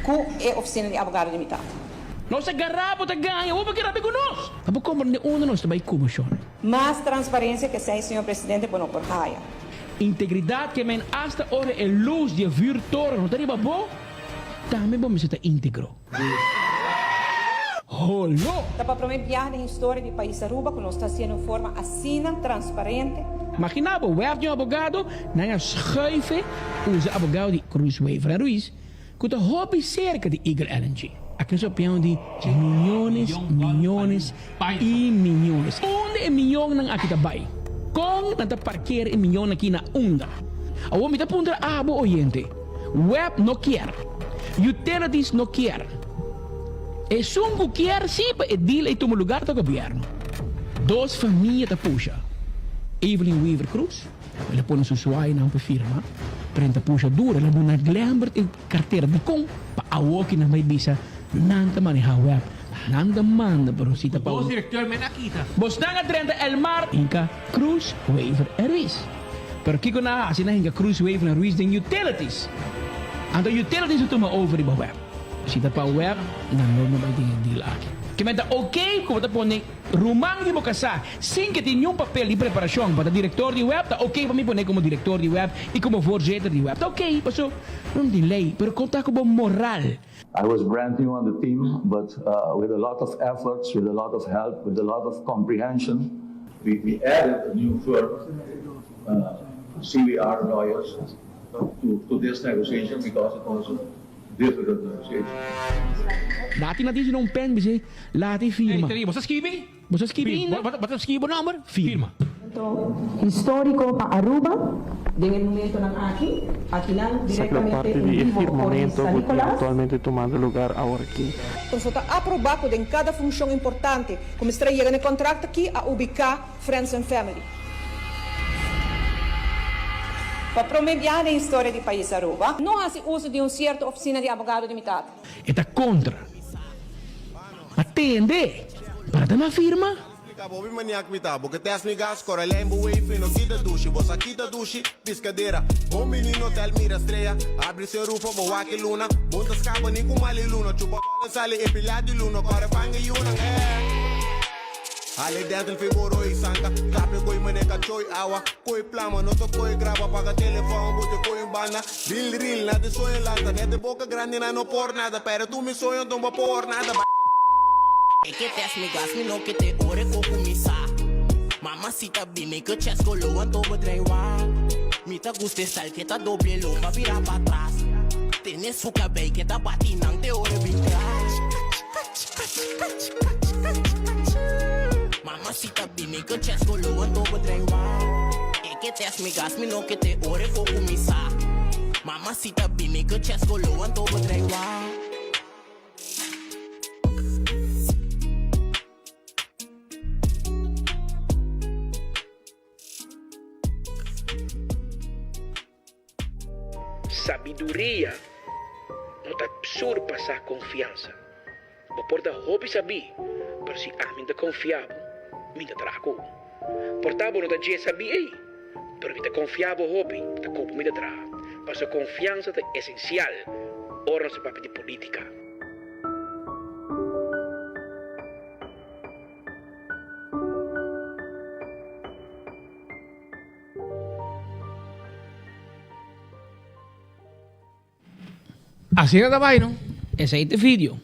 cu e oficina di abogado di mi tata. Nos a gará bo ta gaña, bo por keda bin ku nos. Pa bo komprendé unda nos ta bai ku bo shon. Mas transparencia ke esei, señor presidente, bo no por haya. Integridat ke men asta ora e lus di e vuurtoren no ta riba bo, tambe bo mester ta íntegro. Holo! Ta pa promé biaha den historia di pais Aruba ku nos ta hasié den un forma asina transparente. Maginá bo, wèf di un abogado, nan a schuife usa abogado di Cruz Wever en Ruiz, Ku ta hopi serka di Eagle LNG. Aki nos a piano di miyones, miyones i miyones. Unda e miyonnan aki ta bai? Kon nan ta parker e miyonnan aki na unda? Awor mi ta puntra abo oyente, web no kier, utilities no kier. Esun ku kier si pa e deal ei tuma lugar ta gobierno. Dos famia ta pusha, Evelyn Wever Croes. El a pone su suainan pa firma, pero en ta pusha duro. El a duna Glembert e cartera. Dicon? Pa awoki nan bay bisa nan ta maneha web. Nan ta manda, pero si ta pa Dos directeur men a kita. Bosnan a drenta El Mar, hinca Cruz, Wever en Ruiz. Pero kico nan a haci? Nan hinca Cruz, Wever en Ruiz den utilities. Anto utilities a tuma over riba web. Si ta pa web, nan no no bai tin e deal aki. Ke men ta ok ku bo ta pone ruman di bo kasá sin ke tin niun papel di preparashon pa ta direktor di web, ta ok pa mi pone komo direktor di web i komo voorzitter di web. Ta ok, paso no tin lei, pero kon ta ku bo moral? I was brand new on the team, but with a lot of efforts, with a lot of help, with a lot of comprehension, we we added a new firm, CWR lawyers, to to this negotiation because it was a difficult negotiation. Lati na dici na un pen bis'é, Lati firma. Ey, bo sa skibi? Bo sa skibi ainda? Bo ta skibi bo nomber? Firma. Momento historico pa Aruba den e momentonan aki, akinan Esaki ta directamente parti en di e vivo for di firmamento San ku tin Nicolas. aktualmente tumando lugar awor aki. Nos ta aproba cu den cada funcion importante cu mester a yega na e contract aki a ubica Friends and Family. Pa prome biaha den historia di pais Aruba, no haci uso di un cierto oficina di abogado di mi tata. E ta contra. Ma tende! Para ta na firma. Explica bo mi maniak mi ta bo ke test mi gas Corre lijn bo wave no kita dushi Bo sa kita dushi piscadera Bon menino tel mira strea Abri se rufo bo wak e luna Bon ta scapa ni cu mali luna Chupa bola sali e pila di luna Corre panga yunan eh Ale dental fi bo roi sanka Klap e koi mane kachoi awa Koi plama no ta koi graba Paga telefon bo te koi un banda Ril ril na de soño lanta Net de boca grandi na no por nada Pero tu mi soño don bo por nada Bai E ke test mi gas mi no ke te ore ko kuminsá Mamacita bi mi ke chest ko lo anto bo drei wak Mi ta gusta e style ke ta doble lomba bira pa tras Tene su kabei ke ta bati nan te ore bin crash Mamacita bi mi ke chest ko lo anto bo drei wak E ke test mi gas mi no ke te ore ko kuminsá Mamacita bi mi ke chest ko lo anto bo drei wak. Sabiduria no ta surpasá konfiansa. Bo por ta hopi sabí, pero si ami no ta konfia bo, mi no ta traha ku bo. Por ta bo no ta dje sabí ei, pero mi ta konfia bo hopi, ta ku bo mi ta traha. Pasobra konfiansa ta esensial ora nos ta papia di polítika. Asina ta bai no. Esei ta video.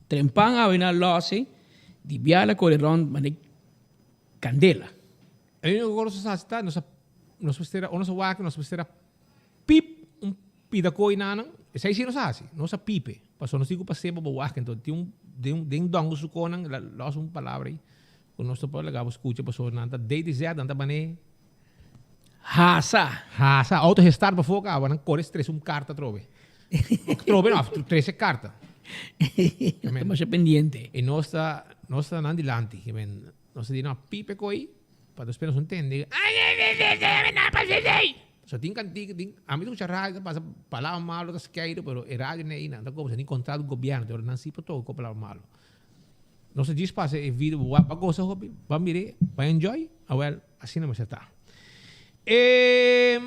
Trempan awe na losi di biala kore rond mane kandela. E único cosa nos haci ta nos a nos mester a ora nos a wak nos mester a pip un pida kooi na nan esei si nos a haci nos a pipe pasobra nos tin cu pas'e pa bo wak enton tin un den den dongo su konan los un palabra ei cu nos no por laga bo scucha pasobra nan ta DTZ nan ta bane Hasa. Hasa. Auto gestart before caba, nan core trece un carta atrobe. Atrobe no, trece carta. Ta masha pendiente. Y nos ta, nos ta nan dilanti. Ke men, nos ta di nan pipe coi, pa despues nos no tende. So tin cantica, tin, ami ta scucha radio ta pasa palabra malo ta skeido, pero e radio n'e nan ta goza, tin contrato cu gobierno, pero nan si por toca cu palabra malo. Nos a djis pasa e video, bo a goza hopi, bo a mir'é, bo a enjoy, awel, asina mester ta. E,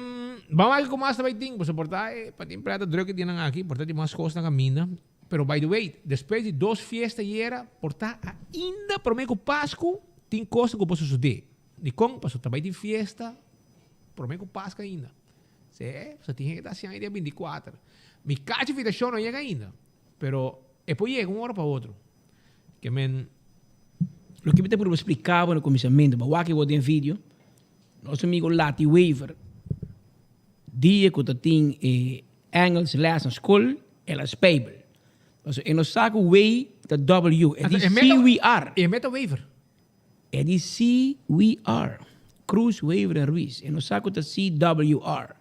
ban wak ku mas ta bai tin, pasobra por ta e pa tin preta druk e dianan aki, por ta tin mas kos na kaminda. Pero by the way, despues di dos fiesta ayera, por ta ainda promé ku Pasku tin kos ku por sosodé. Dikon? Pasobra ta bai tin fiesta promé ku Pasku ainda. Se, pasobra tin hende ta hasi aña dia binti kuater. Mi kachi invitashon no yega ainda. Pero e por yega un ora pa otro. Ke men. Loke mi ta purba splica bo na kuminsamentu, bo a wak bo den video, nos amigo Lati Wever, dia ku ta tin e Engels les na skol, el a spijbel. Pasobra e no sa ku W ta W, e di CWR. E meta Wever. E di CWR, Cruz, Wever en Ruiz. E no sa ku ta CWR.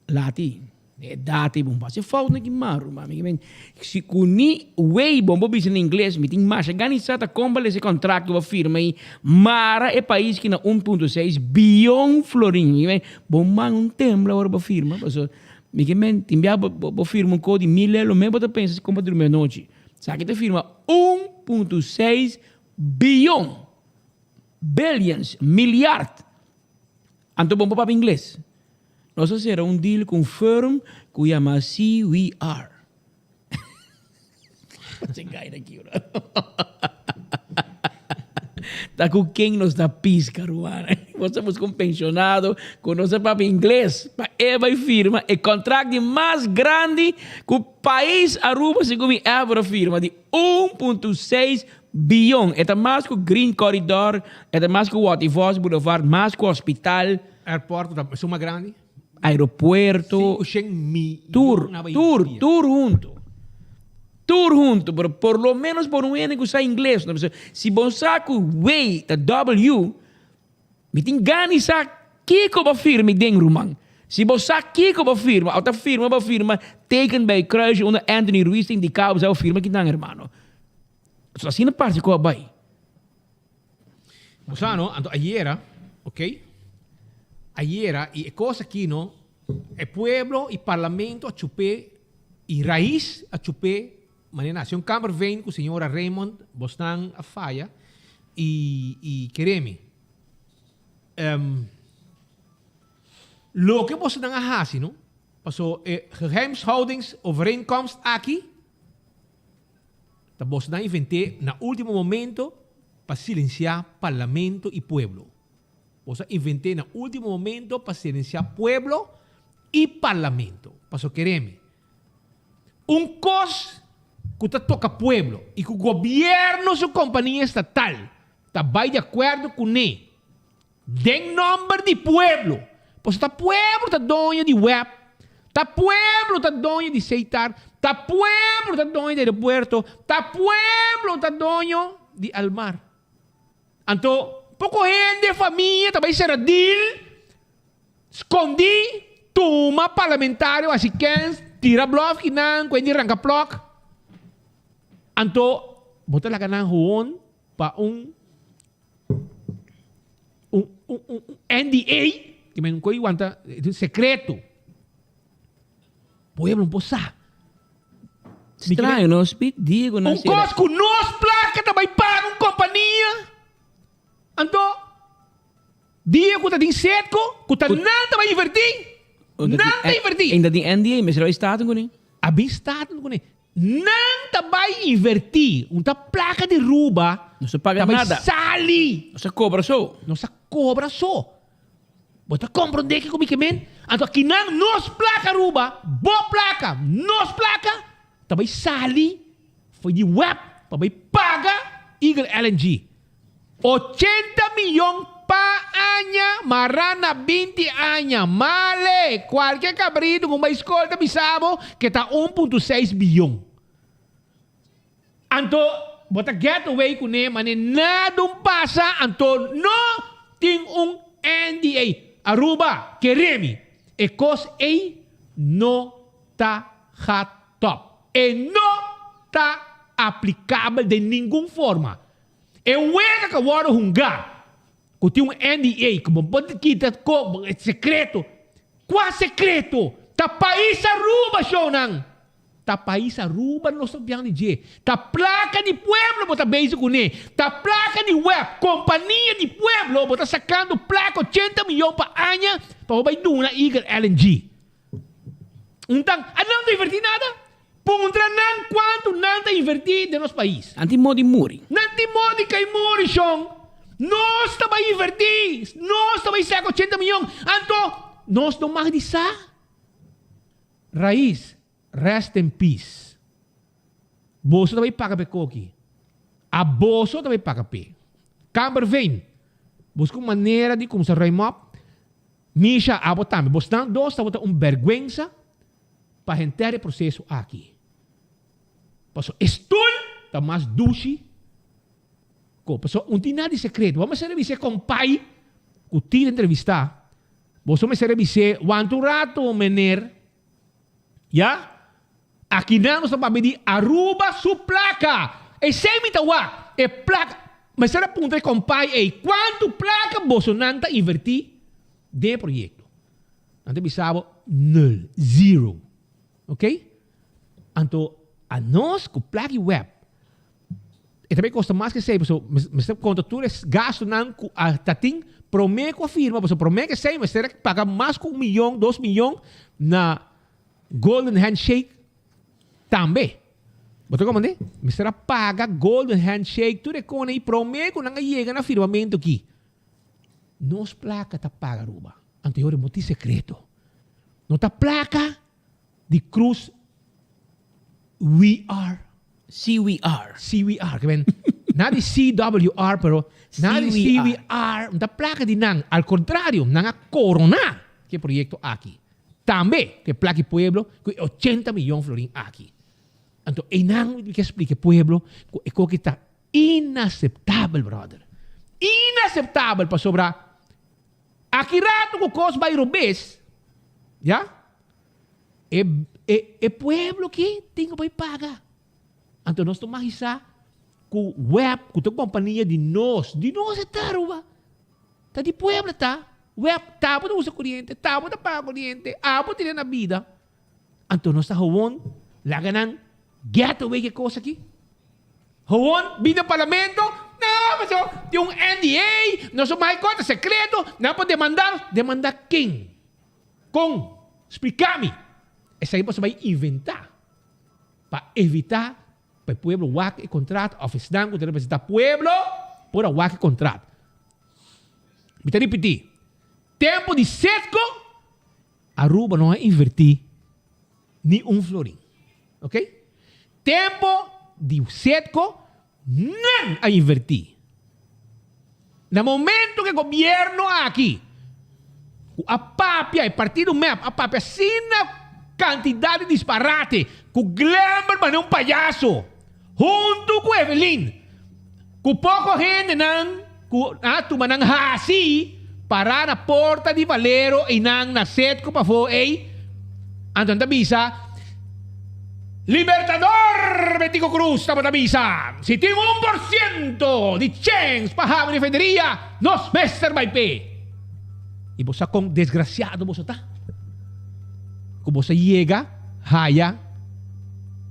Lati, e data ei bon pasa e fout na ki maru, ma mi men si ku ni wey bon por bisa na ingles, mi tin masha gana di sa ta kon bal ese contract ku bo firma ei mara e pais ki na un punto seis bion florin, mi men bo man un tembla ora bo firma, paso mi ke men tin bia bo bo firma un kos di mil elo men bo ta pensa si kon bo durmi anochi, esaki ta firma un punto seis bion, billions, miliard. Anto bon por papia ingles. Nos a sera un deal cu un firm cu yama CWR. Pase gai na kiura. Ta ku ken nos ta pisca, ruman? Bo ta busca un pensionado ku no sa papia ingles pa e bai firma e contract di mas grandi ku pais Aruba segun mi ever a firma di un punto seis biyon. E ta mas ku Green Corridor, e ta mas ku Waterfalls Boulevard, mas ku hospital. Airport ta esun mas grandi. Aeropuerto. Sinku shen miyon Tur, na bai tur, dia. tur hunto. Tur hunto, pero por lo menos por un hende ku sa ingles. No, si bo sa ku W ta W, mi tin gana di sa kiko bo firma den, ruman. Si bo sa kiko bo firma, o ta firma bo firma teken bij kruisje unda Anthony Ruiz ta indiká bo sa bo firma kinan, hermano. So asina parse ku a bai. Bo sa no, anto ayera, ok, ayera y e cos aki no, e pueblo y parlamento a chup'é y Raiz a chup'é manera na. Señor Kamperveen cu señora Raymond bosnan a faya y y keremi loke bosnan a haci no, paso e geheimhoudingsovereenkomst aki, Ta bosnan invent'é na último momento pa silensiá parlamento i pueblo. Bos a invent'é na último momento pa silensiá pueblo i parlamento. Paso keré mi, un kos ku ta toka pueblo i ku gobièrnu su kompania estatal ta bai di akuerdo kuné Den nomber di pueblo. Pasobra ta pueblo ta doño di web, ta pueblo ta doño di Seitar, ta pueblo ta doño di aeropuerto, ta pueblo ta doño di Almar. Anto poko hende, famia ta bai sera deal, skondi, tuma parlamentario hasi kens, tira blof kinan ku hende ranka plòk. Anto bo ta laga nan gewoon pa un. Un, un, un, un NDA, que men koi wanta, un secreto. Pueblo no por sa. Straño, no? Speed Diego Un kos ku nos plaka ta bai paga un kompania. Anto, dia ku ta tin setko, ku ta nan ta bai invertí. Nan ta invertí. Ainda tin NDA, mester bai staten kuné. A bin staten kuné. Nan ta bai inverti un ta placa di Ruba No sa paga ta bai nada. sali. No sa cobra so. No sa cobra so. Bo ta comprende kico mi ke men? Anto akinan nos placa Ruba, bo placa, nos placa ta bai sali for di web pa bai paga Eagle LNG. 80 miyon pa aña mará na 20 aña. Male! Cualke cabrito cu bai scol ta bisa bo ke ta un punto seis biyon. Anto bo ta get away cune mane nada un pasa anto no tin un NDA. Aruba, kere mi, e cos ey no ta gaat top. E no ta aplicabel den ningun forma. E wega ka wòrdu hungá ku tin un NDA ku bo por kita ko sekreto. Kua sekreto? Ta pais Aruba shownan! Ta pais Aruba nos ta bian di dje. Ta plaka di pueblo bo ta bezig kuné. Ta plaka di web, kompania di pueblo bo ta sakando plaka ochenta miyon pa aña pa bo bai duna Eagle LNG. Untan, a nan ta invertí nada? Puntra nan kuantu nan ta invertí den nos pais. Nan tin modi muri. Nan tin modi kai muri, shon. Nos ta bai invertí, nos ta bai saka ochenta miyon, anto nos no mag di sa? Rais, rest in peace. Boso ta bai paga p'e koki. A boso ta bai paga p'e. Kamperveen, buska un manera di kumsa ruim op. Misha, abo tambe. Bosnan dos tabata un bèrgwensa pa henter e proseso aki. Paso e stul ta mas dushi ku paso un tin nada di sekreto. Bo mester rebis'é kompai ku tin entrevistá. Boso mester rebis'é wanta un rato, meneer. Ya? Akinan nos ta papia di Aruba su plaka. Esei mi ta wak. E plaka. Mester a puntra e kompai ei, kuantu plaka bosonan ta invertí den e proyekto? Nan ta bisa bo nul, zero. Ok? Anto anos ku plaka i web e ta bay kosta mas ke esei pasobra mester konta tur e gastunan ku a ta tin prome ku a firma pasobra prome ke esei mester a paga mas ku un miyon dos miyon na golden handshake tambe. Bo ta komprendé? Mester a paga golden handshake tur e kone i promé ku nan a yega na firmamentu aki. Nos plaka ta paga Aruba. Anto e ora bo tin sekreto. No ta plaka di Cruz We Are. CWR. CWR. Ke men, na di CWR pero na di CWR no ta plaka di nan. Al kontrario, nan a koroná ku e proyekto aki. Tambe ku e plaka di pueblo ku e ochenta miyon florin aki. Anto einan mi ke splika e pueblo ku e koki ta inaseptabel brother. Inaseptabel pasobra aki rato ku kos bai robes ya e e e pueblo ki tin ku bai paga. Anto nos ta mahisa ku web ku ta kompania di nos, di nos e ta Aruba. Ta di pueblo ta. Web ta bo ta usa koriente, ta bo ta paga koriente, abo tene na bida. Anto nos ta gewoon laga nan get away ke kos aki? Gewoon bin den parlamento, no, paso tin un NDA, nos no mai kos, ta sekreto, nan por demanda nos. Demanda ken? Kon? Splika mi. Esaki boso bai inventa pa evita pa e pueblo wak e kontrato of esnan ku ta representa pueblo por a wak e kontrato. Mi ta ripiti, tempo di Setco Aruba no a inverti ni un florin. Ok? Tempo di Setco nan a inverti. Na momento cu e gobierno aki cu a papia, e partido mep a papia asina cantidad di disparate cu Glenbert mane un payaso hunto cu Evelyn cu poco hendenan Ku a tuma nan hasi pará na porta di Valero i nan na Setco pafó ei, anto nan ta bisa, Libertador Betico Cruz tabata bisa, si tin 1% di chèns pa habri refineria, nos mester bai p'e. I bo sa kon desgrasiado boso ta? Ku boso a yega haya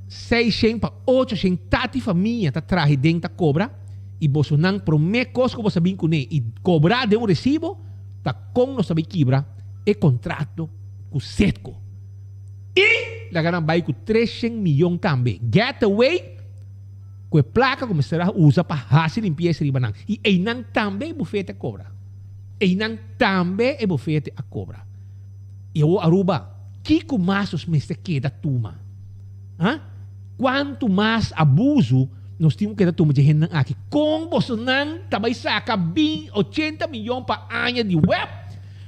seishen pa ochoshen tati famia ta traha den ta kobra. I bosonan promé kos ku boso a bin kuné i kobrá den un resibo ta kon nos ta bai kibra e kontrato ku Setco. I laga nan bai ku treshen miyon tambe. Get away ku e plaka ku mester a usa pa hasi limpiesa riba nan. I einan tambe e bufete a kobra. Einan tambe e bufete a kobra. I awor Aruba, kiko mas nos mester keda tuma? Ha? Kuantu mas abusu nos tin ku keda tuma dje hendenan aki? Kon bosonan ta bai saka bin ochenta miyon pa aña di web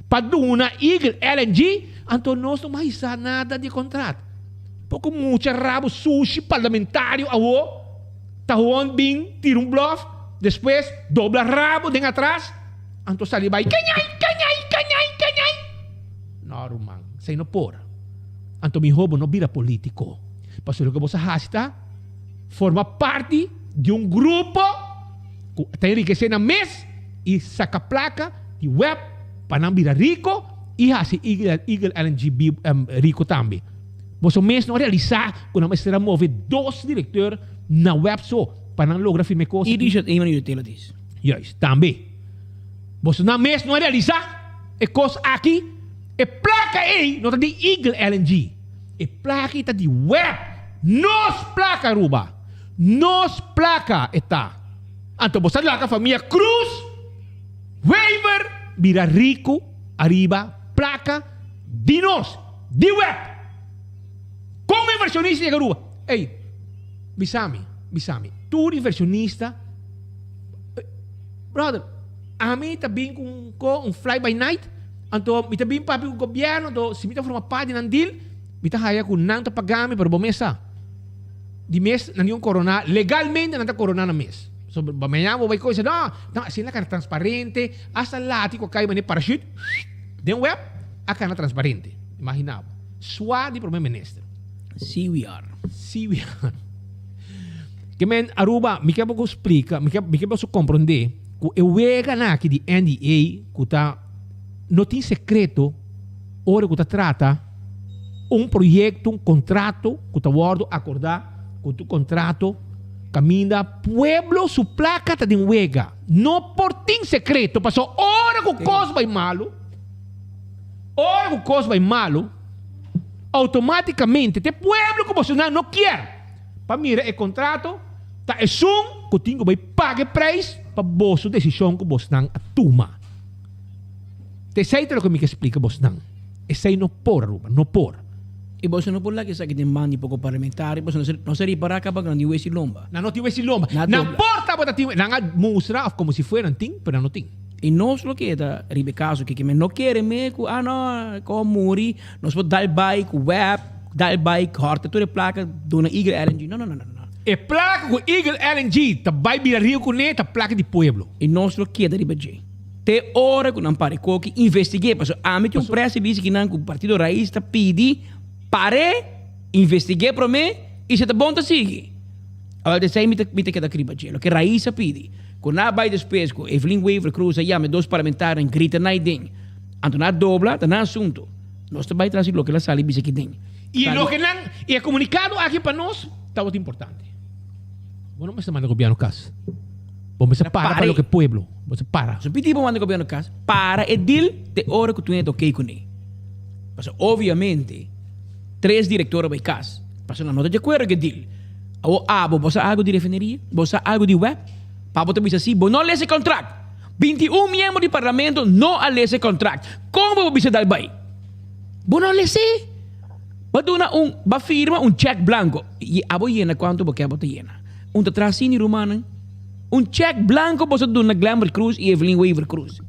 pa duna Eagle LNG? Anto nos no bai sa nada di e kontrat. Poko mucha rabo sushi parlamentario awo ta hon bin tira un blof, despues dobla rabo den atras, anto sali bai keñai, keñai, keñai, keñai. No ruman, esei no por. Anto mihó bo no bira polítiko. Pasobra loke bo sa hasi ta forma parti di un grupo ku ta enrikesé nan mes i saka plaka di web pa nan bira riko i hasi Eagle LNG riko tambe. Boso mes no a realisá ku nan mester a move dos direkteur na web so pa nan logra firma e kos I aki? Richard Eman Utilities. Juist, tambe. Boso nan mes no a realisá e kos aki? E plaka ei no ta di Eagle LNG. E plaka ei ta di web. Nos plaka Aruba. Nos plaka e ta. Anto bo sa laka famia Cruz, Wever bira rico ariba plaka di nos, di web. Con inversionista yega Aruba? Ey, bisa mi, bisa mi. Tur inversionista, brother, ami ta bin cu un co, un fly by night. Anto mi ta bin papia ku gobièrnu, anto si mi ta forma parti di nan deal, mi ta haya ku nan ta paga mi, pero bo mes sa, di mes nan tin un koroná, legalmente nan ta koroná nan mes. So mañana bo bai koe no, no, asina a kana transparente, asta lati ku a kai manera parachute, den web a kana transparente. Imagina bo. Swa di prome minister. CWR. CWR. Ke men Aruba, mi ke bo splika, mi ke mi ke boso komprondé ku e weganan aki di NDA ku ta No tin sekreto ora ku ta trata un proyekto, un kontrato ku ta wòrdu akordá ku tu kontrato kaminda pueblo su plaka ta den wega. No por tin sekreto pasobra ora ku kos bai malu, ora ku kos bai malu, outomátikamente te pueblo ku boso nan no kier. Pa mira e kontrato ta esun ku tin ku bai paga e preis pa boso desishon ku bosnan a tuma. Ta esei ta loke mi ke splika bosnan. Esei no por Aruba, no por. I boso no por laga esaki den man di poko parlamentario pasobra no sa ripará kaba ku nan tin wesi lomba. Nan no tin wesi lomba. Nan por tabata tin, nan a mustra of komo si fuera nan tin, pero nan no tin. I nos lo keda riba e kaso kiki men no kere me ku ah no, ku a muri, nos por dal bai ku web, dal bai hòrta tur e plaka duna Eagle LNG. No, no, no, no, no. E plaka ku Eagle LNG ta bai bira riu kuné ta plaka di pueblo. I nos lo keda riba dje. Te ora ku nan para e koki investig'é. Pasobra ami tin un press release kinan ku Partido Raiz ta pidi par'é investig'é promé i si ta bon ta sigui. Awor esei mi ta mi ta keda kriba dje. Loke Raiz a pidi. Ku nan a bai despues ku Evelyn Wever Croes a yama e dos parlamentarionan grita nan aden. Anto nan a dobla, ta nan asuntu. Nos ta bai tras di loke el a sali bisa aki den. I loke nan, i e komunikado aki pa nos tabata importante. Bo no mester manda gobièrnu kas. Bo mester para pa loke pueblo. Bo mester para. So pidi bo manda gobièrnu kas, para e deal te ora ku tur hende ta oké kuné. Pasobra obviamente tres direktor a bai kas, pasobra nan no ta di akuerdo ku e deal. Awor abo, bo sa algu di refineria? Bo sa algu di web? Pa bo ta bisa si bo no lesa e kontrakt. 21 miembro di parlamento no a lesa e kontrakt. Kon bo por bisa dal bai? Bo no a les'é. Bo a duna un, bo a firma un chèk blanko. I abo yena kuantu bo ke bo ta yena. Un ta traha asina rumannan. Un chèk blanko boso a duna Glenbert Croes i Evelyn Wever Croes.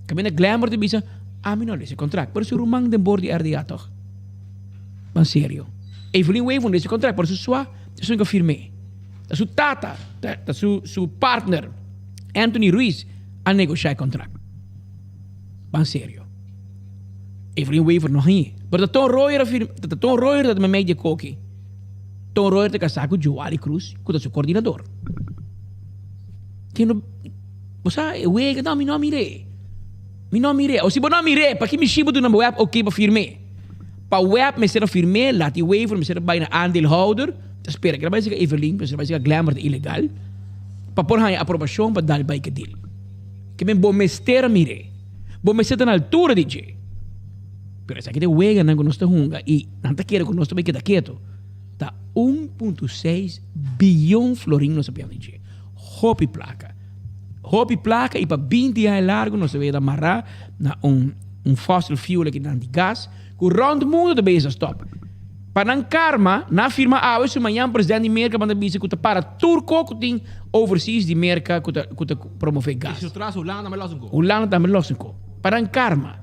Kaminda Glenbert ta bisa, Ami no a lesa e kontrakt, pero su ruman den bor di RDA tòg. Ban serio. Evelyn Wever no lesa e kontrakt, pero su sua ta esun ku a firm'é. Ta su tata, ta su su partner Anthony Ruiz a negoshá e kontrakt. Ban serio. Evelyn Wever no hañ'é. Pero ta Ton Royer a firma, ta Ton Royer ta meimei di e koki. Ton Royer ta kasá ku Joali Cruz ku ta su kordinador. Ken no, bo sa e wega, no mi no a mir'é. Mi no a mir'é. O si bo no a mir'é, paki mi shiba duna bo web oké pa firm'é? Pa web mester a firm'é, lati Wever mester a bai na aandeelhouder, ta spera kila bai seka Evelyn, mester a bai seka Glenbert ilegal, pa por haña aprobashon pa dal bai ke deal. Ke men bo mester a mir'é. Bo mester ta na altura di dje. Pero esaki ta e weganan ku nos ta hunga i nan ta kere ku nos ta bai keda ketu. Ta un punto seis biyon florin nos ta pian di dje. Hopi plaka. Hopi plaka i pa binti aña largu nos ta weda mará na un un fossil fuel aki nan di gas ku rònt mundu ta bezig stòp. Pa nan karma, nan a firma awe su mañan president di Merka manda bisa ku ta para tur ko ku tin overseas di Merka ku ta ku ta promove gas. I su tras Hulanda tambe los un ko. Hulanda tambe los un ko. Pa nan karma.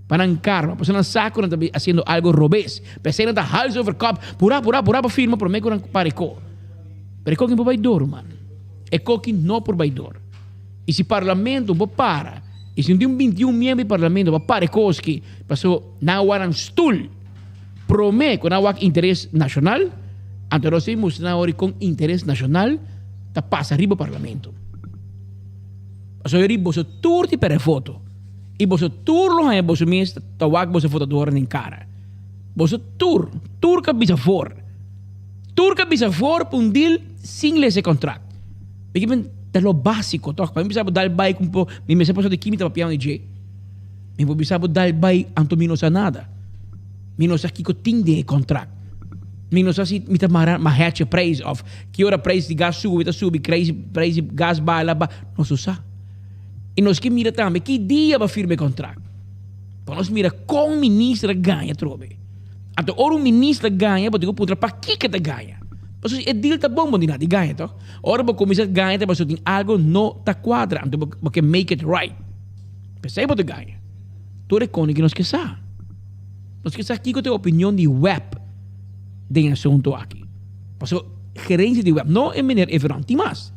Pa nan karma. Pasobra nan sa ku nan ta hasiendo algo robes. P'esei nan ta hals over kop, purá purá purá pa firma promé ku nan para e ko. Pero e koki no por bai dor, ruman. E koki no por bai dor. I si parlamento bo para, i si no tin un 21 miembro di parlamento pa para e koski, paso nan a wak nan stul promé ku nan a wak interes nashonal, anto nos tin mustra nan awor kon interes nashonal ta pasa riba parlamento. Pasobra yori boso tur tin pèrdè voto i boso tur lo haña boso mes ta wak boso votadornan den kara. Boso tur, tur ka bisa voor. Tur ka bisa voor pa un deal sin lesa e kontrakt. Mi ke men ta lo básiko tòg. Pa mi bisa bo dal bai ku bo mi mester pasó di ki mi ta papiando di dje. Mi por bisa bo dal bai anto mi no sa nada. Mi no sa kiko tin den e kontrakt. Mi no sa si mi ta mara ma hechi prijs òf ki ora prijs di gas subi ta subi prijs prijs di gas baha la baha. Nos no sa. I nos ke mira tambe ki dia bo a firma e kontrakt. Pa nos mira kon minister a gaña atrobe. Anto ora un minister gaña bo tin ku puntra pakiko e ta gaña. Pasobra si e deal ta bon bo no tin nada di gaña tok. Ora bo kuminsá gaña ta pasobra tin algo no ta kuadra anto bo ke make it right. P'esei bo ta gaña. Tur e koni ku nos ke sa. Nos ke sa kiko ta e opinion di web den e asuntu aki. Pasobra gerensia di web no e meneer Everon tin mas.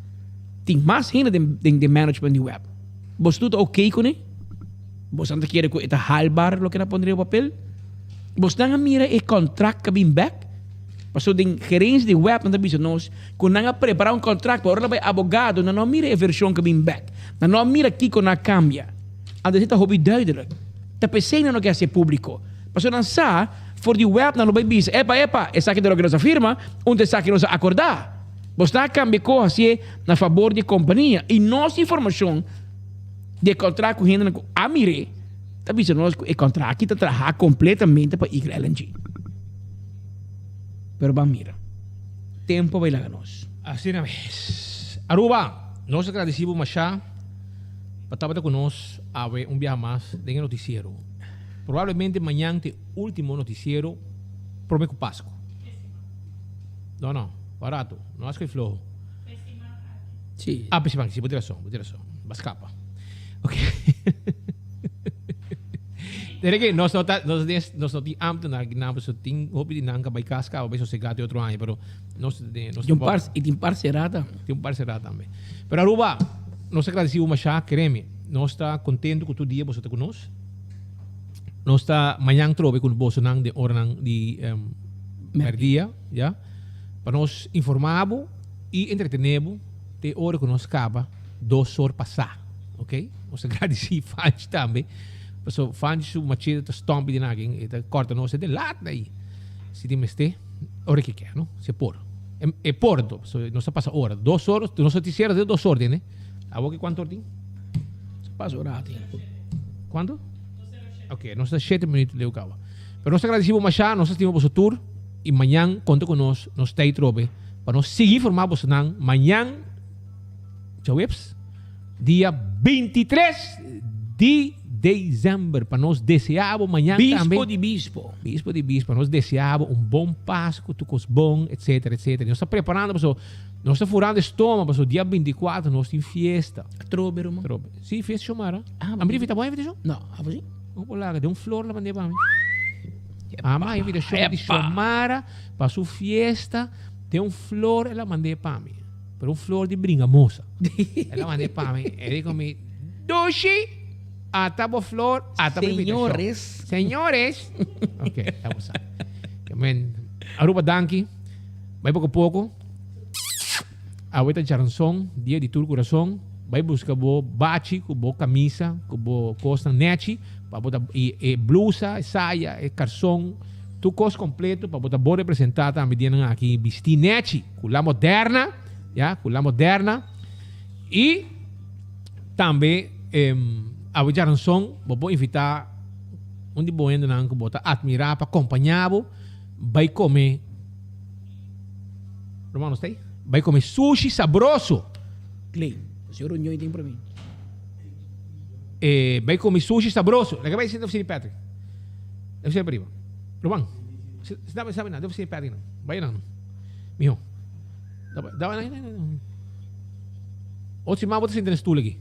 Tin mas hende den den management di web. Boso tur ta oké kuné? Boso ta kere ku e ta haalbaar loke nan a pone riba papel? Bosnan a mira e contract ku a bin bek? Pasobra den gerencia di web nan ta bisa nos ku nan a prepara un contract pa ora nan bai abogado nan no a mira e version ku a bin bek. Nan no a mira kiko nan a cambia. Anto esei ta hopi duidelijk. Ta p'esei nan no ke hasi publico. Pasobra nan sa for di web nan lo bai bisa epa epa esaki ta loke nos a firma, un ta esaki nos a acorda. Bosnan a cambia e ko hasié na fabor di e compania i nos informacion di e contract ku hendenan ku a mir'é ta bisa nos ku e contract aki ta traha completamente pa Eagle LNG. Pero ban mira. Tempo bai laga nos. Asina mes. Aruba, nos ta gradeci bo masha pa tabata cu nos awe un biaha mas den e noticiero. Probablemente mañan ta e ultimo noticiero prome cu Pasco. No, no, barato. No haci cu e floho. Si. Ah, pe siman aki, si, bo tin rason, bo tin rason. Bo a scapa. Ok. Tere ke nos no ta, nos tin, nos no tin ambtenaar aki nan, pasobra tin hopi di nan ka bai kas kaba, bai sosega te otro aña, pero nos nos Tin un par, y tin par será tambe. Tin un par será tambe. Pero Aruba, nos ta gradeci bo masha, keremi, nos ta contento cu tur dia boso ta cu nos. Nos ta mañan trobe cu bosonan den oranan di merdia, ya, pa nos informa bo y entretene bo te ora cu nos caba dos or pasa. Ok, nos ta gradeci Fanchi tambe, paso Fanchi su machete ta stompi den akin, e ta corta nos den lat ahí. Si tin mester, ora ke kier, no? Si e por. E por anto, paso nos ta pasa ora. Dos or, nos ta cera den dos or tene. Awor ke cuanto or tin? Pasa ora tin. Cuanto? Ok, nos ta shete minuut leu caba. Pero nos ta gradeci bo masha, nos ta stima boso tur, y mañan conta cu nos, nos ta ahí trobe, pa nos sigui informa bosonan mañan djaweps. Dia 23 di december pa nos desea bo mañan tambe. Bispo di bispo. Bispo di bispo. Pa nos desea bo un bon Pascu, tur cos bon, etcetera, etcetera. Nos ta preparando paso nos ta furando e stoma paso dia 24 nos tin fiesta. Atrobe ruman? Atrobe. Si, fiesta Xiomara. Ah, A mi invita bo a invitacion? No, abo si? No por laga, den un flor la mande pa mi. Ama invitacion di Xiomara pa su fiesta, den un flor el a mande pa mi. Pero un flor di bringamosa. El a manda pa mi. E di con mi, Dushi, ata bo flor, ata bo invitacion. Señores. Señores. Ok, ya bo sa. Men, Aruba danki. Bai poco poco. Awe ta djaranson, dia di tur curason. Bai busca bo bachi cu bo camisa, cu bo cosnan nechi, pa bo ta y e blusa, e saya, e carson, tur cos completo pa bo ta bon representa tambe dianan aki bisti nechi. Cu la moderna, ya, cu la moderna. Y tambe awe djaranson bo por invita un di bo hendenan cu bo ta admira pa compaña bo bay come, Romano sta ahi? Bay come sushi sabroso. Clay, si oro ñoy tin por mi. Eh, bay come sushi sabroso. Laga bay sinta oficina di Patrick. Oficina pariba. Roman, sinta, sinta na, oficina di Patrick nan. Bay nan. Miho. Daba na Otro siman bo ta sinta na stoel aki.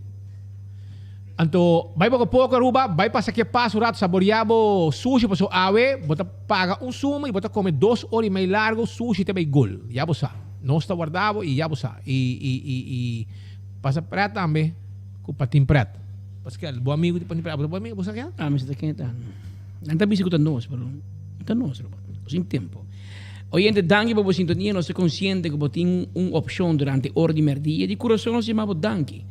Anto bai poko poko Aruba, bai pasa ke pas un rato saborea bo sushi paso awe bo ta paga un suma y bo ta come dos ora y mei largo sushi te bai gol. Ya bo sa. Nos ta warda bo y ya bo sa. Y y y y pasa pret tambe cu patin pret. Paskel, bo amigo di patin pret, abo ta bo amigo, bo sa ken? Ah, mi sa ta ken ta. Nan ta bisa cu ta nos, pero no ta nos, Aruba. Sin tempo. Oyente, danki pa bo sintonia. Nos ta konsiente ku bo tin un opshon durante ora di mèrdia. Di kurason nos yama bo danki.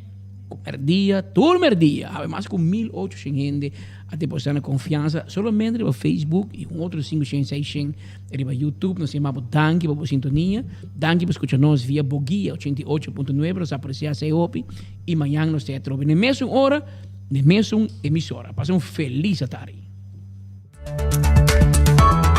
Ku mèrdia, tur mèrdia, awe mas ku 1800 hende a depositá nan konfiansa solamente riba Facebook i un otro 500, 600 riba YouTube. Nos yama bo danki pa bo sintonia. Danki pa skucha nos via Boguia 88.9. Nos apresiá esei hopi. I mañan nos ta atrobe na e mesun ora, na e mesun emisora. Pasa un felis atardi.